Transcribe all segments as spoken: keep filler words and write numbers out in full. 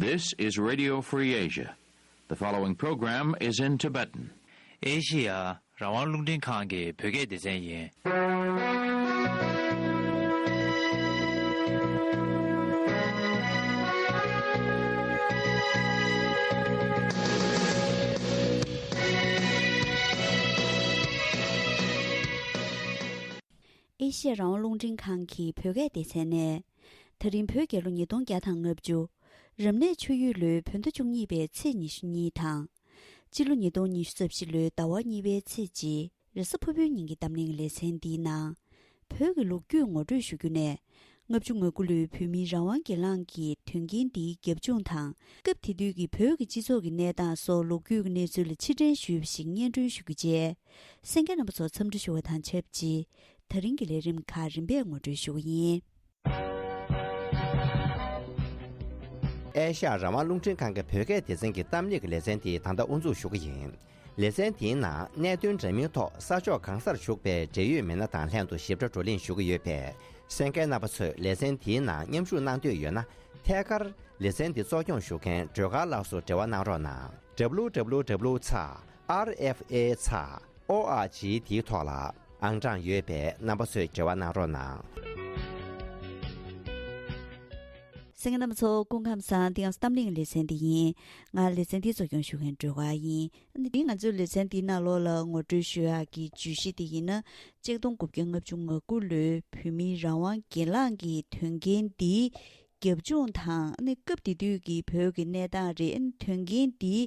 This is Radio Free Asia. The following program is in Tibetan. ཨེ་ཤི་ཡ་རང་དབང་རླུང་འཕྲིན་ཁང་གི་བོད་སྐད་སྡེ་ཚན་ཡིན། ཨེ་ཤི་ཡ་རང་དབང་རླུང་འཕྲིན་ཁང་གི་བོད་སྐད་སྡེ་ཚན་ནས། ད་རིང་བོད་རྒྱལ་ལོ་ཉིས་སྟོང་བརྒྱ་དང་ལྔ་བཅུ། རབ་གནས་ཆུ་ཡོས་ལོའི་བོད་ཟླ་བཅུ་གཉིས་པའི་ཚེས་ཉི་ཤུ་གཉིས་དང་། སྤྱི་ལོ་ཉིས་སྟོང་ཉི་ཤུ་རྩ་བཞི་ལོའི་ཟླ་བ་གཉིས་པའི་ཚེས་གཅིག་རེས་གཟའ་ཕུར་བུའི་ཉིན་གྱི་གཏམ་གླེང་ལེ་ཚན་འདིའི་ནང་། བོད་ཀྱི་ལོ་རྒྱུས་ངོ་སྤྲོད་ཞུ་རྒྱུ་ནས། ལྔ་བཅུ་ང་དགུ་ལོའི་བོད་མིའི་རང་དབང་སྒེར་ལངས་ཀྱི་དོན་རྐྱེན་འདིའི་རྒྱབ་ལྗོངས་དང་། སྐབས་དེ་དུས་ཀྱི་བོད་ཀྱི་སྤྱི་ཚོགས་ཀྱི་གནས་སྟངས་སོགས་ལོ་རྒྱུས་ཀྱི་གནས་ཚུལ་ལ་ཕྱིར་དྲན་ཞུས་པ་ཞིག་སྙན་སྒྲོན་ཞུ་རྒྱུ་བཅས། གསན་མཁན་རྣམ་པ་ཚོ་འཚམས་འདྲི་ཞུ་བ་དང་ཆབས་ཅིག་ད་རིང་གི་ལས་རིམ་ཁག་རིམ་པས་ངོ་སྤྲོད་ཞུ་གི་ཡིན། ཨེ་ཤ་ཡ་རང་དབང་རླུང་འཕྲིན་ཁང་གི་བོད་སྐད་སྡེ་ཚན་གྱི་གཏམ་གླེང་གི་ལེ་ཚན་དེ་ད་ལྟ་དབུ་འཛུགས་ཞུ་གི་ཡིན། ལེ་ཚན་དེའི་ནང་གནད་དོན་འདྲ་མིན་ཐོག་ས་ཕྱོགས་གང་སར་བཞུགས་པའི་འབྲེལ་ཡོད་མི་སྣ་དང་ལྷན་དུ་ཞིབ་ཕྲ་བགྲོ་གླེང་ཞུ་གི་ཡོད་པས། གསན་མཁན་རྣམ་པ་ཚོས་ལེ་ཚན་དེའི་ནང་མཉམ་ཞུགས་གནང་འདོད་ཡོད་ན། ཐད་ཀར་ལེ་ཚན་འདི་གཙོ་སྐྱོང་ཞུ་མཁན་སྒྲོལ་དཀར་ལགས་སུ་འབྲེལ་བ་གནང་རོགས་གནང་། W W W ཚེག་R F A ཚེག་O R G འདིའི་ཐོག་ལ་ཨང་གྲངས་ཡོད་པས་རྣམ་པ་ཚོས་འབྲེལ་བ་གནང་རོགས་གནང་། གསན་མཁན་རྣམ་པ་ཚོ་སྐུ་ཁམས་བཟང་། འདི་ཡང་གཏམ་གླེང་ལེ་ཚན་འདི་ཡིན། ང་ལེ་ཚན་འདི་གཙོ་སྐྱོང་ཞུ་མཁན་སྒྲོལ་དཀར་ཡིན། འདི་ང་ཚོའི་ལེ་ཚན་འདིའི་ནང་ལོགས་ལ་ངོ་སྤྲོད་ཞུ་ཡག་གི་བརྗོད་གཞི་འདི་ཡིན་ན། ཆིག་སྟོང་དགུ་བརྒྱ་ལྔ་བཅུ་ང་དགུ་ལོའི་བོད་མིའི་རང་དབང་སྒེར་ལངས་ཀྱི་དོན་རྐྱེན་འདིའི་རྒྱབ་ལྗོངས་དང་། ཨ་ནི་སྐབས་དེ་དུས་ཀྱི་བོད་ཀྱི་གནས་སྟངས་རེད། ཨ་ནི་དོན་རྐྱེན་འདིའི་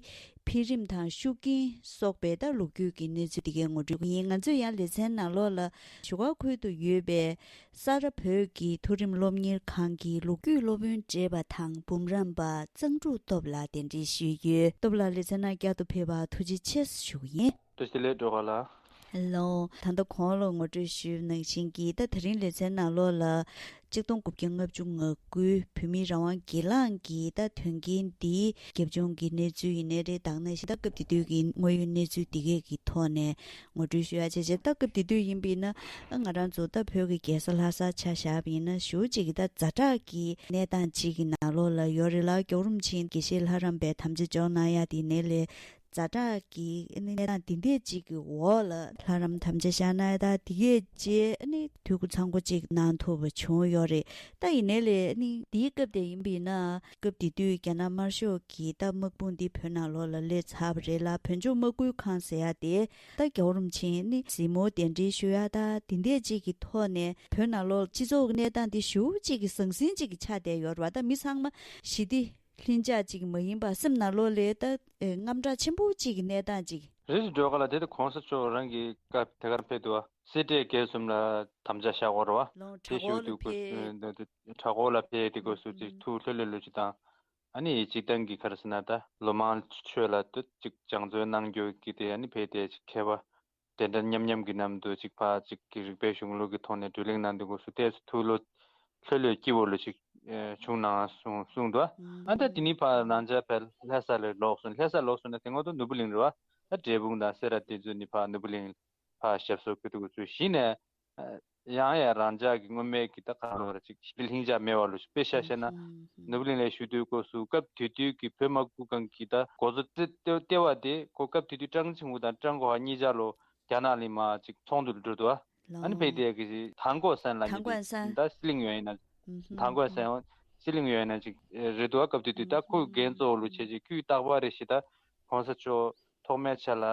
འཕེལ་རིམ་དང་ཤུགས་རྐྱེན་སོགས་པའི་ད་ལོ་རྒྱུས་ཀྱི་གནས་ཚུལ་དེ་གའི་ངོ་སྤྲོད་ཡིན། ང་ཚོས་ཡང་ལེ་ཚན་ནང་ལོགས་ལ་བཞུགས་སྒར་ཁུལ་དུ་ཡོད་པའི་ས་རཱ་བོད་ཀྱི་མཐོ་རིམ་སློབ་གཉེར་ཁང་གི་ལོ་རྒྱུས་སློབ་དཔོན་བགྲེས་པ་དང་འབུམ་རམས་པ་གཙང་ཕྲུག་སྟོབས་ལགས་གདན་འདྲེན་ཞུས་ཡོད། སྟོབས་ལགས་ལེ་ཚན་ནང་བསྐྱར་དུ་ཕེབས་པར་ཐུགས་རྗེ་ཆེ་ཞུ་གི་ཡིན། ཐུགས་རྗེ་ཆེ་ལགས་སྒྲོལ་དཀར་ལགས། ལགས། ད་ལྟ་གོང་ལ་ངོ་སྤྲོད་ཞུས་ནང་བཞིན་གྱི་ད་དེ་རིང་ལེ་ཚན་ནང་ལོགས་ལ་ཆིག་སྟོང་དགུ་བརྒྱ་ལྔ་བཅུ་ང་དགུའི་བོད་མིའི་རང་དབང་སྒེར་ལངས་ཀྱི་ད་དོན་རྐྱེན་འདིའི་རྒྱབ་ལྗོངས་ཀྱི་གནས་ཚུལ་ཡིན་ནའི་རེད། ད་ག་ནང་བཞིན་ད་སྐབས་དེ་དུས་ཀྱི་དངོས་ཡོད་གནས་ཚུལ་འདི་གས་ཀྱི་ཐོག་ནས་ངོ་སྤྲོད་ཞུ་ཡ་བྱས་བྱས། ད་སྐབས་དེ་དུས་ཡིན་པས་ན་ང་རང་ཚོ་ད་བོད་ཀྱི་རྒྱལ་ས་ལྷ་སར་ཆ་བཞག་པ་ཡིན་ན་ཞེ་པོ་ཅིག་གི་ད་ཛ་དྲག་གི་གནས་སྟངས་ཅིག་གི་ནང་ལོགས་ལ་ཡོད་རེད་ལ། རྒྱལ་བ་རིན་པོ་ཆེ་དགེ་བཤེས་ལྷ་རམས་པའི་དམ་བཅའ་འཇོག་གནང་ཡ་དེ་ནས་ལས། ཛ་དྲག་གི་ཨ་ནི་གནས་སྟངས་འདི་འདྲས་ཅིག་གི་འོག་ལ་ལྷ་རམས་དམ་བཅའ་བཞག་གནང་ཡ་དང་། དེ་གས་རྗེས་ཨ་ནི་འཐུས་སྒོ་ཚང་པོ་ཅིག་གནང་ཐུབ་པ་བྱུང་ཡོད་རེད། ད་ཡིན་ནའི་ལས་ཨ་ནི་དེའི་སྐབས་དེ་ཡིན་པས་ན་སྐབས་དེ་དུས་རྒྱ་ནག་དམར་ཤོག་གི་ད་དམག་དཔུང་འདི་བོད་ནང་ལོགས་ལ་སླེབས་ཚར་བ་རེད་ལ། བོད་ལྗོངས་དམག་ཁུལ་ཁང་ཟེར་ཡ་དེ་ད་རྒྱལ་བ་རིན་པོ་ཆེ་ཨ་ནི་གཟིགས་མོ་གདན་འདྲེན་ཞུ་ཡ་ད་དེ་འདྲས་ཅིག་གི་ཐོག་ནས་བོད་ནང་ལོགས་སྤྱི་ཚོགས་ཀྱི་གནས་སྟངས་འདི་ཞེ་པོ་ཅིག་གི་ཟང་ཟིང་ཅིག་གི་ཆགས་བསྡད་ཡོད་རེད་བ། ད་མི་ཚང་མ་ཞི་བདེ། ལྷིང་འཇགས་ཅིག་མ་ཡིན་པར་སེམས་ནང་ལོགས་ལ་ད་ཨེ་དངངས་སྐྲག་ཆེན་པོ་ཅིག་གི་གནས་སྟངས་ཅིག་རེད། སྒྲོལ་དཀར་ལགས། དེ་ད་གོང་ས་མཆོག་རང་གི་སྐབས་དེ་གར་ཕེབས་འདུག་བ། སེ་འབྲས་དགེ་གསུམ་ལ་དམ་བཅའ་བཞག་ཡོད་རེད་བ། ལོ་དེ་གྲྭ་སྐོར་ཞུ་ལ་དུས་སྐབས་ཕེབས། སུ་གྲྭ་སྐོར་ལ་ཕེབས་དུས་སྐབས་སུ་ཅིག་ཨུམ། ཐུགས་ལྷོད་ལྷོད་ལོས་ཅིག་དང་། ཨ་ནི་སྤྱིར་བཏང་གི་ག་རེ་ཟེར་ན་ད་ལོ་མང་ཆོས་ལ་ད་ཅིག་སྦྱང་བརྩོན་གནང་རྒྱུ་གི་དེ་ཨ་ནི་ཕེབས་དེ་ཅིག་མཁས་པ། དེ་འདྲ་མཉམ་མཉམ་གྱི་མཉམ་དུ་ཅིག་ཕར་ཅིག་གི་རིག་པའི་གཞུང་ལུགས་ཀྱི་ཐོག་ནས་བགྲོ་གླེང་གནང་དུས་སྐབས་སུ་ཏོག་ཙམ་ཐུགས་ལྷོད་ལྷོད་ལྷོད་སྐྱིད་པོ་ལོས་ཅིག་ཨེ་བྱུང་གནང་གསུང་གསུངས་འདུག་ཨ་ད་དེ་ནས་ཕར་རང་ཅག་ཕར་ལྷ་ས་ལ་ལོག་སོང་། ལྷ་ས་ལོག་སོང་ན་དེ་སྔོན་དུ་ནོར་བུ་གླིང་རེད་བ། ད་འབྲས་སྤུངས་དང་སེ་ར་དེ་ཚོ་ནས་ཕར་ནོར་བུ་གླིང་ཕར་ཞབས་སོར་འཁོད་དུས་སྐབས་སུ་གཞི་ནས་ཨ་ཡང་ཡང་རང་ཅག་གི་སྔོན་མའི་གི་ད་ག་རེ་ལབ་ར་ཅིག་ཞི་བདེ་ལྷིང་འཇགས་མེད་པ་ལོས་ཅིག་དཔེ་ཆ་བཞག་ན་ནོར་བུ་གླིང་ལ་བཞུགས་དུས་སྐབས་སུ་སྐབས་དེ་དུས་ཀྱི་བོད་དམག་ཁུལ་ཁང་གི་ད་འགོ་གཙོ་ལྟེ་ལྟེ་བ་དེ་ཁོ་སྐབས་དེ་དུས་ཀྲང་ཅིང་ཝུ་དང་ཀྲང་གོ་ཧྭ་གཉིས་ཆ་ལོ་རྒྱ་ནག་གླིང་མ་ཅིག་ཚོགས་འདུ་ལ་འགྲོ་འདུག་ཨ། ཨ་ནི་ཕེབས་དེ་གི་ཅིག་ཐང་གོ་སན་ལ་ཐང་གོ་སན་ད་སི་ལིང་ཡོད་ཡིན་ན། ཐང་གོ་སན་སི་ལིང་ཡོད་ཡིན་ན་ཅིག་རེད་འདུག་ཨ། སྐབས་དེ་དུས་ད་ཁོ་འགན་གཙོ་བོ་ལོ་བྱས་ཅིག་དུས་རྟག་པར་རེ་ཞིག་ད་གོང་ས་མཆོག་ཐོག་མའི་ཆ་ལ་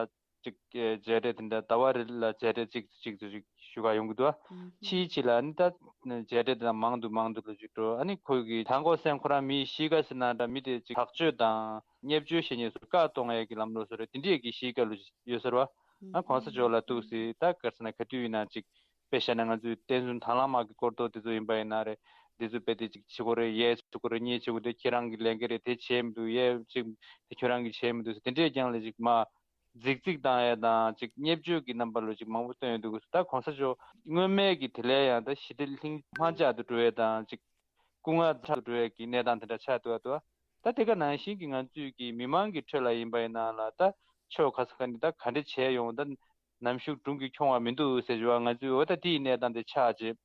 ཅིག་མཇལ་འཕྲད་དེ་འདྲ་ཟླ་བ་རེ་ལ་མཇལ་འཕྲད་ཅིག་ཅིག་ཅིག་ཞུ་ག་ཡོང་གི་འདུག་ཨ། ཕྱིའི་ཕྱི་ལ་ནི་ད་མཇལ་འཕྲད་དེ་འདྲ་མང་དུ་མང་དུ་ལོ་ཅིག་འགྲོ། ཨ་ནི་ཁོ་གི་ཐང་གོ་སན་ཁོ་རང་མིའི་གཤིས་ཀ་ཟེར་ན་འདྲ་མི་དེ་ཅིག་ཐག་གཅོད་དང་བརྙས་བཅོས་བྱེད་མཁན་ཚོ་བཀག་གཏོང་ཡས་ཀྱི་ལམ་ལུགས་སོ་རེད། དེ་འདྲས་ཀྱི་གཤིས་ཀ་ལོ་ཡོད་ས་རེད་བ། ཨ་གོང་ས་མཆོག་ལ་ཐུགས་སྲས་ད་ག་རེ་ཟེར་ན་ག་དུས་ཡིན་ན་ཅིག་དཔེ་བཞག་ན་ང་ཚོའི་བསྟན་སྲུང་དང་བླངས་དམག་གི་སྐོར་ཐོག་དེ་ཚོ་ཡིན་པ་ཡིན་ན་རེད། འདི་ཚོ་དཔེ་དེ་ཅིག་བྱེད་དགོས་རེད། ཡས་བྱེད་དགོས་རེད། ཁྱེད་རང་གི་ལས་འགན་རེད། དེ་བྱས་མི་འདུག་ཡས་ཅིག་དེ་ཁྱོད་རང་གིས་བྱས་མི་འདུག་ཟེར་དེ་འདྲས་རྐྱང་ལ་ཅིག་མ་རྫིག་རྫིག་བཏང་ཡས་དང་ཅིག་བརྙས་བཅོས་ཀྱི་རྣམ་པ་ལོ་ཅིག་མང་པོ་སྟོན་ཡོང་དུས་ད་གོང་ས་མཆོག་སྔོན་མའི་གི་དེ་ལས་ཡང་ད་ཞི་བདེ་ལྷིང་དམག་འཇགས་དུ་འགྲོ་ཡས་དང་ཅིག་སྐུ་ངལ་ཆགས་འགྲོ་ཡས་ཀྱི་གནས་སྟངས་དེ་འདྲ་ཆགས་འདུག་ཨ། འདུག་ཨ། ད་དེ་ག་ནང་བཞིན་གྱི་ང་ཚོས་ཀྱི་མི་མང་གི་ཁྲོད་ལ་ཡིན་པ་ཡིན་ན་ལ་ད་ཕྱོགས་ག་ས་ག་ནས་ད་ག་འདྲ་བྱས་ཡོང་ད་ནམ་ཞུགས་སྒྲུང་གི་ཁྱོང་བ་མི་འདུག་ཟེར་བ་ང་ཚོས་འོ་ད་དེའི་གནས་སྟངས་དེ་ཆགས་རྗེས་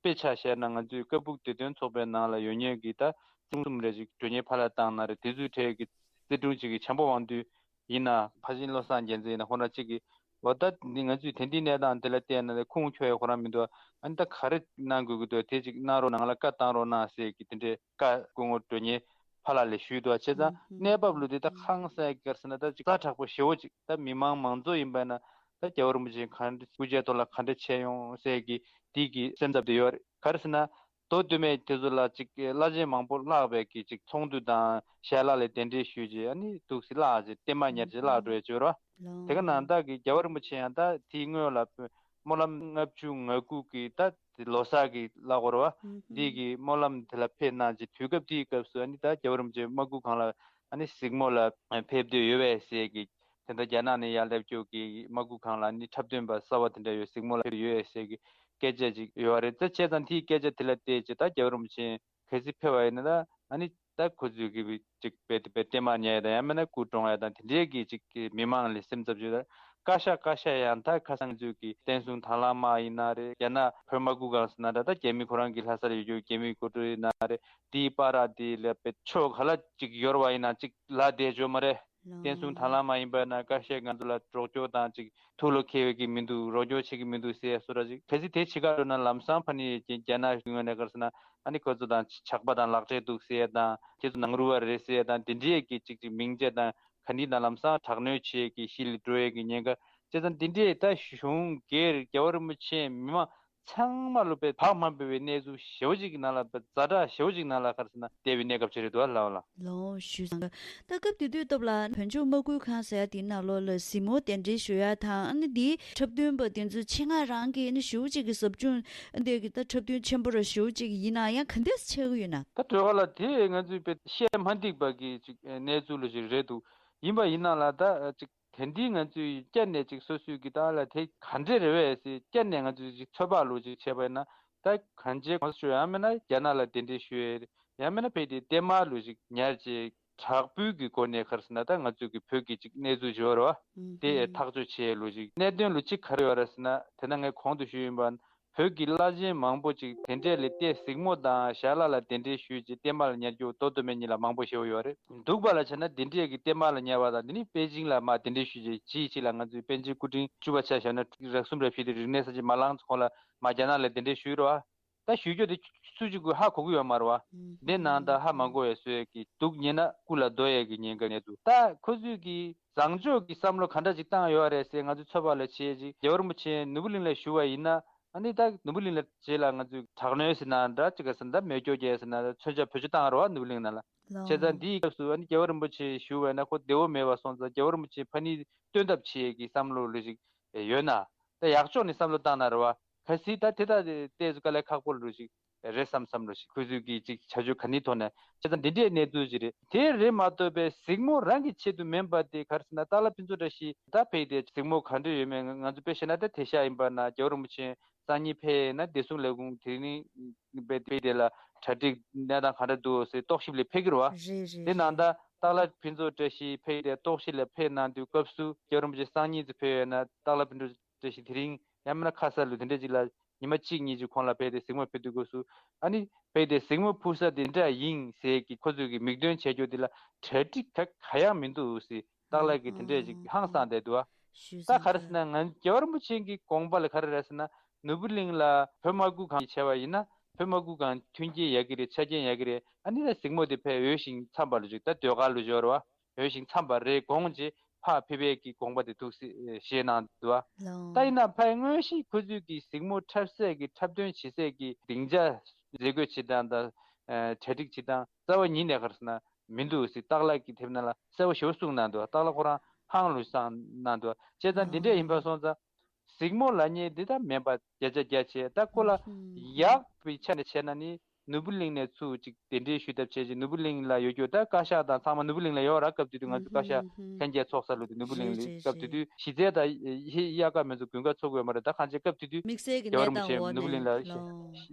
དཔེ་ཆ་བཤད་ན་ང་ཚོའི་ཀ་སྦུག་བདེ་དོན་ཚོགས་པའི་ནང་ལ་ཡོད་མཁན་གྱི་ད་ཆུང་གསུམ་རེ་ཅིག་མགྲོན་གཉེར་ཕར་ལ་བཏང་ན་རེད། དེ་ཚོའི་གྲས་ཀྱི་རྩིས་དྲུང་ཅིག་གི་བྱམས་པ་དབང་འདུས་ཡིན་ན། ཕ་ཤིང་བློ་བཟང་རྒྱལ་མཚན་ཡིན་ན། ཁོ་རང་གཅིག་གིས་འོ་ད་འདི་ང་ཚོས་དེ་འདྲའི་གནས་སྟངས་དེ་ལ་བལྟས་ན་ཁུངས་འཁྱོལ་ཡ་ཁོ་རང་མི་འདུག་ཨ་ནི་ད་ག་རེ་གནང་དགོས་ཀྱི་འདུག་དེ་ཅིག་གནང་རོགས་གནང་། ང་ལ་བཀའ་བཏང་རོགས་གནང་ཟེར་གྱི་དེ་འདྲའི་བཀའ་སྐུ་ངོ་མགྲོན་གཉེར་ཕར་ལ་ལས་ཞུས་འདུག་བྱས་ཙང་གནས་བབ་ལུགས་དེ་ད་ཧང་སངས་ཀྱི་ག་རེ་ཟེར་ན། ད་ཅིག་ཛ་དྲག་པོ་ཞེ་བོ་ཅིག་ད་མི་མང་མང་ཚོགས་ཡིན་པ་ན་ད་རྒྱལ་བ་རིན་པོ་ཆེ་ག་འདྲ་སྐུ་ཕྱྭའི་ཐོག་ལ་ག་འདྲ་བྱས་ཡོང་ཟེར་གྱི་དེ་གི་སེམས་འཚབ་དེ་ཡོད་རེད། ག་རེ་ཟེར་ན། མདོ་སྟོད་སྨད་དེ་ཚོ་ལ་ཅིག་བླ་ཆེན་མང་པོ་བརླགས་པའི་གི་ཅིག་ཚོགས་འདུ་དང་ཞལ་ལག་ལ་གདན་འདྲེན་ཞུས་རྗེས་ཨ་ནི་འདུག་སེ་བརླགས་རྗེས་བརྟན་མ་ཉར་རྗེས་བརླགས་འགྲོ་ཡ་ཅིག་ཡོད་རེད་བ། དེ་ག་ནང་བདག་གི་རྒྱལ་བ་རིན་པོ་ཆེ་ཡང་ད་དེའི་སྔོན་ལ་སྨོན་ལམ་ལྔ་བཅུ་ང་དགུ་གི་ད་ལོ་གསར་གྱི་གླ་འཁོར་བ་འདི་གི་སྨོན་ལམ་དེ་ལ་ཕེབས་གནང་རྗེས་དུས་སྐབས་དེའི་སྐབས་སུ་ཨ་ནི་ད་རྒྱལ་བ་རིན་པོ་ཆེ་མ་སྐུ་གང་ལ་ཨ་ནི་གཟིགས་མོ་ལ་ཕེབས་འདོད་ཡོད་པས་ཟེར་གི། དེ་ལྟར་རྒྱ་ནག་ནས་ཡར་སླེབས་རྒྱུ་གི་མ་སྐུ་གང་ལ་ནི་འཁྲབ་སྟོན་པ་གསར་བ་དེ་འདྲ་ཡོད། གཟིགས་མོ་ལ་ཕེབས་ཡོད་ཟེར་གི་སྐད་ཆ་ཅིག་ཡོད་རེད། ད་བྱས་ཙང་དེའི་སྐད་ཆ་དེ་ལ་བལྟས་ཅིག་ད་རྒྱལ་བ་རིན་པོ་ཆེ་གལ་སྲིད་ཕེབས་པ་ཡིན་ན་ད་ཨ་ནི་ད་ཁོ་ཚོས་གི་ཅིག་དཔེ་དེ་དཔེ་བརྟན་མ་ཉར་ཡ་དང་ཡང་མིན་ན་སྐུ་གྲོངས་ཡ་དང་དེ་འདྲའི་གི་ཅིག་གི་མི་མང་ལ་སེམས་འཚབ་བྱེད། ད་བཀའ་ཤག་བཀའ་ཤག་ཡང་ད་ཁ་སང་ཚོས་གི་བསྟན་སྲུང་དང་བླངས་དམག་ཡིན་ན་རེད། རྒྱ་ནག་བོད་མ་སྐུ་གང་ཟེར་ན་འདྲ། ད་རྒྱ་མི་ཁོ་རང་གི་ལྷ་སར་ཡོད་རྒྱུ་རྒྱ་མིའི་འགོ་ཁྲིད་ཡིན་ན་རེད། དེའི་བར་དེ་ལ་དཔེ་ཕྱོགས་ག་ལ་ཅིག་ཡོར་བ་ཡིན་ན་ཅིག་ལ་བསྡད་ཆོག་མ་རེད། བསྟན་སྲུང་དང་བླངས་དམག་ཡིན་པ་ན་བཀའ་ཤག་ང་ཚོ་ལ་རོགས་སྐྱོར་དང་ཅིག་ཐུགས་ལ་འཁེལ་བའི་གི་མི་འདུག་རོགས་སྐྱོར་བྱེད་ཀྱི་མི་འདུག་ཟེར་བཟོ་འདྲ་ཅིག་གལ་སྲིད་དེ་བྱེད་ག་འགྲོ་ན་ལམ་སང་ཕ་ནི་རྒྱ་ནག་གི་ངོས་ནས་ག་རེ་ཟེར་ན་ཨ་ནི་ཁོ་ཚོ་དང་ཇག་པ་དང་ལག་འབྲེལ་འདུག་ཟེར་ཡ་དང་ཁྱེད་ཚོ་ནང་རུལ་བ་རེད་ཟེར་ཡ་དང་དེ་འདྲའི་གི་ཅིག་ཅིག་མིང་བརྗེ་དང་ག་འདྲ་དང་ལམ་སང་དྲག་གནོན་བྱེད་ཀྱི་གཞི་ལ་འགྲོ་ཡ་གི་ཉེན་ཁ། བྱས་ཙང་འདི་འདྲའི་ད་གཞུང་སྒེར་རྒྱལ་བ་རིན་པོ་ཆེ་མི་མང་ཚང་མ་ལོ་པའི་བག་མ་འབེབས་པའི་གནས་ཚུལ་ཞེ་བོ་ཅིག་གི་ནང་ལ་ཛ་དྲག་ཞེ་བོ་ཅིག་ནང་ལ་ག་རེ་ཟེར་ན་བསྡད་པའི་གནས་སྐབས་ཅིག་རེད་འདུག་ཨ་ལགས་ལགས། ལོ་ཞུས་ཙང་ད་སྐབས་དེ་དུས་སྟབས་ལ་བོད་ལྗོངས་དམག་ཁུལ་ཁང་ཟེར་ཡ་དེའི་ནང་ལོགས་ལ་གཟིགས་མོ་གདན་འདྲེན་ཞུ་ཡ་དང་ཨ་ནི་དེའི་འཁྲབ་སྟོན་པ་དེ་ཚོ་ཆེད་མངགས་རང་གིས་ཨ་ནི་ཞེ་བོ་ཅིག་གི་ཟབ་སྦྱོང་འདི་གི་ད་འཁྲབ་སྟོན་ཆེན་པོ་ར་ཞེ་བོ་ཅིག་ཡིན་ན་ཡང་ག་འདྲས་ཆགས་ཀྱི་ཡོད་ན། ད་གྲོས་ཁ་ལ་དེ་ང་ཚོས་དཔེ་བཤད་མ་འགྲིག་པ་གི་ཅིག་གནས་ཚུལ་ལོ་ཞིག་རེད་འདུག་ཡིན་པ་ཡིན་ན་ལ་ད་ཅིག་དེ་འདྲའི་ང་ཚོས་བསྐྱར་ནས་ཅིག་སོ་སོའི་གི་ད་ལ་དེ་ག་འདྲས་རེད་བས་ཟེར་བསྐྱར་ནས་ང་ཚོས་ཅིག་ཚོད་དཔག་ལོ་ཅིག་བྱས་པ་ཡིན་ན་ད་གང་ཅིའི་གོང་ས་མཆོག་ཡང་མིན་ན་རྒྱ་ནག་ལ་གདན་འདྲེན་ཞུ་ཡས་རེད། ཡང་མིན་ན་ཕ་གི་དེ་བསྟན་མ་ལོ་ཅིག་ཉར་ཅིག་དྲག་པོའི་གི་སྒོ་ནས་ག་རེ་ཟེར་ན་ད་ང་ཚོའི་གི་བོད་ཀྱི་ཅིག་གནས་ཚུལ་ཅིག་ཡོད་རེད་བ། དེ་ཐག་གཅོད་བྱེད་ཡས་ལོ་ཅིག་གནད་དོན་ལོ་ཅིག་ག་རེ་ཡོད་རེད་ཟེར་ན་དེ་ན་ངས་གོང་དུ་ཞུས་ཡིན་པ། བོད་ཀྱི་བླ་ཆེན་མང་པོ་ཅིག་དེ་འདྲས་ལ་བལྟས་གཟིགས་མོ་དང་ཞལ་ལག་ལ་གདན་འདྲེན་ཞུས་རྗེས་བསྟན་པ་ལ་ཉར་རྒྱུ་མདོ་སྟོད་སྨད་གཉིས་ལ་མང་པོ་ཞེ་པོ་ཡོད་རེད། འདུག་པ་ལ་བྱས་ན་དེ་འདྲས་ཀྱི་བསྟན་པ་ལ་ཉར་བ་དང་དེ་ནི་པེ་ཅིང་ལ་མར་གདན་འདྲེན་ཞུས་རྗེས་ཕྱིའི་ཕྱི་ལ་ང་ཚོའི་པཎ་ཆེན་སྐུ་ཕྲེང་བཅུ་པ་ཆ་བཞག་ན་རག་གསུམ་རེ་ཕྱིན་ཏེ་རིག་གནས་གསར་བརྗེ་མ་ལངས་གོང་ལ་མར་རྒྱ་ནག་ལ་གདན་འདྲེན་ཞུས་རེད་བ། ད་ཞུས་རྒྱུ་དེ་སུ་གཅིག་གིས་ཧ་གོ་གི་ཡོད་མ་རེད་བ། འདི་ནང་ད་ཧ་མ་གོ་བའི་བཟོས་ཀྱི་འདུག་ཉེ་ན་སྐུ་ལ་རྡོ་གཡས་ཀྱི་ཉེན་ཁ་ནས་འདུག་ད་ཁོ་ཚོས་ཀྱི་བཟང་ཕྱོགས་ཀྱི་བསམ་བློ་ག་འདྲ་ཅིག་བཏང་ཡོད་རེད་ཟེར་ང་ཚོས་ཚོད་དཔག་ལ་བྱས་ཅིག་རྒྱལ་བ་རིན་པོ་ཆེ་ནོར་བུ་གླིང་ལ་བཞུགས་པ་ཡིན་ན་ཨ་ནི་ད་ནོར་བུ་གླིང་ལ་རྗེས་ལ་ང་ཚོས་དྲག་གནོན་ཟེར་ན་འདྲ་ཅིག་ག་ཟེར་ན་ད་མེ་སྒྱོགས་རྒྱག་ཟེར་ན་མཚོན་ཆ་བེད་སྤྱོད་བཏང་རེད་བ་ནོར་བུ་གླིང་ནང་ལ། བྱས་ཙང་འདིའི་སྐབས་སུ་ཨ་ནི་རྒྱལ་བ་རིན་པོ་ཆེ་བཞུགས་པ་ཡིན་ན་ཁོ་བདེ་བོ་མེད་པ་སོང་ཙང་རྒྱལ་བ་རིན་པོ་ཆེ་ཕ་ནི་བཏོན་ཐབས་བྱེད་ཡས་ཀྱི་བསམ་བློ་ལོ་ཅིག་ཡོད་ན། ད་ཡག་ཕྱོགས་ནས་བསམ་བློ་བཏང་ན་རེད་བ། གལ་སྲིད་ད་དེ་ལྟ་དེ་ཏོག་ཙམ་དཀའ་ལས་ཁག་པོ་ལོ་ཞིག་རེད་བསམ་བསམ་ལོ་ཞིག་ཁོ་ཚོས་ཀྱི་ཅིག་བྱ་སྤྱོད་ག་ནི་ཐོག་ནས་བྱས་ཙང་འདི་འདྲའི་གནས་ཚུལ་ཅིག་རེད། དེ་རེད་མ་གཏོགས་པའི་གཟིགས་མོ་རང་གི་ཆེད་དུ་མིན་པ་དེ་ག་རེ་ཟེར་ན་སྟག་ལྷ་ཕུན་ཚོགས་བཀྲ་ཤིས་ད་ཕེབས་ཏེ་གཟིགས་མོ་ག་འདྲ་ཡོད་མེད་ང་ཚོ་དཔེ་བཤད་ན་ད་དེ་ཤ་ཡིན་པ་ན་རྒྱལ་བ་རིན་པོ་ཆེ་སང་ཉིན་ཕེབས་ན་བདེ་སྲུང་ལས་ཁུངས་དེ་རིང་དཔེ་དེ་ལ་གྲ་སྒྲིག་གནས་སྟངས་ག་འདྲ་འདུག་ཟེར་རྟོག་ཞིབ་ལ་ཕེབས་ཀྱི་རེད་བ། རེད་རེད་དེ་ནང་ད་རེད། སྟག་ལྷ་ཕུན་ཚོགས་བཀྲ་ཤིས་ཕེབས་ཏེ་རྟོག་ཞིབ་ལ་ཕེབས་གནང་དུས་སྐབས་སུ་རྒྱལ་བ་རིན་པོ་ཆེ་སང་ཉིན་དུ་ཕེབས་ཡོད་ན་སྟག་ལྷ་ཕུན་ཚོགས་བཀྲ་ཤིས་དེ་རིང་ཡང་མིན་ན་ཁ་སང་ལོ་དེ་འདྲ་ཅིག་ལ་ཉི་མ་གཅིག་གཉིས་ཅིག་གོང་ལ་ཕེབས་ཏེ་གཟིགས་མོ་ཕུལ་དུས་སྐབས་སུ་ཨ་ནི་ཕེབས་ཏེ་གཟིགས་མོ་ཕུལ་ས་དེ་འདྲ་ཡིན་ཟེར་གྱི་ཁོ་ཚོས་ཀྱི་མིག་སྟོན་བྱས་རྒྱུ་དེ་ལ་གྲ་སྒྲིག་ག་ག་ཡང་མི་འདུག་ཟེར་སྟག་ལྷ་གིས་དེ་འདྲས་ཅིག་ཧང་སངས་བསྡད་འདུག་ཨ། ཞུས་ད་ག་རེ་ཟེར་ན་ང་རྒྱལ་བ་རིན་པོ་ཆེ་གི་དགོངས་པ་ལ་ག་རེ་རེད་ཟེར་ན་ནོར་བུ་གླིང་ལ་བོད་དམག་ཁུལ་ཁང་ཡིས་བྱས་པ་ཡིན་ན་བོད་དམག་ཁུལ་ཁང་མཐུན་རྐྱེན་ཡག་གི་རེད། ཆ་རྐྱེན་ཡག་གི་རེད། ཨ་ནི་ད་གཟིགས་མོ་དེ་ཕར་འོས་ཤིང་འཚམས་པ་ལོ་ཅིག་ད་ཟློས་གར་ལོ་ཅིག་ཡོད་རེད་བ། འོས་ཤིང་འཚམས་པ་རེད་དགོངས་རྗེས་ཕར་ཕེབས་པའི་གི་དགོངས་པ་དེ་འདུག་སེ་བཞེས་གནང་འདུག་བ། ད་ཡིན་ན་ཕར་དངོས་གཞི་ཁོ་ཚོས་ཀྱི་གཟིགས་མོ་འཁྲབ་སའི་གི་འཁྲབ་སྟོན་བྱེད་སའི་གི་སྡིངས་ཆ་མཛད་སྒོ་བྱེད་སྟངས་དང་གྲ་སྒྲིག་བྱེད་སྟངས་རྩ་བ་ཉིད་ནས་ག་རེ་ཟེར་ན་མི་འདུག་ཟེར་སྟག་ལྷ་གི་དེབ་ནང་ལ་གསལ་པོ་ཞེ་པོ་གསུངས་གནང་འདུག་སྟག་ལྷ་ཁོ་རང་ཧང་ལུ་སང་གནང་འདུག་བྱས་ཙང་འདི་འདྲས་ཡིན་པ་སོང་ཙང་། གཟིགས་མོ་ལབ་མཁན་འདི་ད་མིན་པ་བརྒྱ་ཆ་བརྒྱ་བྱས་ད་ཁོ་ལ་ཡག་པའི་ཆ་ནས་བྱས་ན་ནི་ནོར་བུ་གླིང་ནས་ཚུར་ཅིག་གདན་འདྲེན་ཞུ་ཐབས་བྱས་ཅིག་ནོར་བུ་གླིང་ལ་ཡོད་རྒྱུ་ད་བཀའ་ཤག་དང་ཚང་མ་ནོར་བུ་གླིང་ལ་ཡོད་ར། སྐབས་དེ་དུས་ང་ཚོ་བཀའ་ཤག་ལྷན་རྒྱས་ཚོགས་ས་ལུ་དེ་ནོར་བུ་གླིང་ལ་སྐབས་དེ་དུས་གཞི་རྩའི་ད་ཧི་དབྱར་ཁ་མེ་ཚོ་དགུན་ཁ་ཚོགས་དགོས་མ་རེད། ད་གང་ཅི་སྐབས་དེ་དུས་དམིགས་བསལ་གྱི་རྒྱལ་བ་རིན་པོ་ཆེ་ནོར་བུ་གླིང་ལ་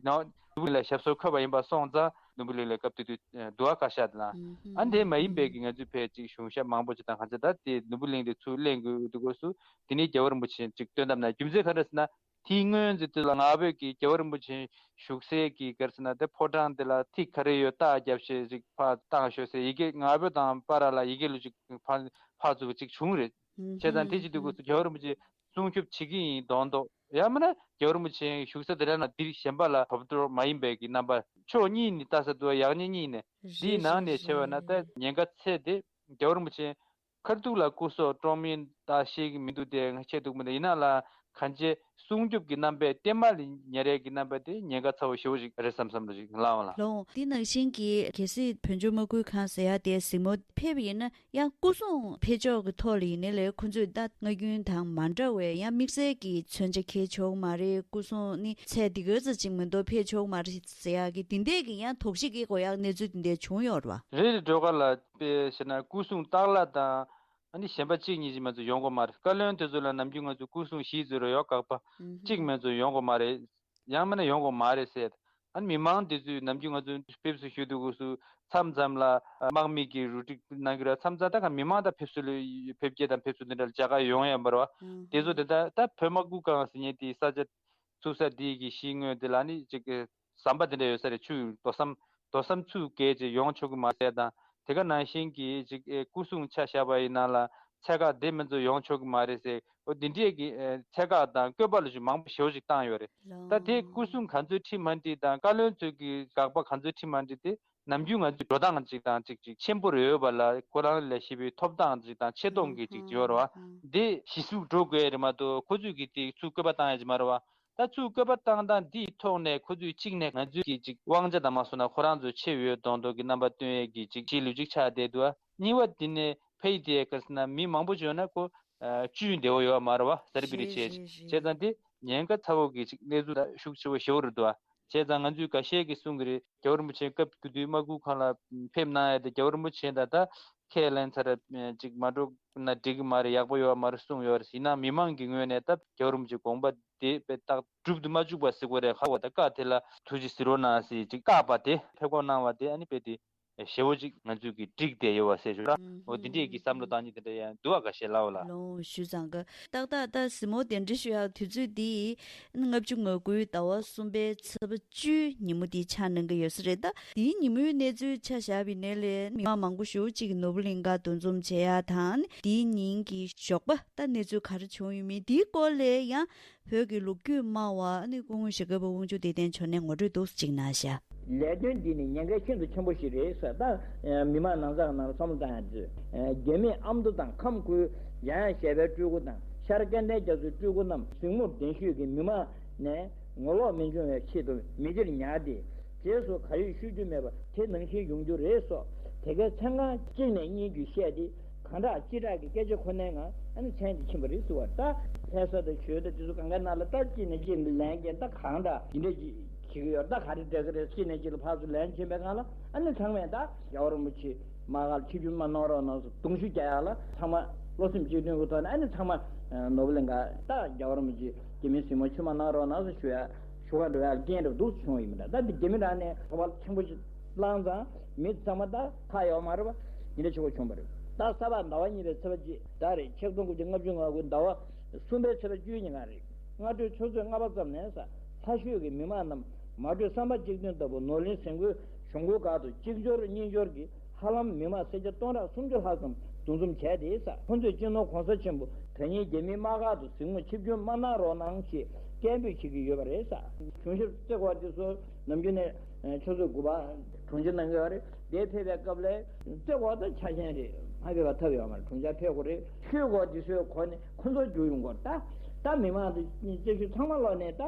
ནོར་བུ་གླིང་ལ་ཞབས་སོར་འཁོད་པ་ཡིན་པ་སོང་ཙང་ནོར་བུ་གླིང་ལ་སྐབས་དེ་དུས་འདུག་བ་བཀའ་ཤག་དེ་ལ་ཨ་འདྲས་མ་ཡིན་པའི་གི་ང་ཚོའི་ཕལ་ཅིག་གཞུང་ཞབས་མང་པོ་ཅིག་དང་གང་ཅི་ད་དེ་ནོར་བུ་གླིང་དེ་ཚུར་ལེན་དགོས་འདུག་དགོས་སུ་དེ་ནས་རྒྱལ་བ་རིན་པོ་ཆེ་ཅིག་བཏོན་ཐབས་ན་རྒྱུ་མཚན་ག་རེ་ཟེར་ན། དེའི་སྔོན་ཙམ་དུ་ལ་ང་བོད་ཀྱི་རྒྱལ་བ་རིན་པོ་ཆེ་བཞུགས་སའི་གི་ག་རེ་ཟེར་ན་དེ་ཕོ་བྲང་དེ་ལ་ཐིག་ག་རེ་ཡོད་རྟགས་རྒྱབ་བྱས་ཅིག་ཕར་བཏང་ཤོག་ཟེར། ཡི་གེ་ང་བོད་དང་པ་ར་ལ་ཡི་གེ་ལུ་ཅིག་ཕར་ཕར་ཚུར་ཅིག་བྱུང་རེད། བྱས་ཙང་དེ་ཅིག་དུས་སྐབས་སུ་རྒྱལ་བ་རིན་པོ་ཆེ་སྲུང་སྐྱོབ་བྱེད་ཀྱི་ཡིན་མདོག་མདོག་ཡང་མིན་ན་རྒྱལ་བ་རིན་པོ་ཆེ་བཞུགས་ས་དེ་ལ་ན་འདིར་གཞན་པ་ལ་བབ་འགྲོ་མ་ཡིན་པའི་གི་རྣམ་པ་ཕྱོགས་གཉིས་ནས་ལྟ་ས་འདུག་ཡག་ཉེས་གཉིས་ནས། འདིའི་ནང་ནས་བྱས་པ་ན་ད་ཉེན་ཁ་ཚད་དེ་རྒྱལ་བ་རིན་པོ་ཆེ་ཁ་ཐུག་ལ་སྐུ་སྲོག་བཀྲོངས་མིན་ད་ཤེས་ཀྱི་མི་འདུག་དེ་ང་ཆེ་འདུག་མི་འདུག་ཡིན་ན་ལ་གང་ཅི་སྲུང་སྐྱོབ་ཀྱི་རྣམ་པའི་ལྟད་མ་ལ་ཉེ་རེག་གི་རྣམ་པ་དེ་ཉེན་ཁ་ཚ་བོ་ཞེ་བོ་ཞིག་རེད་བསམ་བསམ་རེ་ཞིག་ལངས་བ་ལ། ལོ། འདི་ནང་བཞིན་གྱི་གལ་སྲིད་བོད་ལྗོངས་དམག་ཁུལ་ཁང་ཟེར་ཡ་དེ་གཟིགས་མོ་ཕེབས་ཡིན་ན་ཡང་སྐུ་སྲུང་ཕེབས་ཕྱོགས་ཀྱི་ཐོག་ལ་ཡིན་ནའི་ལས་ཁོ་ཚོས་ད་སྔ་རྒྱུན་དང་མ་འདྲ་བའི་ཡང་དམིགས་བསལ་གྱི་མཚོན་ཆ་འཁྱེར་ཆོག་མ་རེད། སྐུ་སྲུང་ནི་ཚད་འདི་ག་ཙམ་ཅིག་མི་འདུག་ཕེབས་ཆོག་མ་རེད་ཟེར་ཡ་གི་འདི་འདྲས་ཀྱི་ཡང་དོགས་གཞི་གི་གོ་ཡག་གནས་ཚུལ་འདི་འདྲས་བྱུང་ཡོད་རེད་བ། རེད་རེད། སྒྲོལ་དཀར་ལགས་དཔེ་བྱས་ན་སྐུ་སྲུང་སྟག་ལྷ་དང་ཨ་ནི་གཞན་པ་གཅིག་གཉིས་ཅིག་མ་གཏོགས་ཡོང་གི་མ་རེད། བཀའ་བློན་དེ་ཚོ་ལ་ནམ་རྒྱུན་ང་ཚོ་སྐུ་སྲུང་བཞི་ཙམ་རེ་ཡོད་དགག་པ་གཅིག་མ་གཏོགས་ཡོང་གི་མ་རེད། ཡང་མིན་ན་ཡོང་གི་མ་རེད་ཟེར། ཨ་ནི་མི་མང་དེ་ཚོས་ནམ་རྒྱུན་ང་ཚོ་ཕེབས་བསུ་ཞུ་དུས་སྐབས་སུ་མཚམས་མཚམས་ལ་དམག་མི་གིས་རུ་སྒྲིག་གནང་གི་རེད། མཚམས་མཚམས་ད་ག་མི་མང་དང་ཕེབས་བསུ་ལ་ཕེབས་སྐྱེལ་དང་ཕེབས་བསུ་དེ་འདྲ་ལ་མཇལ་ཁ་ཡོང་ཡ་མ་རེད་བ། དེ་ཚོ་དེ་ད་ད་བོད་དམག་ཁུལ་ཁང་ཟེར་མཁན་དེའི་ས་ཆ་ཚུགས་ས་དེའི་གི་གཞིས་ངོས་དེ་ལ་ནི་ཅིག་ཟམ་པ་དེ་འདྲ་ཡོད་ས་རེད། ཆུ་རྡོ་ཟམ་རྡོ་ཟམ་ཚུགས་བརྒལ་ཅིག་ཡོང་ཆོག་གི་མ་རེད་དང་། དེ་ག་ནང་བཞིན་གྱི་ཅིག་ཨེ་སྐུ་སྲུང་ཆ་བཞག་པ་ཡིན་ན་ལ་ཚད་བཀག་དེ་མི་ཚོ་ཡོང་ཆོག་གི་མ་རེད་ཟེར། འོ་འདི་འདྲས་ཀྱི་ཨེ་ཚད་བཀག་དང་བཀོད་པ་ལ་ཞིག་མང་པོ་ཞེ་པོ་ཅིག་བཏང་ཡོད་རེད། ད་དེ་སྐུ་སྲུང་ག་ཚོད་ཁྲི་མ་འགྲིག་དང་བཀའ་བློན་ཚོས་ཀྱི་དགག་པ་ག་ཚོད་ཁྲི་མ་འགྲིག་དེ་ནམ་རྒྱུན་ང་ཚོའི་འགྲོ་སྟངས་ཅིག་དང་ཅིག་ཅིག་ཆེན་པོ་རེ་ཡོད་པ་ལ་ཁོ་རང་ལས་བྱེད་པའི་ཐོབ་ཐང་ཅིག་དང་ཆེ་མཐོང་གི་ཅིག་ཅིག་ཡོད་རེད་བ། འདི་གཞི་ཟུག་འགྲོ་དགོས་རེད་མ་གཏོགས་ཁོ་ཚོས་ཀྱི་དེ་ཚུར་བཀོད་པ་བཏང་ཡ་ཅིག་མ་རེད་བ། ད་ཚུར་བཀོད་པ་བཏང་སྟངས་འདིའི་ཐོག་ནས་ཁོ་ཚོས་གཅིག་ནས་ང་ཚོའི་གི་ཅིག་དབང་ཆ་དང་མ་སོང་ན་ཁོ་རང་ཚོ་ཆེ་ཡོད་མདོག་མདོག་གི་རྣམ་པ་སྟོན་ཡས་ཀྱི་ཅིག་གཞིས་ལུས་ཅིག་ཆགས་བསྡད་འདུག་གཉིས་པ་འདི་ནས་ཕ་ཡི་དེ་ག་ཟེར་ན་མི་མང་པོ་བྱུང་ན་ཁོ་བཅུད་བདེ་བོ་ཡོད་མ་རེད་བ། ཟ་རི་བི་རི་བྱས་བྱས་ཙང་དེ་ཉེན་ཁ་ཚ་བོ་གི་ཅིག་གནས་ཚུལ་ད་ཤུགས་ཆེ་བོ་ཞེ་བོ་རེད་འདུག་བྱས་ཙང་ང་ཚོས་འགའ་ཤས་ཀྱིས་གསུང་གི་རེད། རྒྱལ་བ་རིན་པོ་ཆེ་སྐབས་དེ་དུས་དམག་ཁུལ་ཁང་ལ་ཕེབས་གནང་ཡ་དེ་རྒྱལ་བ་རིན་པོ་ཆེ་ད་ད་ཁས་ལེན་ཚར་ཅིག་མ་འགྲོ་ན་འགྲིག་གི་མ་རེད། ཡག་པོ་ཡོད་མ་རེད་གསུངས་ཡོད་རེད། ཡིན་ནའང་མི་མང་གི་ངོས་ནས་ད་རྒྱལ་བ་རིན་པོ་ཆེའི་དགོངས་པ་དེ་དཔེ་རྟགས་གྲུབ་ཏུ་མ་བཅུག་པ་ཟེར་དགོས་རེད། ཧ་གོ་ད་བཀའ་དེ་ལ་ཐུགས་རྗེ་གཟིགས་རོགས་གནང་ཟེར་ཅིག་བཀག་པ་དེ་ཕེབས་སྒོ་གནང་བ་དེ་ཨ་ནི་དཔེ་དེ་ཞེ་བོ་ཅིག་ང་ཚོས་ཀྱི་འགྲིག་བསྡད་ཡོད་པ་ཟེར་ཞུ་ར། འོ་དེ་འདྲས་ཀྱི་བསམ་བློ་བཏང་ཉིན་དེ་འདྲ་ཡང་འདུག་བ། འགའ་ཤས་ལབ་ལ། ལོང་ཞུ་ཙང་གི་ཏག་ཏག་ད་གཟིགས་མོ་གདན་འདྲེན་ཞུ་ཡག་དུས་ཚོད་འདི་ལྔ་བཅུ་ང་དགུའི་ཟླ་བ་གསུམ་པའི་ཚེས་པ་བཅུའི་ཉིན་མོ་འདི་ཆགས་གནང་གི་ཡོད་ས་རེད། ད་འདིའི་ཉིན་མོའི་གནས་ཚུལ་ཆ་བཞག་པའི་ནས་ལས་མི་མང་མང་པོ་ཞེ་པོ་ཅིག་གིས་ནོར་བུ་གླིང་ག་འདུ་འཛོམས་བྱེད་ཡག་དང་འདིའི་ཉིན་གྱི་ཞོགས་པ་ད་གནས་ཚུལ་ག་རེ་བྱུང་ཡོད་མེད་འདིའི་སྐོར་ལ་ཡང་བོད་ཀྱི་ལོ་རྒྱུས་སྨྲ་བ་ཨ་ནི་སྐུ་ངོ་ཞྭ་སྒབ་པ་དབང་ཕྱུག་བདེ་ལྡན་མཆོག་ནས་ངོ་སྤྲོད་འདུག་སེ་ཅིག་གནང་ཤག་ལས་དོན་འདི་ནི་ཉེན་ཁ་ཤིན་ཏུ་ཆེན་པོ་ཞིག་རེད་ཟེར། ད་མི་མང་ནང་ཚང་ནང་ལ་བསམ་བློ་བཏང་ཡ་མཛོད། རྒྱ་མིས་ཨ་མདོ་དང་ཁམས་ཁུལ་འཇམ་དབྱངས་བཞད་པའི་སྤྲུལ་སྐུ་དང་ཤར་སྐལ་ལྡན་རྒྱ་མཚོའི་སྤྲུལ་སྐུ་རྣམས་གཟིགས་མོར་གདན་ཞུས་ཀྱིས་མི་མང་ནས་ངོ་ལོག་མི་འབྱུང་བའི་ཆེད་དུ་མི་སྡེར་ཉར་ཏེ། རྗེས་སུ་ག་ཡོད་ཤོད་རྒྱུ་མེད་པ་དེ་ནང་བཞིན་ཡོང་རྒྱུ་རེད་སོགས་དེ་གའི་མཚན་གང་གཅིག་ནས་གཉིས་བརྒྱུད་བཤད་དེ། གང་དྲག་ཅི་དྲག་གི་སྐད་ཆ་ཁོ་ནའི་ངང་ཨ་ནི་མཚན་དེ་ཕྱིན་པ་རེད་ཟེར་བ། ད་ལྷ་ས་དང་ཆོས་སྡེ་དེ་ཚོ་གང་གའི་ནང་ལ་ད་གཅིག་ནས་གཅིག་ལན་རྒྱག་ད་གང་དྲག་འདི་འདྲ་ཅིག་བྱེད་ཀྱི་ཡོད། ད་ག་རེ་འདྲ་གི་རེད། གཅིག་ནས་གཅིག་ལ་ཕར་ཚུར་ལན་བྱིན་པའི་སྒང་ལ་ཨ་ནི་ཚང་མས་ད་རྒྱལ་བ་རིན་པོ་ཆེ་དམག་སྒར་ལ་ཆིབས་བསྒྱུར་མ་གནང་རོགས་གནང་ཟེར་གདུང་ཤུགས་རྒྱག་ཡག་ལ་ཚང་མ་བློ་སེམས་གཅིག་མཐུན་གྱི་ཐོག་ནས་ཨ་ནི་ཚང་མ་ནོར་བུ་གླིང་ག་ད་རྒྱལ་བ་རིན་པོ་ཆེ་རྒྱ་མིའི་གཟིགས་མོར་ཆིབས་མ་གནང་རོགས་གནང་ཟེར་ཞུ་ཡག་ཞུ་ག་འགྲོ་ཡག་རྐྱེན་རེ་འདུག་བྱུང་བ་ཡིན་མིན་འདྲ། ད་འདི་རྒྱ་མི་རང་ནས་ཚོགས་པ་ཆེན་པོ་ཞིག་བླངས་ཙང་མི་ཚང་མ་ད་ཁག་ཡོད་མ་རེད་པ། འདི་འདྲ་ཆེ་བོ་བྱུང་བ་རེད། ད་གཟའ་པ་ཟླ་བ་གཉིས་པའི་ཚེས་པ་གཅིག་ཟླ་རེད། ཆིག་སྟོང་དགུ་བརྒྱ་ལྔ་བཅུ་ང་དགུ་ཟླ་བ་གསུམ་པའི་ཚེས་པ་བཅུའི་ཉིན་གང་རེད། སྔ་དྲོའི་ཆུ་ཚོད་ལྔ་པ་ཙམ་ནས་ས་ལྷ་ཤོད་ཀྱི་མི་མང་རྣམས་མ་གྲོས་བསམ་པ་གཅིག་མཐུན་ལྟ་བུ་ནོར་གླིང་གཟིམ་དགོན་གཞུང་སྒོ་སྒང་དུ་གཅིག་འབྱོར་གཉིས་འབྱོར་གྱིས་ཧ་ལམ་མི་མང་སེར་སྐྱ་སྟོང་ཕྲག་སུམ་ཅུ་ལྷག་ཙམ་འདུ་འཛོམས་བྱས་ཏེ་ས་ཁོང་ཚོས་སྤྱི་ནོར་གོང་ས་ཆེན་པོ་དོན་གཉེར་རྒྱ་མིའི་དམག་སྒར་དུ་གཟིགས་མོར་ཆིབས་བསྒྱུར་མ་གནང་རོགས་གནང་ཞེས་སྐད་འབོད་བྱེད་ཀྱི་ཡོད་པ་རེད་ས། གཞུང་ཞབས་རྩེ་སྐོར་དེ་ཚོ་ནམ་རྒྱུན་ནས་ཆུ་ཚོད་དགུ་པ་གྲོང་ཁྱེར་ནང་གི་ཡོད་རེད། དེ་ཕེབས་པའི་སྐབས་ལ་རྩེ་སྐོར་དང་ཆ་ཤས་རེད། མ་ཕེབས་པ་ཐབས་ཡོད་མ་རེད། གྲོང་ཁྱེར་ཕེབས་དགོས་རེད། ཆོས་སྐོར་དེ་ཚོའི་སྒོ་ནས་ཁོ་ཚོ་རྒྱུགས་ཡོང་གི་ཡོད་རེད། ད་ད་མི་མང་དེ་རྩེ་ཤོད་ཚང་མ་ལོག་ནས་ད་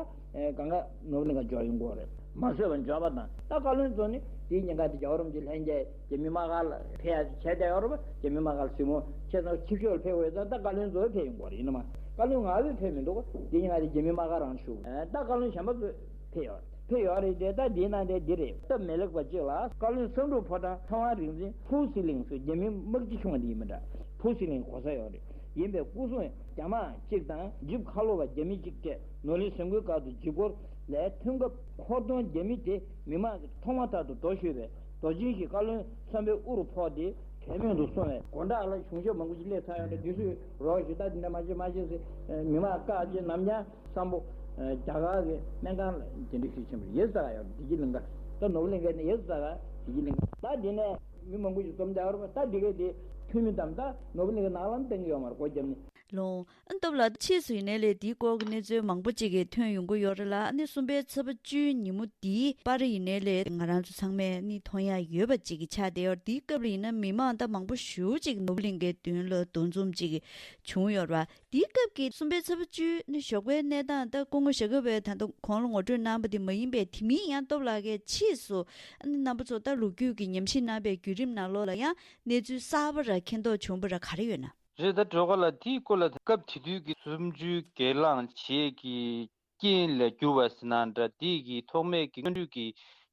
གང་ག་ནོར་བུ་གླིང་ག་འབྱོར་ཡོང་གི་ཡོད་རེད། མ་བཟོད་པ་འབྱོར་བ་དང་ད་བཀའ་བློན་ཚོ་ནི་དེའི་ཉིན་ག་དེ་རྒྱལ་བ་རིན་པོ་ཆེ་ལྷན་རྒྱས་རྒྱ་མི་དམག་སྒར་ལ་ཕེབས་ཡ་བྱས་བསྡད་ཡོད་རེད་པ། རྒྱ་མི་དམག་སྒར་གཟིགས་མོ་ཁྱེད་ཚོ་ཆིབས་ཞབས་ལ་ཕེབས་དགོས་ཡོད་ཙང་ད་བཀའ་བློན་ཚོ་ཕེབས་ཡོང་གི་ཡོད་རེད། ཡིན་ནམ་བཀའ་བློན་ང་ཚོས་ཕེབས་མི་འདུག་ག་དེའི་ཉིན་ག་དེ་རྒྱ་མི་དམག་སྒར་རང་བཞུགས། ད་བཀའ་བློན་གཞན་པ་ཚོ་ཕེབས་ཡོད་རེད། ཕེབས་ཡོད་རེད་དེ་ད་འདིའི་ནང་དེ་འདི་རེད། སྟབས་མི་ལེགས་པ་གཅིག་ལ་བཀའ་བློན་བསམ་གྲུབ་ཕོ་བྲང་ཚེ་དབང་རིག་འཛིན་ཕུའུ་སི་ལིང་ཟེར་རྒྱ་མི་དམག་སྤྱི་ཆུང་བ་འདི་ཡིན་མི་འདྲ། ཕུའུ་སི་ལིང་གོ་ས་ཡོད་རེད། ཡིན་པའི་སྐུ་སྲུང་རྒྱ་དམག་གཅིག་དང་ཇིབ་ཁ་ལོ་བ་རྒྱ་མི་གཅིག་བཅས་ནོར་གླིང་གཟིམ་དགོན་སྒར་དུ་ཇིབ་སྐོར་ལ་ཐོན་སྐབས་འཁོར་གདོང་རྒྱ་མི་དེ་མི་མང་གིས་ཐོག་མ་ཐག་ཏུ་འདྲོགས་ཤོར་བས་རྡོ་ཆེན་ཞིག་བཀའ་བློན་བསམ་འཕེལ་དབུ་རུ་ཕོག་སྟེ་དྲན་མེད་དུ་སོང་བས་སྒོ་འགྲམ་ལ་གཞུང་ཞབས་མང་པོ་ཞིག་སླེབས་ཚར་ཡོད་རེད། འདི་ཚོས་རོགས་ཞུ་ད་འདི་འདྲ་མ་བྱེད་མ་བྱེད་ཟེར་མི་མང་བཀག་རྗེས་ནམ་ཡང་བསམ་པོ་ རྒྱ་གར་གྱི་སྨན་ཁང་ལ་འགྲན་བསྡུར་ཞུ་ཆེན་པོ་ཡོད་ས་ཡོད། བདེ་སྐྱིད་གླིང་ག་ད་ནོར་བུ་གླིང་གའི་ནས་ཡོད་ས་ག་བདེ་སྐྱིད་གླིང་ག་ད་འདི་ནས་མི་མང་པོ་ཞིག་འཛོམས་བསྡད་ཡོད་རེད་པ། ད་འདི་གའི་དེ་ཐོན་མི་དམ་ད་ནོར་བུ་གླིང་གའི་ནང་ལ་འདང་གི་ཡོད་མ་རེད། སྒོ་བརྒྱབ་ནས། ལོ། ཨ་སྟབས་ལ་ཕྱིས་སུ་ཡིན་ནའི་ལས་འདིའི་སྐོར་གྱི་གནས་ཚུལ་མང་པོ་ཅིག་གིས་ཐོན་ཡོང་གི་ཡོད་རེད་ལ། ཨ་ནི་གསུམ་པའི་ཚེས་པ་བཅུའི་ཉིན་མོ་འདིའི་པར་ཡིན་ནའི་ལས་ང་རང་ཚོ་ཚང་མས་ནི་མཐོང་ཡ་ཡོད་པ་ཅིག་གི་ཆགས་བསྡད་ཡོད། འདིའི་སྐབས་ལ་ཡིན་ན་མི་མང་ད་མང་པོ་ཞེ་པོ་ཅིག་ནོར་བུ་གླིང་གའི་མདུན་ལ་འདུ་འཛོམས་ཅིག་བྱུང་ཡོད་རེད་པ། དེའི་སྐབས་ཀྱི་གསུམ་པའི་ཚེས་པ་བཅུའི་ནི་ཞོགས་པའི་གནས་སྟངས་ད་སྐུ་ངོ་ཞྭ་སྒབ་པས་ད་ལྟ་གོང་ལ་ངོ་སྤྲོད་གནང་བ་དེ་མ་ཡིན་པའི་དེ་མིན་ཡང་སྟོབས་ལགས་ཀྱིས་ཕྱིས་སུ་ཨ་ནི་རྣམ་པ་ཚོ་ད་ལོ་རྒྱུས་ཀྱི་ཉམས་ཞིབ་གནང་བའི་བརྒྱུད་རིམ་ནང་ལོགས་ལ་ཡང་གནས་ཚུལ་གསར་པ་ར་མཁྱེན་རྟོགས་བྱུང་བ་ར་ག་རེ་ཡོད་ན། རེད། ད་སྒྲོལ་དཀར་ལགས་དེའི་སྐོར་ལ་སྐབས་དེ་དུས་ཀྱི་གསུམ་བཅུའི་སྒེར་ལངས་བྱེད་ཀྱི་རྐྱེན་ལས་གྱུར་བ་ཟེར་ན་འདྲ། དེ་གི་ཐོག་མའི་གི་སྔོན་འགྲོའི་གི་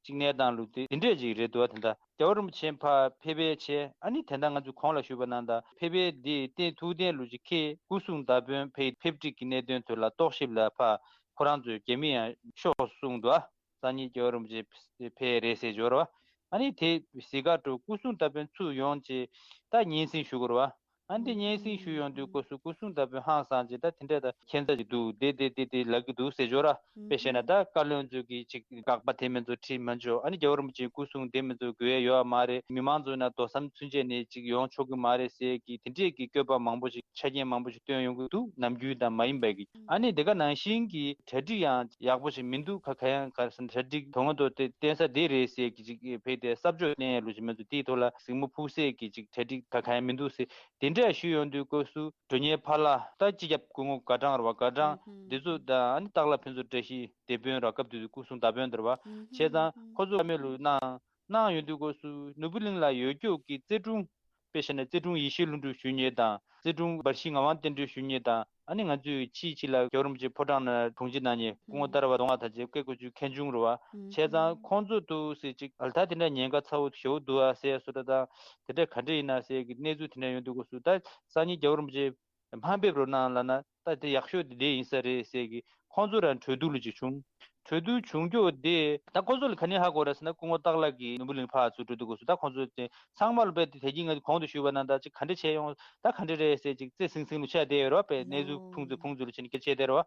ཅིག་གནས་སྟངས་ལུགས་དེ་དེ་འདྲས་ཅིག་རེད་འདུག་བ། དེ་འདྲ་རྒྱལ་བ་རིན་པོ་ཆེ་ཕར་ཕེབས་པའི་ཆེད་ཨ་ནི་དེ་འདྲ་ང་ཚོས་གོང་ལ་ཞུས་པ་ནང་ལྟར་ཕེབས་པའི་དེ་རྟེན་ཐུགས་རྟེན་ལུགས་ཅིག་ཁེ་སྐུ་སྲུང་མདའ་དཔོན་ཕེབས་ཕེབས་འགྲིག་གི་གནད་དོན་ཐོག་ལ་རྟོག་ཞིབ་ལ་ཕར་ཁོ་རང་ཚོའི་རྒྱ་མི་ཡང་ཤོག་གསུངས་འདུག་བ། སང་ཉིན་རྒྱལ་བ་རིན་པོ་ཆེ་ཕེབས་རེད་ཟེར་འབྱོར་བ། ཨ་ནི་དེ་གཟིགས་ག་འགྲོ་སྐུ་སྲུང་མདའ་དཔོན་ཚུར་ཡོང་རྗེས་ད་སྙན་སེང་ཞུ་དགོས་རེད་བ། ཨ་ནི་དེ་སྙན་སེང་ཞུ་ཡོང་དུས་སྐབས་སུ་སྐུ་སྲུང་མདའ་དཔོན་ཧང་སངས་རྗེས་ད་དེ་འདྲ་ད་ཁྱད་མཚར་ཅིག་འདུག་དེ་དེ་དེ་དེ་ལབ་ཀྱི་འདུག་ཟེར་འབྱོར་བ། དཔེ་བཤད་ན་ད་བཀའ་བློན་ཚོས་ཀྱི་ཅིག་དགག་པ་དེ་མིན་ཚོ་དྲིས་མ་འཇོག་ཨ་ནི་རྒྱལ་བ་རིན་པོ་ཆེ་སྐུ་སྲུང་དེ་མིན་ཚོ་དགོས་ཡ་ཡོད་བ་མ་རེད། མི་མང་ཚོ་ན་རྡོ་ཟམ་ཚུན་ཆད་ནས་ཅིག་ཡོང་ཆོག་གི་མ་རེད་ཟེར་གྱི་དེ་འདྲས་ཀྱི་བཀོད་པ་མང་པོ་ཞིག་ཆ་རྐྱེན་མང་པོ་ཞིག་བཏོན་ཡོང་གི་འདུག་ནམ་རྒྱུན་དང་མ་ཡིན་པའི་གི། ཨ་ནི་དེ་ག་ནང་བཞིན་གྱི་གྲ་སྒྲིག་ཡང་ཡག་པོ་ཞིག་མི་འདུག་ཁ་ཁ་ཡང་ག་རེ་ཟེར་ན་གྲ་སྒྲིག་དོན་དངོས་ཐོག་དེ་བརྟེན་ས་དེ་རེད་ཟེར་གྱི་ཅིག་ཕེབས་ཏེ་གསབ་འཇོག་བསྟན་ཡ་ལུགས་ཅིག་མི་འདུག་དེའི་ཐོག་ལ་གཟིགས་མོ་ཕུག་སེ་གྱི་ཅིག་གྲ་སྒྲིག་ཁ་ཁ་ཡང་མི་འདུག་ཟེར་དེ་འདྲ་ཞུས་ཡོང་དུས་སྐབས་སུ་མགྲོན་གཉེར་ཕ་ལྷ་ད་སྤྱི་ཁྱབ་སྐུ་ངོ་དགའ་ལྡན་རེད་བ། དགའ་ལྡན་འདི་ཚོ་དང་ཨ་ནི་སྟག་ལྷ་ཕུན་ཚོགས་བཀྲ་ཤིས་སྡེ་དཔོན་ར་སྐབས་དེ་དུས་སྐུ་སྲུང་མདའ་དཔོན་དེ་རེད་བ། བྱས་ཙང་ཁོ་ཚོ་བཀའ་མོལ་ལུགས་གནང་གནང་ཡོང་དུས་སྐབས་སུ་ནོར་བུ་གླིང་ལ་ཡོད་རྒྱུ་གི་རྩེ་དྲུང་། དཔེ་བཤད་ན་རྩེ་དྲུང་ཡེ་ཤེས་ལྷུན་གྲུབ་ཞུ་མཁན་དང་རྩེ་དྲུང་བར་ཤིང་ངག་དབང་བསྟན་སྒྲོན་ཞུ་མཁན་དང་ཨ་ནི་ང་ཚོས་ཕྱིའི་ཕྱི་ལ་རྒྱལ་བ་རིན་པོ་ཆེ་ཕོ་བྲང་ནང་དྲུང་ཆེ་གནང་མཁན་སྐུ་ངོ་ཏཱ་ར་བ་མདོ་སྔགས་དར་རྒྱས་སྐུ་ངོ་ཆུ་མཁན་ཆུང་རེད་བ། བྱས་ཙང་ཁོང་ཚོ་འདུག་ཟེར་ཅིག་ཨལ་ཐ་དེ་འདྲ་ཉེན་ཁ་ཚ་བོ་ཞེ་པོ་འདུག་ཨ་ཟེར་བཟོ་འདྲ་དང་དེ་འདྲ་ག་འདྲ་ཡིན་ན་ཟེར་གི་གནས་ཚུལ་དེ་འདྲ་ཡོང་དུས་སྐབས་སུ་ད་སང་ཉིན་རྒྱལ་བ་རིན་པོ་ཆེ་དམའ་འབེབས་རོགས་གནང་ལབ་ན་ད་དེ་ཡག་ཤོས་དེ་འདྲ་ཡིན་ས་རེད་ཟེར་གི་ཁོང་ཚོ་རང་གྲོས་བསྡུར་ལ་ཅིག་བྱུང་། གྲོས་བསྡུར་བྱུང་རྒྱུ་དེ་ད་ཁོང་ཚོ་ལ་ག་ནས་ཧ་གོ་རེད་ཟེར་ན་སྐུ་ངོ་སྟག་ལྷ་གིས་ནོར་བུ་གླིང་ཕར་ཚུར་འགྲོ་དུས་སྐབས་སུ་ད་ཁོང་ཚོ་དེ་ཚང་མ་ལ་དཔེ་དེ་དེ་གིན་ང་གོང་དུ་ཞུས་པ་ནང་ལྟར་ཅིག་ག་འདྲ་བྱས་ཡོང་ད་ག་འདྲ་རེད་ཟེར་ཅིག་རྩེ་སིང་སིང་ལ་ཆགས་བསྡད་ཡོད་རེད་བ། དཔེ་གནས་ཚུལ་ཕུང་ཚོས་ཕུང་ཚོས་ལ་ཕྱིན་ནས་སྐད་ཆ་བཤད་བསྡད་རེད་བ།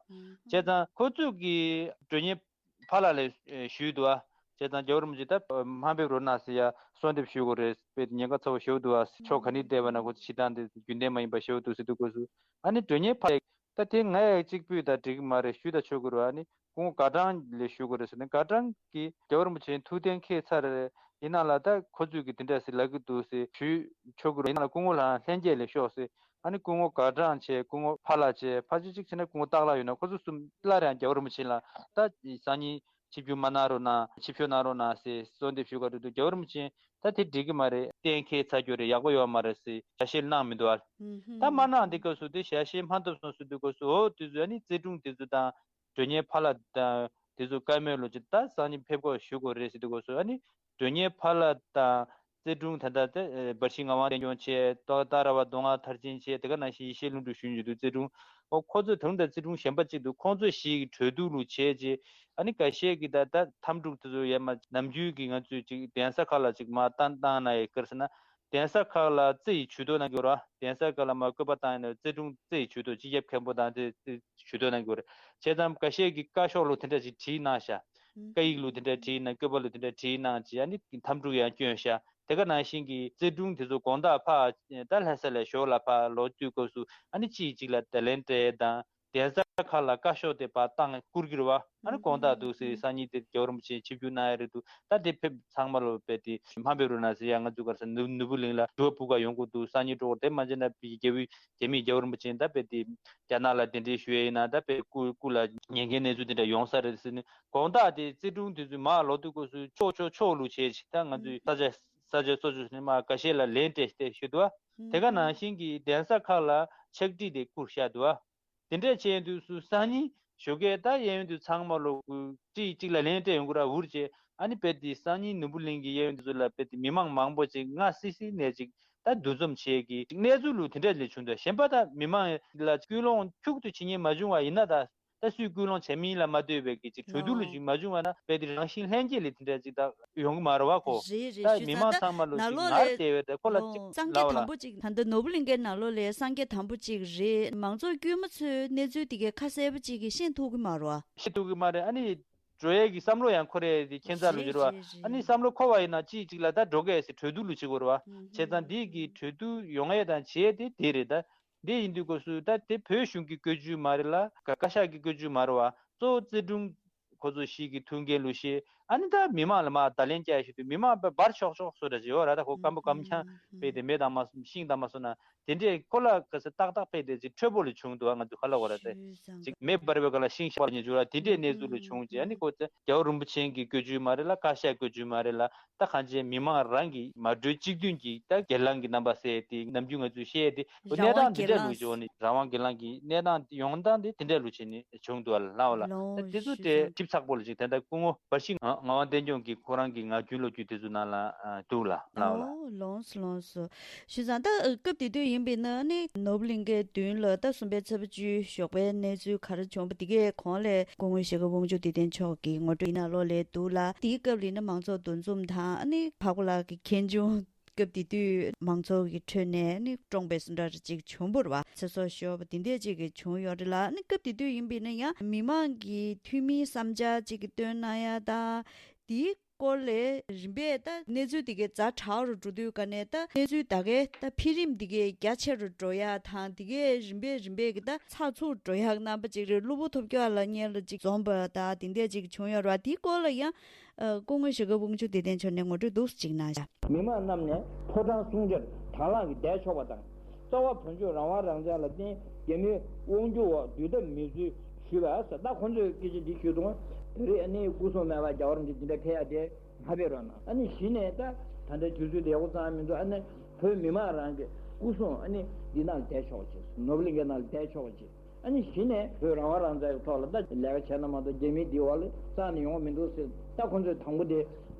བྱས་ཙང་ཁོ་ཚོས་ཀྱི་མགྲོན་གཉེར་ཕ་ལྷ་ལ་ཞུས་འདུག་ཨ། བྱས་ཙང་རྒྱལ་བ་རིན་པོ་ཆེ་ད་དམའ་འབེབས་རོགས་གནང་ཟེར་ཡ་གསོལ་འདེབས་ཞུ་དགོས་རེད། དཔེ་ཉེན་ཁ་ཚ་བོ་ཞེ་པོ་འདུག་ཨ། ཕྱོགས་ག་ནས་བལྟས་པ་ན་ཁོ་ཚོ་བྱེད་སྟངས་དེ་རྒྱུན་ལྡན་མ་ཡིན་པ་ཞེ་པོ་འདུག་ཟེར་དུས་སྐབས་སུ་ཨ་ནི་མགྲོན་གཉེར་ཕ་ལྷ་ད་དེ་ང་ཡ་གཅིག་པུས་ད་འགྲིག་གི་མ་རེད། ཞུས་ད་ཆོག་གི་རེད་བ། ཨ་ནི་སྐུ་ངོ་དགའ་གྲངས་ལ་ཞུ་དགོས་རེད་ཟེར་ནས་དགའ་གྲངས་ཀྱིས་རྒྱལ་བ་རིན་པོ་ཆེའི་ཐུགས་གཏན་འཁེལ་ཚར་རེད། ཡིན་ནའང་ལ་ད་ཁོ་ཚོས་ཀྱི་དེ་འདྲ་ཟེར་ལབ་ཀྱི་འདུག་ཟེར་ཞུས་ཆོག་གི་རེད། ཡིན་ནའང་ལ་སྐུ་ངོ་ལྷན་རྒྱས་ལ་ཤོག་ཟེར། ཨ་ནི་སྐུ་ངོ་དགའ་གྲངས་བྱས། སྐུ་ངོ་ཕ་ལྷ་བྱས། ཕལ་ཆེར་གཅིག་བྱས་ན་སྐུ་ངོ་སྟག་ལྷ་ཡོད་ན་ཁོ་ཚོ་གསུམ་སླར་ཡང་རྒྱལ་བ་རིན་པོ་ཆེ་ལ་ད་སང་ཉིན་ཆིབས་བསྒྱུར་མ་གནང་རོགས་གནང་། ཆིབས་ཞབས་གནང་རོགས་གནང་ཟེར་གསོལ་འདེབས་ཞུ་ག་འགྲོ་དུས་རྒྱལ་བ་རིན་པོ་ཆེ་ད་དེ་འགྲིག་གི་མ་རེད། གཏན་འཁེལ་ཚར་རྒྱུ་རེད། ཡག་པོ་ཡོད་མ་རེད་ཟེར་ཞལ་བཞེས་གནང་མི་འདུག་ཨ། ད་མ་གནང་དེ་སྐབས་སུ་དེ་ཞལ་བཞེས་མ་ཐོབ་སོང་ཟེར་དུས་སྐབས་སུ་འོ་དུས་ཚོད་ཨ་ནི་རྩེ་དྲུང་དེ་ཚོ་དང་། མགྲོན་གཉེར་ཕ་ལྷ་དང་དེ་ཚོ་བཀའ་མོལ་ལོ་ཅིག་ད་སང་ཉིན་ཕེབས་སྒོ་ཞུ་དགོས་རེད་ཟེར་དུས་སྐབས་སུ་ཨ་ནི་མགྲོན་གཉེར་ཕ་ལྷ་དང་རྩེ་དྲུང་ད་ལྟ་དེ་འབར་ཤིང་ངག་དབང་བསྟན་སྐྱོང་བྱས། ཏོག་ཏཱ་ར་བ་མདོ་སྔགས་མཐར་ཕྱིན་བྱས། དེ་ག་ནང་བཞིན་ཡེ་ཤེས་ལྷུན་གྲུབ་ཞུ་ཉིད་དུ་རྩེ་དྲུང་ཨོ་ཁོ་ཚོ་དེ་རུང་ད་རྩེ་དྲུང་གཞན་པ་གཅིག་འདུག་ཁོང་ཚོ་བཞི་གི་གྲོས་བསྡུར་ལུ་བྱས་རྗེས་ཨ་ནི་འགའ་ཤས་ཀྱིས་ད་ད་འཐབ་འཁྲུག་དེ་ཚོ་ཡས་མ་ནམ་རྒྱུན་གྱི་ང་ཚོས་ཅིག་གདན་ས་ཁག་ལ་ཅིག་མར་བཏང་བཏང་ན་ཡས་ག་རེ་ཟེར་ན། གདན་ས་ཁག་ལ་རྩེ་ཡི་ཇུས་གཏོགས་གནང་གི་ཡོད་རེད་བ། གདན་ས་ཁག་ལ་མར་བཀོད་པ་བཏང་ཡིན་ན་རྩེ་དྲུང་རྩེ་ཡི་ཇུས་གཏོགས་སྤྱི་ཁྱབ་མཁན་པོ་དང་དེ་དེ་ཇུས་གཏོགས་གནང་གི་ཡོད་རེད། བྱས་ཙང་འགའ་ཤས་ཀྱིས་བཀའ་ཤོག་ལུ་དེ་འདྲ་ཅིག་བྲིས་གནང་ཤག་བཀའ་ཡིག་ལུ་དེ་འདྲ་བྲིས་གནང་། བཀོད་པ་ལུ་དེ་འདྲ་བྲིས་གནང་ཅིག་ཨ་ནི་འཐབ་འཁྲུག་ཡང་བསྐྱོན་ཤག་དེ་ག་ནང་བཞིན་གྱི་རྩེ་དྲུང་དེ་ཚོ་དགོང་དག་ཕར་ད་ལྷ་ས་ལས་ཞོར་ལ་ཕར་ལོག་དུས་སྐབས་སུ་ཨ་ནི་གཅིག་གཅིག་ལ་བརྡ་ལན་སྤྲད་དང་། གདན་ས་ཁག་ལ་བཀའ་ཤོག་དེ་ཕར་བཏང་བསྐུར་གྱི་རེད་བ། ཨ་ནི་དགོང་དག་འདུག་ཟེར། སང་ཉིན་དེ་རྒྱལ་བ་རིན་པོ་ཆེ་ཆིབས་བསྒྱུར་གནང་ཡ་རེད་འདུག་ད་དེ་ཕེབས་ཚང་མ་ལོ་དཔེ་དེ་མ་ཕེབས་རོགས་གནང་ཟེར་ཡ། ང་ཚོ་ག་རེ་ཟེར་ནོར་ནོར་བུ་གླིང་ལ་དུ་བ་སྤུ་ག་ཡོང་དགོས་འདུག་སང་ཉིན་འགྲོ་དགོས། དེ་མ་བྱས་ན་རྒྱལ་བུ་རྒྱ་མིས་རྒྱལ་བ་རིན་པོ་ཆེ་ད་དཔེ་དེ་རྒྱ་ནག་ལ་གདན་འདྲེན་ཞུ་ཡ་ཡིན་ན་ད་དཔེ་སྐུ་སྐུ་ལ་ཉེན་ཁའི་གནས་ཚུལ་དེ་འདྲ་ཡོང་ས་རེད་ཟེར་ནས། དགོང་དག་དེ་རྩེ་དྲུང་དེ་ཚོས་མར་ལོག་དུས་སྐབས་སུ་ཕྱོགས་ཕྱོགས་ཕྱོགས་ལུ་བྱས་ཅིག་ད་ང་ཚོའི་ས་ཆ་ས་ཆ་སོ་སོ་ནས་མར་འགའ་ཤས་ལ་ལན་སྤྲད་སྤྲད་ཞུས་འདུག་བ། དེ་ག་ནང་བཞིན་གྱི་གདན་ས་ཁག་ལ་ཕྱག་བྲིས་དེ་བསྐུར་བཞག་འདུག་བ། དེ་འདྲས་བྱས་དུས་སུ་སང་ཉིན་ཞོགས་ཀས་ད་གཡས་གཡོན་དུ་ཚང་མ་ལོ་གུ་གཅིག་གཅིག་ལ་ལན་སྤྲད་ཡོང་གི་ར་འུར་བྱས། ཨ་ནི་དཔེ་དེ་སང་ཉིན་ནོར་བུ་གླིང་གི་གཡས་གཡོན་དུ་ཚོ་ལ་དཔེ་དེ་མི་མང་མང་པོ་ཅིག་སྔ་སི་སི་ནས་ཅིག་ད་འདུ་འཛོམས་བྱས་ཀྱི་གནས་ཚུལ་ལུ་དེ་འདྲས་ལས་བྱུང་འདུག་གཞན་པ་ད་མི་མང་ལ་སྐུལ་སློང་ཁྱུག་ཏུ་བྱེད་མཁན་མ་བྱུང་བ་ཡིན་ན། ད་ ད་སུས་སྐུལ་སློང་བྱས་མིན་ལ་མ་ལྟོས་པའི་གི་ཅིག་གྲོས་བསྡུར་ལ་ཅིག་མ་བྱུང་བ་ན་རྦད་དེ་རང་བཞིན་ལྷན་སྐྱེས་ལས་དེ་འདྲ་ཅིག་ད་ཡོང་གི་མ་རེད་བ་ཁོ། རེད་རེད། ད་ཞུ་མི་ཚ་མང་ད་ཚང་མ་ལོ་ནཱ་ཅིག་ལོ་ངར་ལས་བལྟས་པས་ད་ཁོ་ལ་ལོ་ཅིག་སངས་རྒྱས་ལབ་དང་པོ་བ་ལ། ཅིག་ད་ལྟ་ནོར་བུ་གླིང་གའི་ནང་ལོགས་ལ་སངས་རྒྱས་དང་པོ་ཅིག་རེད། མང་ཚོགས་དཀྱུས་མ་ཚོས་གནས་ཚུལ་དེ་གའི་ཁ་གསལ་པོ་ཅིག་གིས་ཤེས་ཐུབ་ཀྱི་མ་རེད་བ། ཤེས་ཐུབ་ཀྱི་མ་རེད། ཨ་ནི་འགྲོ་ཡས་ཀྱི་བསམ་བློ་ཡང་འཁོར་ཡས་དེ་ཁྱད་མཚར་ལོ་རེད་ཅིག་རེད་བ། རེད་རེད། ཨ་ནི་བསམ་བློ་འཁོར་བ་ཡིན་ན་ཅིག་ཅིག་ལ་ད་འགྲོ་གས་ཟེར་གྲོས་བསྡུར་ལ་བྱེད་དགོས་རེད་བ། ཨུམ། བྱས་ཙང་འདི་གི་གྲོས་བསྡུར་ཡོང་ཡས་དང་བྱེད་ཡས་དེ་དེ་རེད་ད། འདི་ཡིན་དུས་སྐབས་སུ་ད་དེ་བོད་གཞུང་གི་བཀའ་བརྒྱུད་མ་རེད་ལ་ཀ་ཀ་ཤག་གི་བཀའ་བརྒྱུད་མ་རེད་བ། གཙོ་བོ་བརྩེ་སྒྲུང་ཁོ་ཚོ་ཞིག་གི་ཐུགས་འགན་ལུགས་ཤེས། ཨ་ནི་ད་མི་མང་ལ་མ་བརྡ་ལན་བསྐྱལ་ཞུ་དུས་མི་མང་པ་འབར་ཆོག་ཆོག་སོ་འདྲ་ཅིག་ཡོད་ར། ད་ཁོ་སྐམ་པོ་སྐམ་ཆང་སྤེལ་ཏེ་མེ་དང་མ་ཤིང་དང་མ་སོ་ན་དེ་འདྲས་ཁོ་ལ་ག་ས་ཏག་ཏག་སྤེལ་ཏེ་ཅིག་འཕྲོད་པོ་ལ་བྱུང་འདུག་ང་ཚོ་ཁ་ལ་བ་ར་ཏེ་ཞུས་ཙང་ཅིག་མེ་འབར་བའི་སྐབས་ལ་ཤིང་ཤ་བར་ཉེ་བཅུག་ར་དེ་འདྲས་གནས་ཚུལ་ལ་བྱུང་ཅིག་ཨ་ནི་ཁོ་ཚོ་རྒྱལ་བ་རིན་པོ་ཆེ་གི་བཀའ་བརྒྱུད་མ་རེད་ལ་ཀ་ཤག་བཀའ་བརྒྱུད་མ་རེད་ལ། ད་གང་ཅི་མི་མང་རང་གི་མ་གྲོས་གཅིག་མཐུན་གྱི་ད་སྒེར་ལངས་ཀྱི་རྣམ་པ་གསལ་ཏེ་ནམ་རྒྱུན་ང་ཚོས་བཤད་དེ་འོ་གནས་རང་དབང་སྟངས་དེ་འདྲ་སྒེར་ལུགས་ལངས་ཀྱི་འོ་ནི་རང་དབང་སྒེར་ལངས་ཀྱི་གནས་སྟངས་ཡོང་སྟངས་དེ་དེ་འདྲ་ལུགས་བྱས་ནས་བྱུང་འདུག་ཨ་ལ་ལའོ་ལ། ད་ལོང་དེ་ཚོ་ཞུས་དེ་ཙང་ཞིབ་ཚགས་པོ་ལ་ཅིག་དེ་འདྲ་སྐུ་ངོ་བར་ཤིང་ངག་དབང་བསྟན་སྐྱོང་གི་ཁོ་རང་གི་ངག་རྒྱུན་ལོ་རྒྱུས་དེ་ཚོ་ནང་ལ་འདུག་ལ་ལའོ་ལ། ཨོ་ལོང་སོ་ལོང་སོ། ཞུས་ཙང་ད་སྐབས་དེ་དུས་ཡིན་པས་ན་ནི་ནོར་བུ་གླིང་གའི་མདུན་ལ་ད་གསུམ་པའི་ཚེས་པ་བཅུའི་ཞོགས་པའི་གནས་ཚུལ་ག་རེ་བྱུང་བ་དེ་གའི་གོང་ལས་སྐུ་ངོ་ཞྭ་སྒབ་དབང་ཕྱུག་བདེ་ལྡན་མཆོག་གིས་ངོ་སྤྲོད་ཡིན་ན་ལོ་ལས་འདུག་ལ། དེའི་སྐབས་ལ་ཡིན་ན་མང་ཚོགས་འདུ་འཛོམས་དང་ཨ་ནི་འཕགས་པ་ལགས་ཀྱི་མཁན་ཆུང་སྐབས་དེ་དུས་མང་ཚོགས་ཀྱི་ཁྲོད་ནས་ནི་བཀྲོངས་པའི་སུ་འདྲ་ཅིག་བྱུང་བ་རེད་བ། ཚེ་སྲོག་ཤོར་བ་དེ་འདྲས་ཅིག་གི་བྱུང་ཡོད་རེད་ལ། ཨ་ནི་སྐབས་དེ་དུས་ཡིན་པས་ན་ཡང་མི་མང་གི་འཐུས་མིའི་བསམ་འཆར་ཅིག་གི་བཏོན་གནང་ཡ་དང་དེའི་སྐོར་ལས་རིམ་པས་ད་གནས་ཚུལ་དེ་གའི་ཛ་དྲག་རུ་འགྲོ་དུས་ག་ནས་ད་གནས་ཚུལ་ད་གའི་ད་འཕེལ་རིམ་དེ་གའི་རྒྱ་ཆེ་རུ་འགྲོ་ཡ་དང་དེ་གའི་རིམ་པས་རིམ་པས་ཀྱི་ད་ཚགས་ཚུད་འགྲོ་ཡ་རྣམ་པ་ཅིག་རེད། གློ་བུར་ཐོལ་རྒྱག་ལ་སྔོན་ལ་ཅིག་འཛོམས་པ་ད་དེ་འདྲས་ཅིག་བྱུང་ཡོད་རེད་བ། དེའི་སྐོར་ལ་ཡང་སྐུ་ངོ་ཞྭ་སྒབ་དབང་ཕྱུག་བདེ་ལྡན་མཆོག་ནས་ངོ་སྤྲོད་འདུག་སེ་ཅིག་གནང་བཞག་མི་མང་རྣམས་ནས་ཕོ་བྲང་སྲུང་བྱར་དང་བླངས་ཀྱིས་བསྡད་ཆོག་པ་དང་། རྩ་བ་བོད་ལྗོངས་རང་དབང་རང་བཙན་ལ་བརྟེན་རྒྱ་མིའི་དབང་སྒྱུར་འོག་དུས་ཐབས་མེད་ཚུལ་ཞུས་པ་ཟེར། ད་ཁོང་ཚོས་སྐད་ཆ་འདི་ཞུས་འདུག་བོད་རིགས་ཨ་ནི་སྐུ་སྲུང་མེད་པར་རྒྱལ་བ་རིན་པོ་ཆེ་འདི་འདྲ་ཕེབས་ཡ་དེ་མ་ཕེབས་རོགས་གནང་། ཨ་ནི་གཞི་ནས་ད་ད་ལྟའི་དུས་ཚོད་དེ་ཡག་པོ་ཙང་མི་འདུག་ཨ་ནི་བོད་མི་མང་རང་གི་སྐུ་སྲུང་ཨ་ནི་འདི་ནང་ལ་བསྡད་ཆོག་ཅིག་ནོར་བུ་གླིང་གའི་ནང་ལ་བསྡད་ཆོག་ཅིག་ཨ་ནི་གཞི་ནས་བོད་རང་དབང་རང་བཙན་གྱི་ཐོག་ལ་ད་ལས་ཀ་བྱས་ན་མ་གཏོགས་རྒྱ་མིའི་འདི་འོག་ལ་རྩ་ནས་ཡོང་བ་མི་འདུག་ཟེར། ད་ཁོང་ཚོས་དང་པོ་དེ་